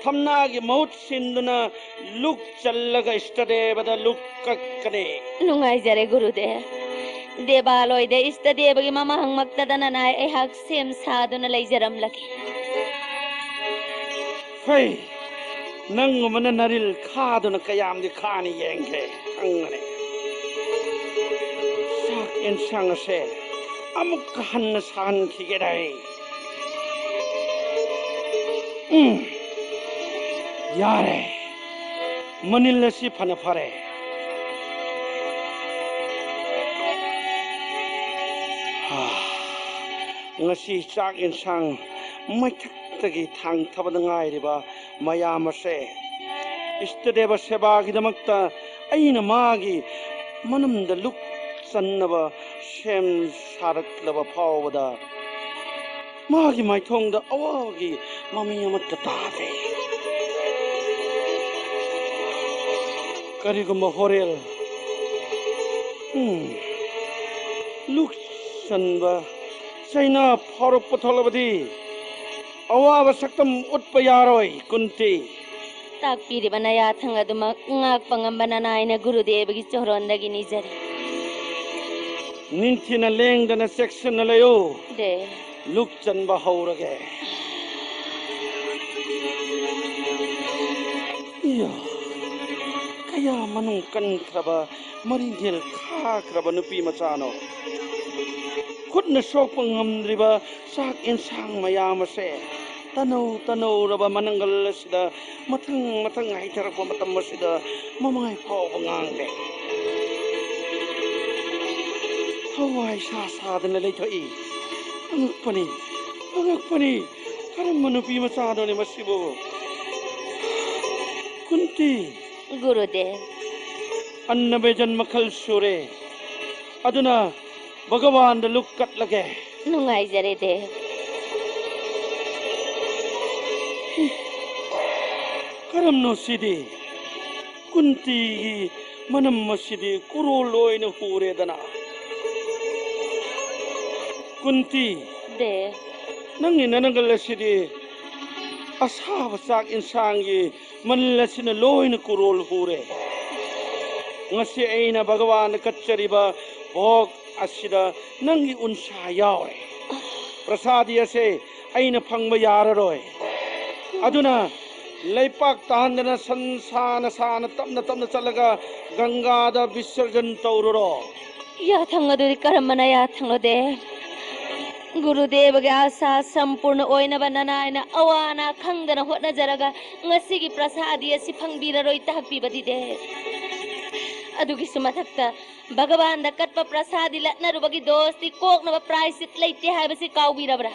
ꯊꯝꯅꯥꯒꯤ ꯃꯍꯨꯠ ꯁꯤꯟꯗꯨꯅ ꯂꯨꯛ ꯆꯜꯂꯒ ꯏꯁꯇꯗꯦꯕꯗ ꯂꯨꯛ ꯀꯛꯀꯅꯤ꯫ ꯅꯨꯡꯉꯥꯏꯖꯔꯦ, ꯒꯨꯔꯨꯗꯦꯕ꯫ ꯗꯦꯕꯥꯂꯣꯏꯗ ꯏꯁꯇꯗꯦꯕꯒꯤ ꯃꯃꯥꯡꯃꯛꯇꯗ ꯅꯅꯥꯏ ꯑꯩꯍꯥꯛ ꯁꯦꯝ ꯁꯥꯗꯨꯅ ꯂꯩꯖꯔꯝꯂꯒꯦ꯫ ꯍꯩ! ꯅꯪꯒꯨꯝꯕꯅ ꯅꯔꯤꯜ ꯈꯥꯗꯨꯅ ꯀꯌꯥꯝꯗꯤ ꯈꯥꯅꯤ ꯌꯦꯡꯒꯦ, ꯈꯪꯒꯅꯤ꯫ ꯆꯥꯛ ꯌꯦꯟꯁꯥꯡ ꯑꯁꯦ ꯑꯃꯨꯛꯀ ꯍꯟꯅ ꯁꯥꯍꯟꯈꯤꯒꯦꯗꯥꯏ꯫ ꯎꯝ, ꯌꯥꯔꯦ꯫ ꯃꯅꯤꯜ ꯑꯁꯤ ꯐꯅ ꯐꯔꯦ꯫ ꯍꯥ, ꯉꯁꯤ ꯆꯥꯛ ꯌꯦꯟꯁꯥꯡ ꯃꯩꯊꯛꯇꯒꯤ ꯊꯥꯡꯊꯕꯗ ꯉꯥꯏꯔꯤꯕ ꯃꯌꯥꯝ ꯑꯁꯦ ꯏꯁꯇꯗꯦꯕ ꯁꯦꯕꯥꯒꯤꯗꯃꯛꯇ ꯑꯩꯅ ꯃꯥꯒꯤ ꯃꯅꯝꯗ ꯂꯨꯛ ꯆꯟꯅꯕ ꯁꯦꯝ ꯁꯥꯔꯛꯂꯕ ꯐꯥꯎꯕꯗ ꯃꯥꯒꯤ ꯃꯥꯏꯊꯣꯡꯗ ꯑꯋꯥꯕꯒꯤ ꯃꯃꯤ ꯑꯃꯠꯇ ꯇꯥꯗꯦ꯫ ꯀꯔꯤꯒꯨꯝꯕ ꯍꯣꯔꯦꯜ, ꯎꯝ, ꯂꯨꯛ ꯆꯟꯕ ꯆꯩꯅꯥ ꯐꯥꯎꯔꯛꯄ ꯊꯣꯛꯂꯕꯗꯤ ꯑꯋꯥꯕ ꯁꯛꯇꯝ ꯎꯠꯄ ꯌꯥꯔꯣꯏ, ꯀꯨꯟꯇꯤ꯫ ꯇꯥꯛꯄꯤꯔꯤꯕ ꯅꯌꯥꯊꯪ ꯑꯗꯨꯃꯛ ꯉꯥꯛꯄ ꯉꯝꯕ ꯅꯅꯥꯏꯅ ꯒꯨꯔꯨꯗꯦꯕꯒꯤ ꯆꯣꯔꯣꯟꯗꯒꯤ ꯅꯤꯖꯔꯤ꯫ ꯅꯤꯡꯊꯤꯅ ꯂꯦꯡꯗꯅ ꯆꯦꯛꯁꯤꯟꯅ ꯂꯩꯌꯨ꯫ ꯗꯦ꯫ ꯂꯨꯛ ꯆꯟꯕ ꯍꯧꯔꯒꯦ꯫ ꯏꯌꯥ, ꯀꯌꯥ ꯃꯅꯨꯡ ꯀꯟꯈ꯭ꯔꯕ ꯃꯔꯤꯡꯖꯦꯜ ꯈꯥꯈ꯭ꯔꯕ ꯅꯨꯄꯤ ꯃꯆꯥꯅꯣ꯫ ꯈꯨꯠꯅ ꯁꯣꯛꯄ ꯉꯝꯗ꯭ꯔꯤꯕ ꯆꯥꯛ ꯌꯦꯟꯁꯥꯡ ꯃꯌꯥꯝ ꯑꯁꯦ ꯇꯅꯧ ꯇꯅꯧꯔꯕ ꯃꯅꯪꯒꯜ ꯑꯁꯤꯗ ꯃꯊꯪ ꯃꯊꯪ ꯍꯩꯊꯔꯛꯄ ꯃꯇꯝ ꯑꯁꯤꯗ ꯃꯃꯥꯏ ꯐꯥꯎꯕ ꯉꯥꯡꯗꯦ꯫ ꯍꯋꯥꯏ ꯁꯥ ꯁꯥꯗꯅ ꯂꯩꯊꯣꯛꯏ꯫ ꯑꯉꯛꯄꯅꯤ, ꯑꯉꯛꯄꯅꯤ꯫ ꯀꯔꯝꯕ ꯅꯨꯄꯤ ꯃꯆꯥꯅꯣꯅꯦ ꯃꯁꯤꯕꯨ? ꯀꯨꯟꯇꯤ꯫ ꯒꯨꯔꯨꯗꯦꯕ꯫ ꯑꯟꯅ ꯕꯦꯖꯟ ꯃꯈꯜ ꯁꯨꯔꯦ꯫ ꯑꯗꯨꯅ ꯚꯒꯋꯥꯟꯗ ꯂꯨꯛ ꯀꯠꯂꯒꯦ꯫ ꯅꯨꯡꯉꯥꯏꯖꯔꯦ ꯗꯦꯕ꯫ ꯀꯔꯝꯅꯣ ꯁꯤꯗꯤ? ꯀꯨꯟꯇꯤꯒꯤ ꯃꯅꯝ ꯑꯁꯤꯗꯤ ꯀꯨꯔꯣꯜ ꯑꯣꯏꯅ ꯍꯨꯔꯦꯗꯅ꯫ ꯀꯨꯟꯇꯤ꯫ ꯗꯦꯕ꯫ ꯅꯪꯒꯤ ꯅꯅꯪꯒꯜ ꯑꯁꯤꯗꯤ ꯑꯁꯥꯕ ꯆꯥꯛ ꯏꯟꯁꯥꯡꯒꯤ ꯃꯅꯤꯜ ꯑꯁꯤꯅ ꯂꯣꯏꯅ ꯀꯨꯔꯣꯜ ꯍꯨꯔꯦ꯫ ꯉꯁꯤ ꯑꯩꯅ ꯚꯒꯋꯥꯟꯗ ꯀꯠꯆꯔꯤꯕ ꯚꯣꯛ ꯑꯁꯤꯗ ꯅꯪꯒꯤ ꯎꯟꯁꯥ ꯌꯥꯎꯔꯦ꯫ ꯄ꯭ꯔꯁꯥꯗꯤ ꯑꯁꯦ ꯑꯩꯅ ꯐꯪꯕ ꯌꯥꯔꯔꯣꯏ꯫ ꯑꯗꯨꯅ ꯂꯩꯄꯥꯛ ꯇꯥꯍꯟꯗꯅ ꯁꯟ ꯁꯥꯅ ꯁꯥꯅ ꯇꯞꯅ ꯇꯞꯅ ꯆꯠꯂꯒ ꯒꯪꯒꯥꯗ ꯕꯤꯁꯔꯖꯟ ꯇꯧꯔꯨꯔꯣ꯫ ꯌꯥꯊꯪ ꯑꯗꯨꯗꯤ ꯀꯔꯝꯕꯅ ꯌꯥꯊꯪꯂꯣ ꯗꯦꯕ? ꯒꯨꯔꯨꯗꯦꯕꯒꯤ ꯑꯥꯁꯥ ꯁꯝꯄꯨꯔꯅ ꯑꯣꯏꯅꯕ ꯅꯅꯥꯏꯅ ꯑꯋꯥ ꯑꯅꯥ ꯈꯪꯗꯅ ꯍꯣꯠꯅꯖꯔꯒ ꯉꯁꯤꯒꯤ ꯄ꯭ꯔꯁꯥꯗꯤ ꯑꯁꯤ ꯐꯪꯕꯤꯔꯔꯣꯏ ꯇꯥꯛꯄꯤꯕꯗꯤ ꯗꯦꯕ꯫ ꯑꯗꯨꯒꯤꯁꯨ ꯃꯊꯛꯇ ꯚꯒꯋꯥꯟꯗ ꯀꯠꯄ ꯄ꯭ꯔꯁꯥꯗꯤ ꯂꯠꯅꯔꯨꯕꯒꯤ ꯗꯣꯁꯇꯤ ꯀꯣꯛꯅꯕ ꯄ꯭ꯔꯥꯏꯁꯤꯠ ꯂꯩꯇꯦ ꯍꯥꯏꯕꯁꯤ ꯀꯥꯎꯕꯤꯔꯕ꯭ꯔꯥ?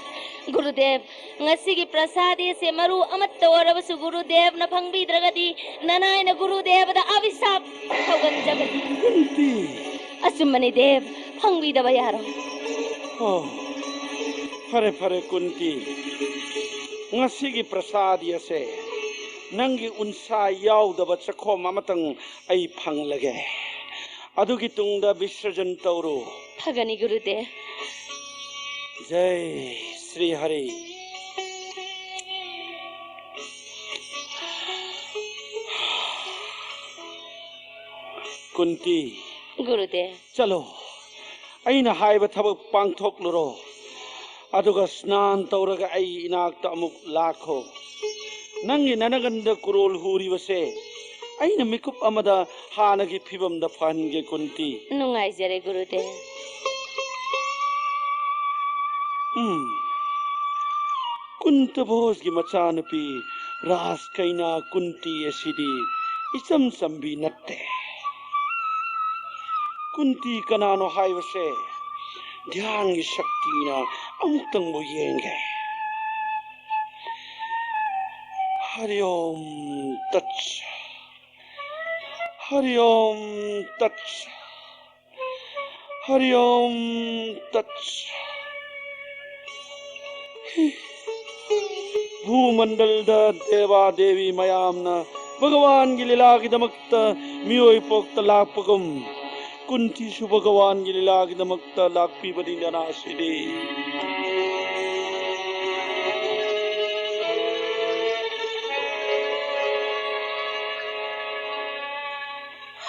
ꯒꯨꯔꯨꯗꯦꯕ, ꯉꯁꯤꯒꯤ ꯄ꯭ꯔꯁꯥꯗꯤ ꯑꯁꯦ ꯃꯔꯨ ꯑꯃꯠꯇ ꯑꯣꯏꯔꯕꯁꯨ ꯒꯨꯔꯨꯗꯦꯕꯅ ꯐꯪꯕꯤꯗ꯭ꯔꯒꯗꯤ ꯅꯅꯥꯏꯅ ꯒꯨꯔꯨꯗꯦꯕꯗ ꯑꯚꯤꯁꯥꯞ ꯊꯧꯒꯟꯖꯒꯅꯤ꯫ ꯀꯨꯟꯇꯤ! ꯑꯆꯨꯝꯕꯅꯤ ꯗꯦꯕ, ꯐꯪꯕꯤꯗꯕ ꯌꯥꯔꯣꯏ꯫ ꯑꯣ, ꯐꯔꯦ ꯐꯔꯦ ꯀꯨꯟꯇꯤ, ꯉꯁꯤꯒꯤ ꯄ꯭ꯔꯁꯥꯗꯤ ꯑꯁꯦ ꯅꯪꯒꯤ ꯎꯟꯁꯥ ꯌꯥꯎꯗꯕ ꯆꯈꯣꯝ ꯑꯃꯇꯪ ꯑꯩ ꯐꯪꯂꯒꯦ꯫ ꯑꯗꯨꯒꯤ ꯇꯨꯡꯗ ꯕꯤꯁꯔꯖꯟ ꯇꯧꯔꯨ꯫ ꯐꯒꯅꯤ ꯒꯨꯔꯨꯗꯦꯕ꯫ ꯖꯩ ꯁ꯭ꯔꯤ ꯍꯔꯤ꯫ ꯀꯨꯟꯇꯤ, ꯒꯨꯔꯨꯗꯦꯕ꯫ ꯆꯠꯂꯣ, ꯑꯩꯅ ꯍꯥꯏꯕ ꯊꯕꯛ ꯄꯥꯡꯊꯣꯛꯂꯨꯔꯣ꯫ ꯑꯗꯨꯒ ꯁ꯭ꯅꯥꯟ ꯇꯧꯔꯒ ꯑꯩ ꯏꯅꯥꯛꯇ ꯑꯃꯨꯛ ꯂꯥꯛꯈꯣ꯫ ꯅꯪꯒꯤ ꯅꯅꯒꯟꯗ ꯀꯨꯔꯣꯜ ꯍꯨꯔꯤꯕꯁꯦ ꯑꯩꯅ ꯃꯤꯀꯨꯞ ꯑꯃꯗ ꯍꯥꯟꯅꯒꯤ ꯐꯤꯕꯝꯗ ꯐꯍꯟꯒꯦ ꯀꯨꯟꯇꯤ꯫ ꯅꯨꯡꯉꯥꯏꯖꯔꯦ ꯒꯨꯔꯨꯗꯦꯕ꯫ ꯎꯝ꯫ ꯀꯨꯟꯇ ꯚꯣꯖꯒꯤ ꯃꯆꯥꯅꯨꯄꯤ ꯔꯥꯖ ꯀꯩꯅꯥ ꯀꯨꯟꯇꯤ ꯑꯁꯤꯗꯤ ꯏꯆꯝ ꯆꯝꯕꯤ ꯅꯠꯇꯦ꯫ ꯀꯨꯟꯇꯤ ꯀꯅꯥꯅꯣ ꯍꯥꯏꯕꯁꯦ ꯙ꯭ꯌꯥꯟꯒꯤ ꯁꯛꯇꯤꯅ ꯑꯃꯨꯛꯇꯪꯕꯨ ꯌꯦꯡꯒꯦ꯫ ꯍꯔꯤ ꯑꯣꯝ ꯇꯠ ꯁꯠ꯫ ꯍꯔꯤ ꯑꯣꯝ ꯇꯠ ꯁꯠ꯫ ꯍꯔꯤ ꯑꯣꯝ ꯇꯠ ꯁꯠ꯫ ꯚꯨꯃꯟꯗꯜꯗ ꯗꯦꯕꯥ ꯗꯦꯕꯤ ꯃꯌꯥꯝꯅ ꯚꯒꯋꯥꯟꯒꯤ ꯂꯤꯂꯥꯒꯤꯗꯃꯛꯇ ꯃꯤꯑꯣꯏ ꯄꯣꯛꯇ ꯂꯥꯛꯄꯒꯨꯝ, ꯀꯨꯟꯇꯤꯁꯨ ꯚꯒꯋꯥꯟꯒꯤ ꯂꯤꯂꯥꯒꯤꯗꯃꯛꯇ ꯂꯥꯛꯄꯤꯕꯅꯤꯗꯅ ꯁꯤꯗꯤ꯫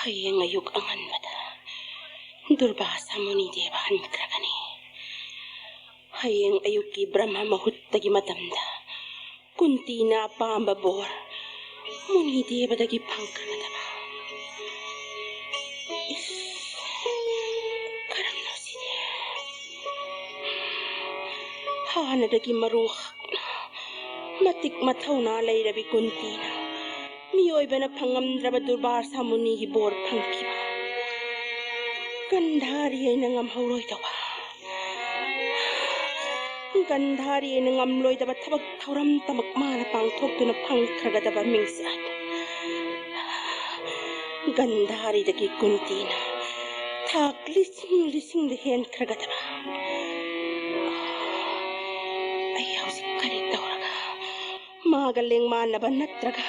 ꯍꯌꯦꯡ ꯑꯌꯨꯛ ꯑꯉꯟꯕꯗ ꯗꯨꯔꯕꯥꯁꯥ ꯃꯨꯅꯤ ꯗꯦꯕ ꯍꯟꯈ꯭ꯔꯒꯅꯤ꯫ ꯍꯌꯦꯡ ꯑꯌꯨꯛꯀꯤ ꯕ꯭ꯔꯍ꯭ꯃ ꯃꯍꯨꯠꯇꯒꯤ ꯃꯇꯝꯗ ꯀꯨꯟꯇꯤꯅ ꯑꯄꯥꯝꯕ ꯕꯣꯔ ꯃꯨꯅꯤꯗꯦꯕꯗꯒꯤ ꯐꯪꯈ꯭ꯔꯒꯗꯕ꯫ ꯏꯁ, ꯀꯔꯝꯅꯣ ꯁꯤꯗꯤ? ꯍꯥꯟꯅꯗꯒꯤ ꯃꯔꯨ ꯍꯛꯅ ꯃꯇꯤꯛ ꯃꯊꯧꯅꯥ ꯂꯩꯔꯕꯤ ꯀꯨꯟꯇꯤꯅ ꯃꯤꯑꯣꯏꯕꯅ ꯐꯪꯉꯝꯗ꯭ꯔꯕ ꯗꯨꯔꯕꯥꯔꯁꯥ ꯃꯨꯅꯤꯒꯤ ꯕꯣꯔ ꯐꯪꯈꯤꯕ꯫ ꯒꯟꯙꯥꯔꯤ ꯑꯩꯅ ꯉꯝꯍꯧꯔꯣꯏꯗꯧꯕ, ꯒꯟꯙꯥꯔꯤ ꯑꯩꯅ ꯉꯝꯂꯣꯏꯗꯕ ꯊꯕꯛ ꯊꯧꯔꯝꯇꯃꯛ ꯃꯥꯅ ꯄꯥꯡꯊꯣꯛꯇꯨꯅ ꯐꯪꯈ꯭ꯔꯒꯗꯕ ꯃꯤꯡꯆꯠ꯫ ꯒꯟꯙꯥꯔꯤꯗꯒꯤ ꯀꯨꯟꯇꯤꯅ ꯊꯥꯛ ꯂꯤꯁꯤꯡ ꯂꯤꯁꯤꯡꯗ ꯍꯦꯟꯈ꯭ꯔꯒꯗꯕ꯫ ꯑꯩ ꯍꯧꯖꯤꯛ ꯀꯔꯤ ꯇꯧꯔꯒ ꯃꯥꯒ ꯂꯦꯡꯃꯥꯟꯅꯕ ꯅꯠꯇ꯭ꯔꯒ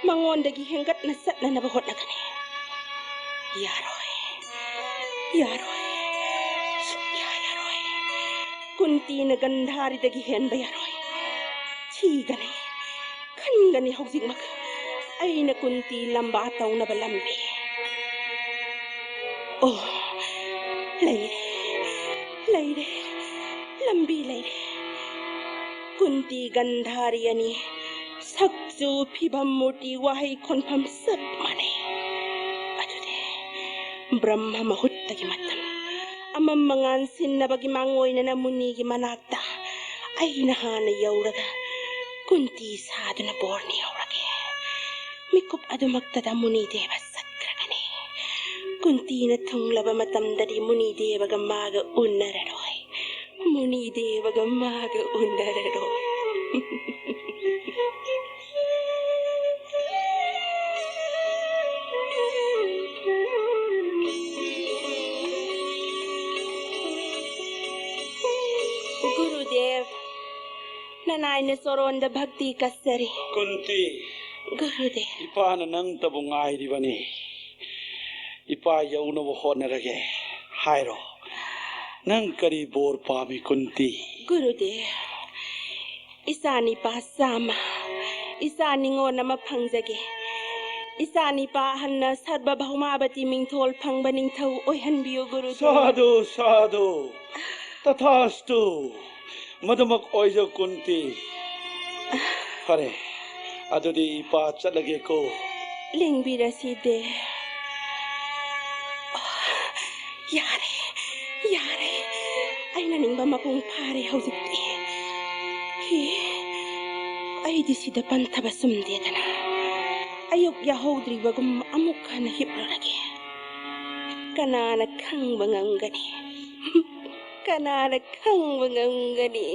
ꯃꯉꯣꯟꯗꯒꯤ ꯍꯦꯟꯒꯠꯅ ꯆꯠꯅꯅꯕ ꯍꯣꯠꯅꯒꯅꯤ? ꯌꯥꯔꯣꯏ, ꯌꯥꯔꯣꯏ, ꯁꯨꯛꯌꯥ ꯌꯥꯔꯣꯏ꯫ ꯀꯨꯟꯇꯤꯅ ꯒꯟꯙꯥꯔꯤꯗꯒꯤ ꯍꯦꯟꯕ ꯌꯥꯔꯣꯏ꯫ ꯊꯤꯒꯅꯤ, ꯈꯟꯒꯅꯤ ꯍꯧꯖꯤꯛꯃꯛ ꯑꯩꯅ ꯀꯨꯟꯇꯤ ꯂꯝꯕꯥ ꯇꯧꯅꯕ ꯂꯝꯕꯤ꯫ ꯑꯣ, ꯂꯩꯔꯦ, ꯂꯩꯔꯦ, ꯂꯝꯕꯤ ꯂꯩꯔꯦ꯫ ꯀꯨꯟꯇꯤ ꯒꯟꯙꯥꯔꯤ ꯑꯅꯤ ꯁꯛꯆꯨ, ꯐꯤꯕꯝ, ꯃꯨꯔꯇꯤ, ꯋꯥꯍꯩ ꯈꯣꯟꯐꯝ ꯆꯞ ꯃꯥꯟꯅꯩ꯫ ꯑꯗꯨꯗꯤ ꯕ꯭ꯔꯍ꯭ꯃ ꯃꯍꯨꯠꯇꯒꯤ ꯃꯇꯝ ꯑꯃꯝ ꯃꯉꯥꯟ ꯁꯤꯟꯅꯕꯒꯤ ꯃꯥꯡꯑꯣꯏꯅꯅ ꯃꯨꯅꯤꯒꯤ ꯃꯅꯥꯛꯇ ꯑꯩꯅ ꯍꯥꯟꯅ ꯌꯧꯔꯒ ꯀꯨꯟꯇꯤ ꯁꯥꯗꯨꯅ ꯕꯣꯔ ꯅꯤꯍꯧꯔꯒꯦ꯫ ꯃꯤꯀꯨꯞ ꯑꯗꯨꯃꯛꯇꯗ ꯃꯨꯅꯤꯗꯦꯕ ꯆꯠꯈ꯭ꯔꯒꯅꯤ꯫ ꯀꯨꯟꯇꯤꯅ ꯊꯨꯡꯂꯕ ꯃꯇꯝꯗꯗꯤ ꯃꯨꯅꯤꯗꯦꯕꯒ ꯃꯥꯒ ꯎꯅꯔꯔꯣꯏ꯫ ꯃꯨꯅꯤꯗꯦꯕꯒ ꯃꯥꯒ ꯎꯅꯔꯔꯣꯏ꯫ ꯒꯨꯔꯨꯗꯦꯕ, ꯅꯅꯥꯏꯅ ꯆꯣꯔꯣꯟꯗ ꯚꯛꯇꯤ ꯀꯠꯆꯔꯤ꯫ ꯀꯨꯟꯇꯤ, ꯒꯨꯔꯨꯗꯦꯕ꯫ ꯏꯄꯥꯅ ꯅꯪꯇꯕꯨ ꯉꯥꯏꯔꯤꯕꯅꯤ꯫ ꯏꯄꯥ ꯌꯧꯅꯕ ꯍꯣꯠꯅꯔꯒꯦ꯫ ꯍꯥꯏꯔꯣ, ꯅꯪ ꯀꯔꯤ ꯕꯣꯔ ꯄꯥꯝꯃꯤ, ꯀꯨꯟꯇꯤ? ꯒꯨꯔꯨꯗꯦꯕ, ꯏꯆꯥ ꯅꯤꯄꯥ ꯆꯥꯝꯃ, ꯏꯆꯥ ꯅꯤꯉꯣꯜ ꯑꯃ ꯐꯪꯖꯒꯦ꯫ ꯏꯆꯥ ꯅꯤꯄꯥ ꯑꯍꯟꯅ ꯁꯔꯕ ꯚꯧꯃꯥꯕꯇꯤ ꯃꯤꯡꯊꯣꯜ ꯐꯪꯕ ꯅꯤꯡꯊꯧ ꯑꯣꯏꯍꯟꯕꯤꯌꯨ, ꯒꯨꯔꯨꯗꯦꯕ꯫ ꯁꯥꯗꯨ, ꯁꯥꯗꯨ, ꯇꯊꯥꯁꯇꯨ꯫ ꯃꯗꯨꯃꯛ ꯑꯣꯏꯖ, ꯀꯨꯟꯇꯤ꯫ ꯐꯔꯦ, ꯑꯗꯨꯗꯤ ꯏꯄꯥ ꯆꯠꯂꯒꯦꯀꯣ꯫ ꯂꯦꯡꯕꯤꯔꯁꯤ ꯗꯦ꯫ ꯌꯥꯔꯦ, ꯌꯥꯔꯦ꯫ ꯑꯩꯅ ꯅꯤꯡꯕ ꯃꯄꯨꯡ ꯐꯥꯔꯦ ꯍꯧꯖꯤꯛꯇꯤ꯫ ꯍꯤ, ꯑꯩꯗꯤ ꯁꯤꯗ ꯄꯟꯊꯕ ꯆꯨꯝꯗꯦꯗꯅ꯫ ꯑꯌꯨꯛ ꯌꯥꯍꯧꯗ꯭ꯔꯤꯕꯒꯨꯝ ꯑꯃꯨꯛ ꯍꯟꯅ ꯍꯤꯞꯂꯨꯔꯒꯦ꯫ ꯀꯅꯥꯅ ꯈꯪꯕ ꯉꯝꯒꯅꯤ? ꯀꯅꯥꯅ ꯈꯪꯕ ꯉꯝꯒꯅꯤ?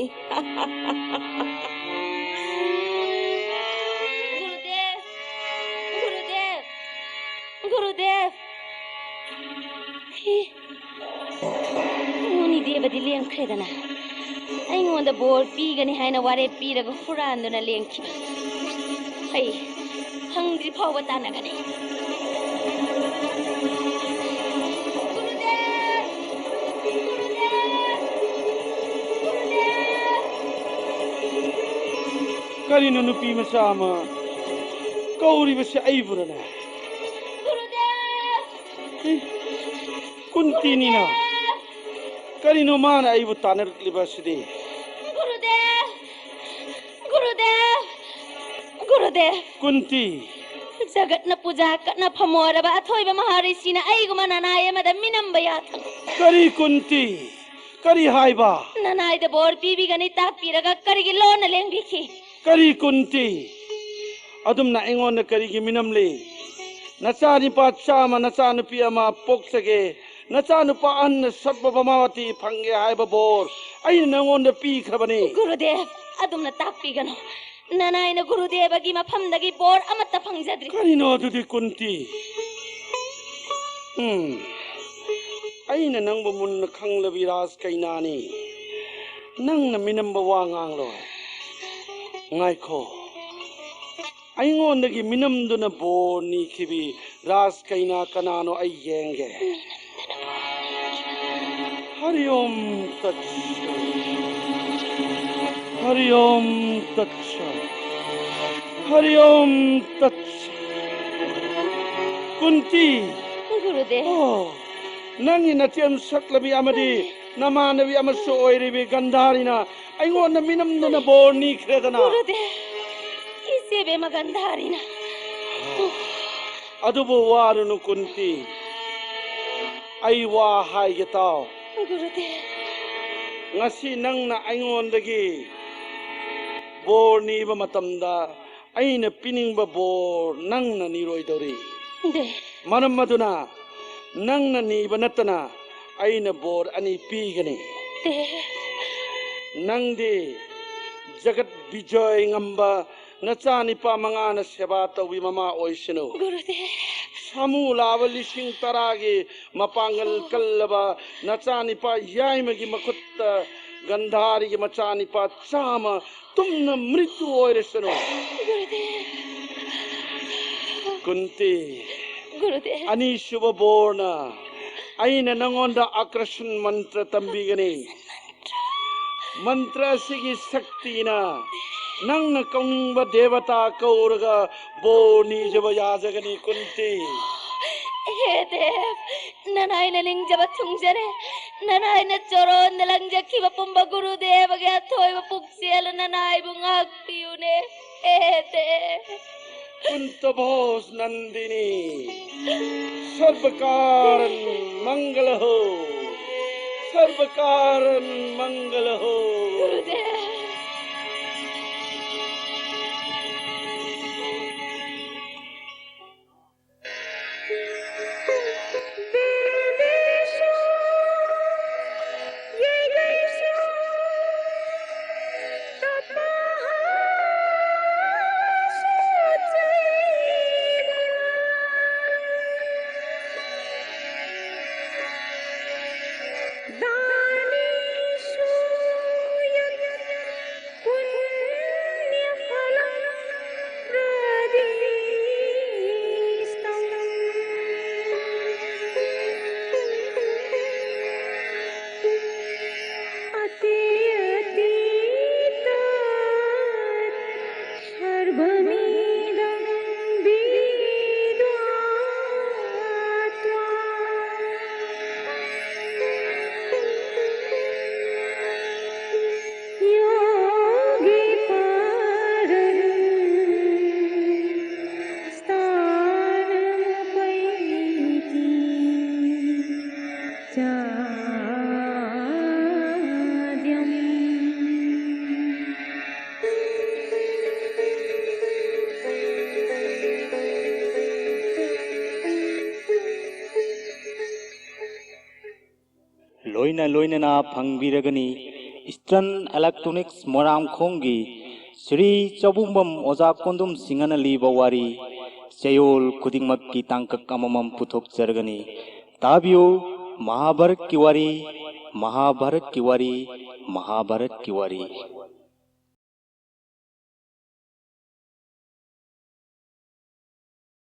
ꯒꯨꯔꯨꯗꯦꯕ! ꯒꯨꯔꯨꯗꯦꯕ! ꯒꯨꯔꯨꯗꯦꯕ! ꯍꯤ, ꯃꯨꯅꯤꯗꯦꯕꯗꯤ ꯂꯦꯡꯈ꯭ꯔꯦꯗꯅ꯫ ꯑꯩꯉꯣꯟꯗ ꯕꯣꯔ ꯄꯤꯒꯅꯤ ꯍꯥꯏꯅ ꯋꯥꯔꯦꯞ ꯄꯤꯔꯒ ꯍꯨꯔꯥꯟꯗꯨꯅ ꯂꯦꯡꯈꯤꯕ꯫ ꯑꯩ ꯐꯪꯗ꯭ꯔꯤ ꯐꯥꯎꯕ ꯇꯥꯟꯅꯒꯅꯤ꯫ ꯒꯨꯔꯨꯗꯦꯕ! ꯒꯨꯔꯨꯗꯦꯕ! ꯒꯨꯔꯨꯗꯦꯕ! ꯀꯔꯤꯅꯣ ꯅꯨꯄꯤ ꯃꯆꯥ ꯑꯃ ꯀꯧꯔꯤꯕꯁꯦ ꯑꯩꯕꯨꯔꯅꯦ? ꯒꯨꯔꯨꯗꯦꯕ! ꯑꯦ, ꯀꯨꯟꯇꯤꯅꯤꯅ? ꯀꯔꯤꯅꯣ ꯃꯥꯅ ꯑꯩꯕꯨ ꯇꯥꯟꯅꯔꯛꯂꯤꯕ ꯑꯁꯤꯗꯤ? ꯒꯨꯔꯨꯗꯦꯕ! ꯒꯨꯔꯨꯗꯦꯕ! ꯒꯨꯔꯨꯗꯦꯕ! ꯀꯨꯟꯇꯤ! ꯖꯒꯠꯅ ꯄꯨꯖꯥ ꯀꯠꯅꯐꯝ ꯑꯣꯏꯔꯕ ꯑꯊꯣꯏꯕ ꯃꯍꯥꯔꯤꯁꯤꯅ ꯑꯩꯒꯨꯝꯕ ꯅꯅꯥꯏ ꯑꯃꯗ ꯃꯤꯅꯝꯕ ꯌꯥꯊꯪ꯫ ꯀꯔꯤ ꯀꯨꯟꯇꯤ? ꯀꯔꯤ ꯍꯥꯏꯕ? ꯅꯅꯥꯏꯗ ꯕꯣꯔ ꯄꯤꯕꯤꯒꯅꯤ ꯇꯥꯛꯄꯤꯔꯒ ꯀꯔꯤꯒꯤ ꯂꯣꯟꯅ ꯂꯦꯡꯕꯤꯈꯤ? ꯀꯔꯤ ꯀꯨꯟꯇꯤ? ꯑꯗꯨꯝꯅ ꯑꯩꯉꯣꯟꯗ ꯀꯔꯤꯒꯤ ꯃꯤꯅꯝꯂꯤ? ꯅꯆꯥꯅꯤꯄꯥ ꯆꯥꯝꯃ, ꯅꯆꯥꯅꯨꯄꯤ ꯑꯃ ꯄꯣꯛꯆꯒꯦ, ꯅꯆꯥꯅꯨꯄꯥ ꯑꯍꯟꯅ ꯁꯠꯄꯕꯃꯥꯋꯇꯤ ꯐꯪꯒꯦ ꯍꯥꯏꯕ ꯕꯣꯔ ꯑꯩꯅ ꯅꯉꯣꯟꯗ ꯄꯤꯈ꯭ꯔꯕꯅꯤ꯫ ꯒꯨꯔꯨꯗꯦꯕ, ꯑꯗꯨꯝꯅ ꯇꯥꯛꯄꯤꯒꯅꯨ꯫ ꯅꯅꯥꯏꯅ ꯒꯨꯔꯨꯗꯦꯕꯒꯤ ꯃꯐꯝꯗꯒꯤ ꯕꯣꯔ ꯑꯃꯠꯇ ꯐꯪꯖꯗ꯭ꯔꯤ꯫ ꯀꯔꯤꯅꯣ ꯑꯗꯨꯗꯤ ꯀꯨꯟꯇꯤ? ꯎꯝ, ꯑꯩꯅ ꯅꯪꯕꯨ ꯃꯨꯟꯅ ꯈꯪꯂꯕꯤ ꯔꯥꯖ ꯀꯩꯅꯥꯅꯤ꯫ ꯅꯪꯅ ꯃꯤꯅꯝꯕ ꯋꯥ ꯉꯥꯡꯂꯣꯏ꯫ ꯉꯥꯏꯈꯣ꯫ ꯑꯩꯉꯣꯟꯗꯒꯤ ꯃꯤꯅꯝꯗꯨꯅ ꯕꯣꯔ ꯅꯤꯈꯤꯕꯤ ꯔꯥꯖ ꯀꯩꯅꯥ ꯀꯅꯥꯅꯣ ꯑꯩ ꯌꯦꯡꯒꯦ꯫ ꯍꯔꯤ ꯑꯣꯝ ꯇꯠ ꯁꯠ꯫ ꯍꯔꯤ ꯑꯣꯝ ꯇꯠ ꯁꯠ꯫ ꯍꯔꯤ ꯑꯣꯝ ꯇꯠ ꯁꯠ꯫ ꯀꯨꯟꯇꯤ꯫ ꯒꯨꯔꯨꯗꯦꯕ꯫ ꯑꯣ, ꯅꯪꯒꯤ ꯅꯆꯦꯝ ꯁꯛꯂꯕꯤ ꯑꯃꯗꯤ ꯅꯃꯥꯟꯅꯕꯤ ꯑꯃꯁꯨ ꯑꯣꯏꯔꯤꯕꯤ ꯒꯟꯙꯥꯔꯤꯅ ꯑꯩꯉꯣꯟꯗ ꯃꯤꯅꯝꯗꯅ ꯕꯣꯔ ꯅꯤꯈ꯭ꯔꯦꯗꯅ꯫ ꯒꯨꯔꯨꯗꯦꯕ, ꯏꯆꯦꯕꯦꯝꯃ ꯒꯟꯙꯥꯔꯤꯅ꯫ ꯑꯗꯨꯕꯨ ꯋꯥꯔꯨꯅꯨ ꯀꯨꯟꯇꯤ, ꯑꯩ ꯋꯥ ꯍꯥꯏꯒꯦ ꯇꯥꯎ꯫ ꯒꯨꯔꯨꯗꯦꯕ꯫ ꯉꯁꯤ ꯅꯪꯅ ꯑꯩꯉꯣꯟꯗꯒꯤ ꯕꯣꯔ ꯅꯤꯕ ꯃꯇꯝꯗ ꯑꯩꯅ ꯄꯤꯅꯤꯡꯕ ꯕꯣꯔ ꯅꯪꯅ ꯅꯤꯔꯣꯏꯗꯧꯔꯤ꯫ ꯗꯦꯕ꯫ ꯃꯔꯝ ꯑꯗꯨꯅ ꯅꯪꯅ ꯅꯤꯕ ꯅꯠꯇꯅ ꯑꯩꯅ ꯕꯣꯔ ꯑꯅꯤ ꯄꯤꯒꯅꯤ꯫ ꯗꯦꯕ꯫ ꯅꯪꯗꯤ ꯖꯒꯠ ꯕꯤꯖꯣꯏ ꯉꯝꯕ ꯅꯆꯥꯅꯤꯄꯥ ꯃꯉꯥꯅ ꯁꯦꯕꯥ ꯇꯧꯕꯤ ꯃꯃꯥ ꯑꯣꯏꯁꯅꯨ꯫ ꯒꯨꯔꯨꯗꯦꯕ꯫ ꯁꯥꯃꯨ ꯂꯥꯕ ꯂꯤꯁꯤꯡ ꯇꯔꯥꯒꯤ ꯃꯄꯥꯡꯒꯜ ꯀꯜꯂꯕ ꯅꯆꯥꯅꯤꯄꯥ ꯌꯥꯏꯃꯒꯤ ꯃꯈꯨꯠꯇ ꯒꯟꯙꯥꯔꯤꯒꯤ ꯃꯆꯥꯅꯤꯄꯥ ꯆꯥꯝꯃ ꯇꯨꯝꯅ ꯃ꯭ꯔꯤꯇꯨ ꯑꯣꯏꯔꯁꯅꯨ꯫ ꯒꯨꯔꯨꯗꯦꯕ꯫ ꯀꯨꯟꯇꯤ, ꯒꯨꯔꯨꯗꯦꯕ꯫ ꯑꯅꯤꯁꯨꯕ ꯕꯣꯔꯅ ꯑꯩꯅ ꯅꯉꯣꯟꯗ ꯑꯀ꯭ꯔꯁꯟ ꯃꯟꯇ꯭ꯔ ꯇꯝꯕꯤꯒꯅꯤ꯫ ꯃꯟꯇ꯭ꯔ ꯑꯁꯤꯒꯤ ꯁꯛꯇꯤꯅ ꯅꯪꯅ ꯀꯧꯅꯤꯡꯕ ꯗꯦꯕꯇꯥ ꯀꯧꯔꯒ ꯕꯣꯔ ꯅꯤꯖꯕ ꯌꯥꯖꯒꯅꯤ ꯀꯨꯟꯇꯤ꯫ ꯍꯦ ꯗꯦꯕ, ꯅꯅꯥꯏꯅ ꯅꯤꯡꯖꯕ ꯊꯨꯡꯖꯔꯦ꯫ ꯅꯅꯥꯏꯅ ꯆꯣꯔꯣꯟꯗ ꯂꯪꯖꯈꯤꯕ ꯄꯨꯝꯕ ꯒꯨꯔꯨꯗꯦꯕꯒꯤ ꯑꯊꯣꯏꯕ ꯄꯨꯛꯆꯦꯜ ꯅꯅꯥꯏꯕꯨ ꯉꯥꯛꯄꯤꯌꯨꯅꯦ꯫ ꯍꯦ ꯗꯦꯕ꯫ कुंतभोज नंदिनी, सर्वकारं मंगल हो, सर्वकारं मंगल हो। ꯂꯣꯏꯅ ꯂꯣꯏꯅꯅ ꯐꯪꯕꯤꯔꯒꯅꯤ ꯏꯁꯇꯔꯟ ꯏꯂꯦꯛꯇ꯭ꯔꯣꯅꯤꯛꯁ ꯃꯣꯏꯔꯥꯡꯈꯣꯡꯒꯤ ꯁ꯭ꯔꯤ ꯆꯧꯕꯨꯡꯕꯝ ꯑꯣꯖꯥ ꯀꯣꯟꯗꯨꯝ ꯁꯤꯡꯍꯅ ꯂꯤꯕ ꯋꯥꯔꯤ꯫ ꯆꯌꯣꯜ ꯈꯨꯗꯤꯡꯃꯛꯀꯤ ꯇꯥꯡꯀꯛ ꯑꯃꯃꯝ ꯄꯨꯊꯣꯛꯆꯔꯒꯅꯤ꯫ ꯇꯥꯕꯤꯌꯨ, ꯃꯍꯥꯚꯥꯔꯠꯀꯤ ꯋꯥꯔꯤ, ꯃꯍꯥꯚꯥꯔꯠꯀꯤ ꯋꯥꯔꯤ, ꯃꯍꯥꯚꯥꯔꯠꯀꯤ ꯋꯥꯔꯤ꯫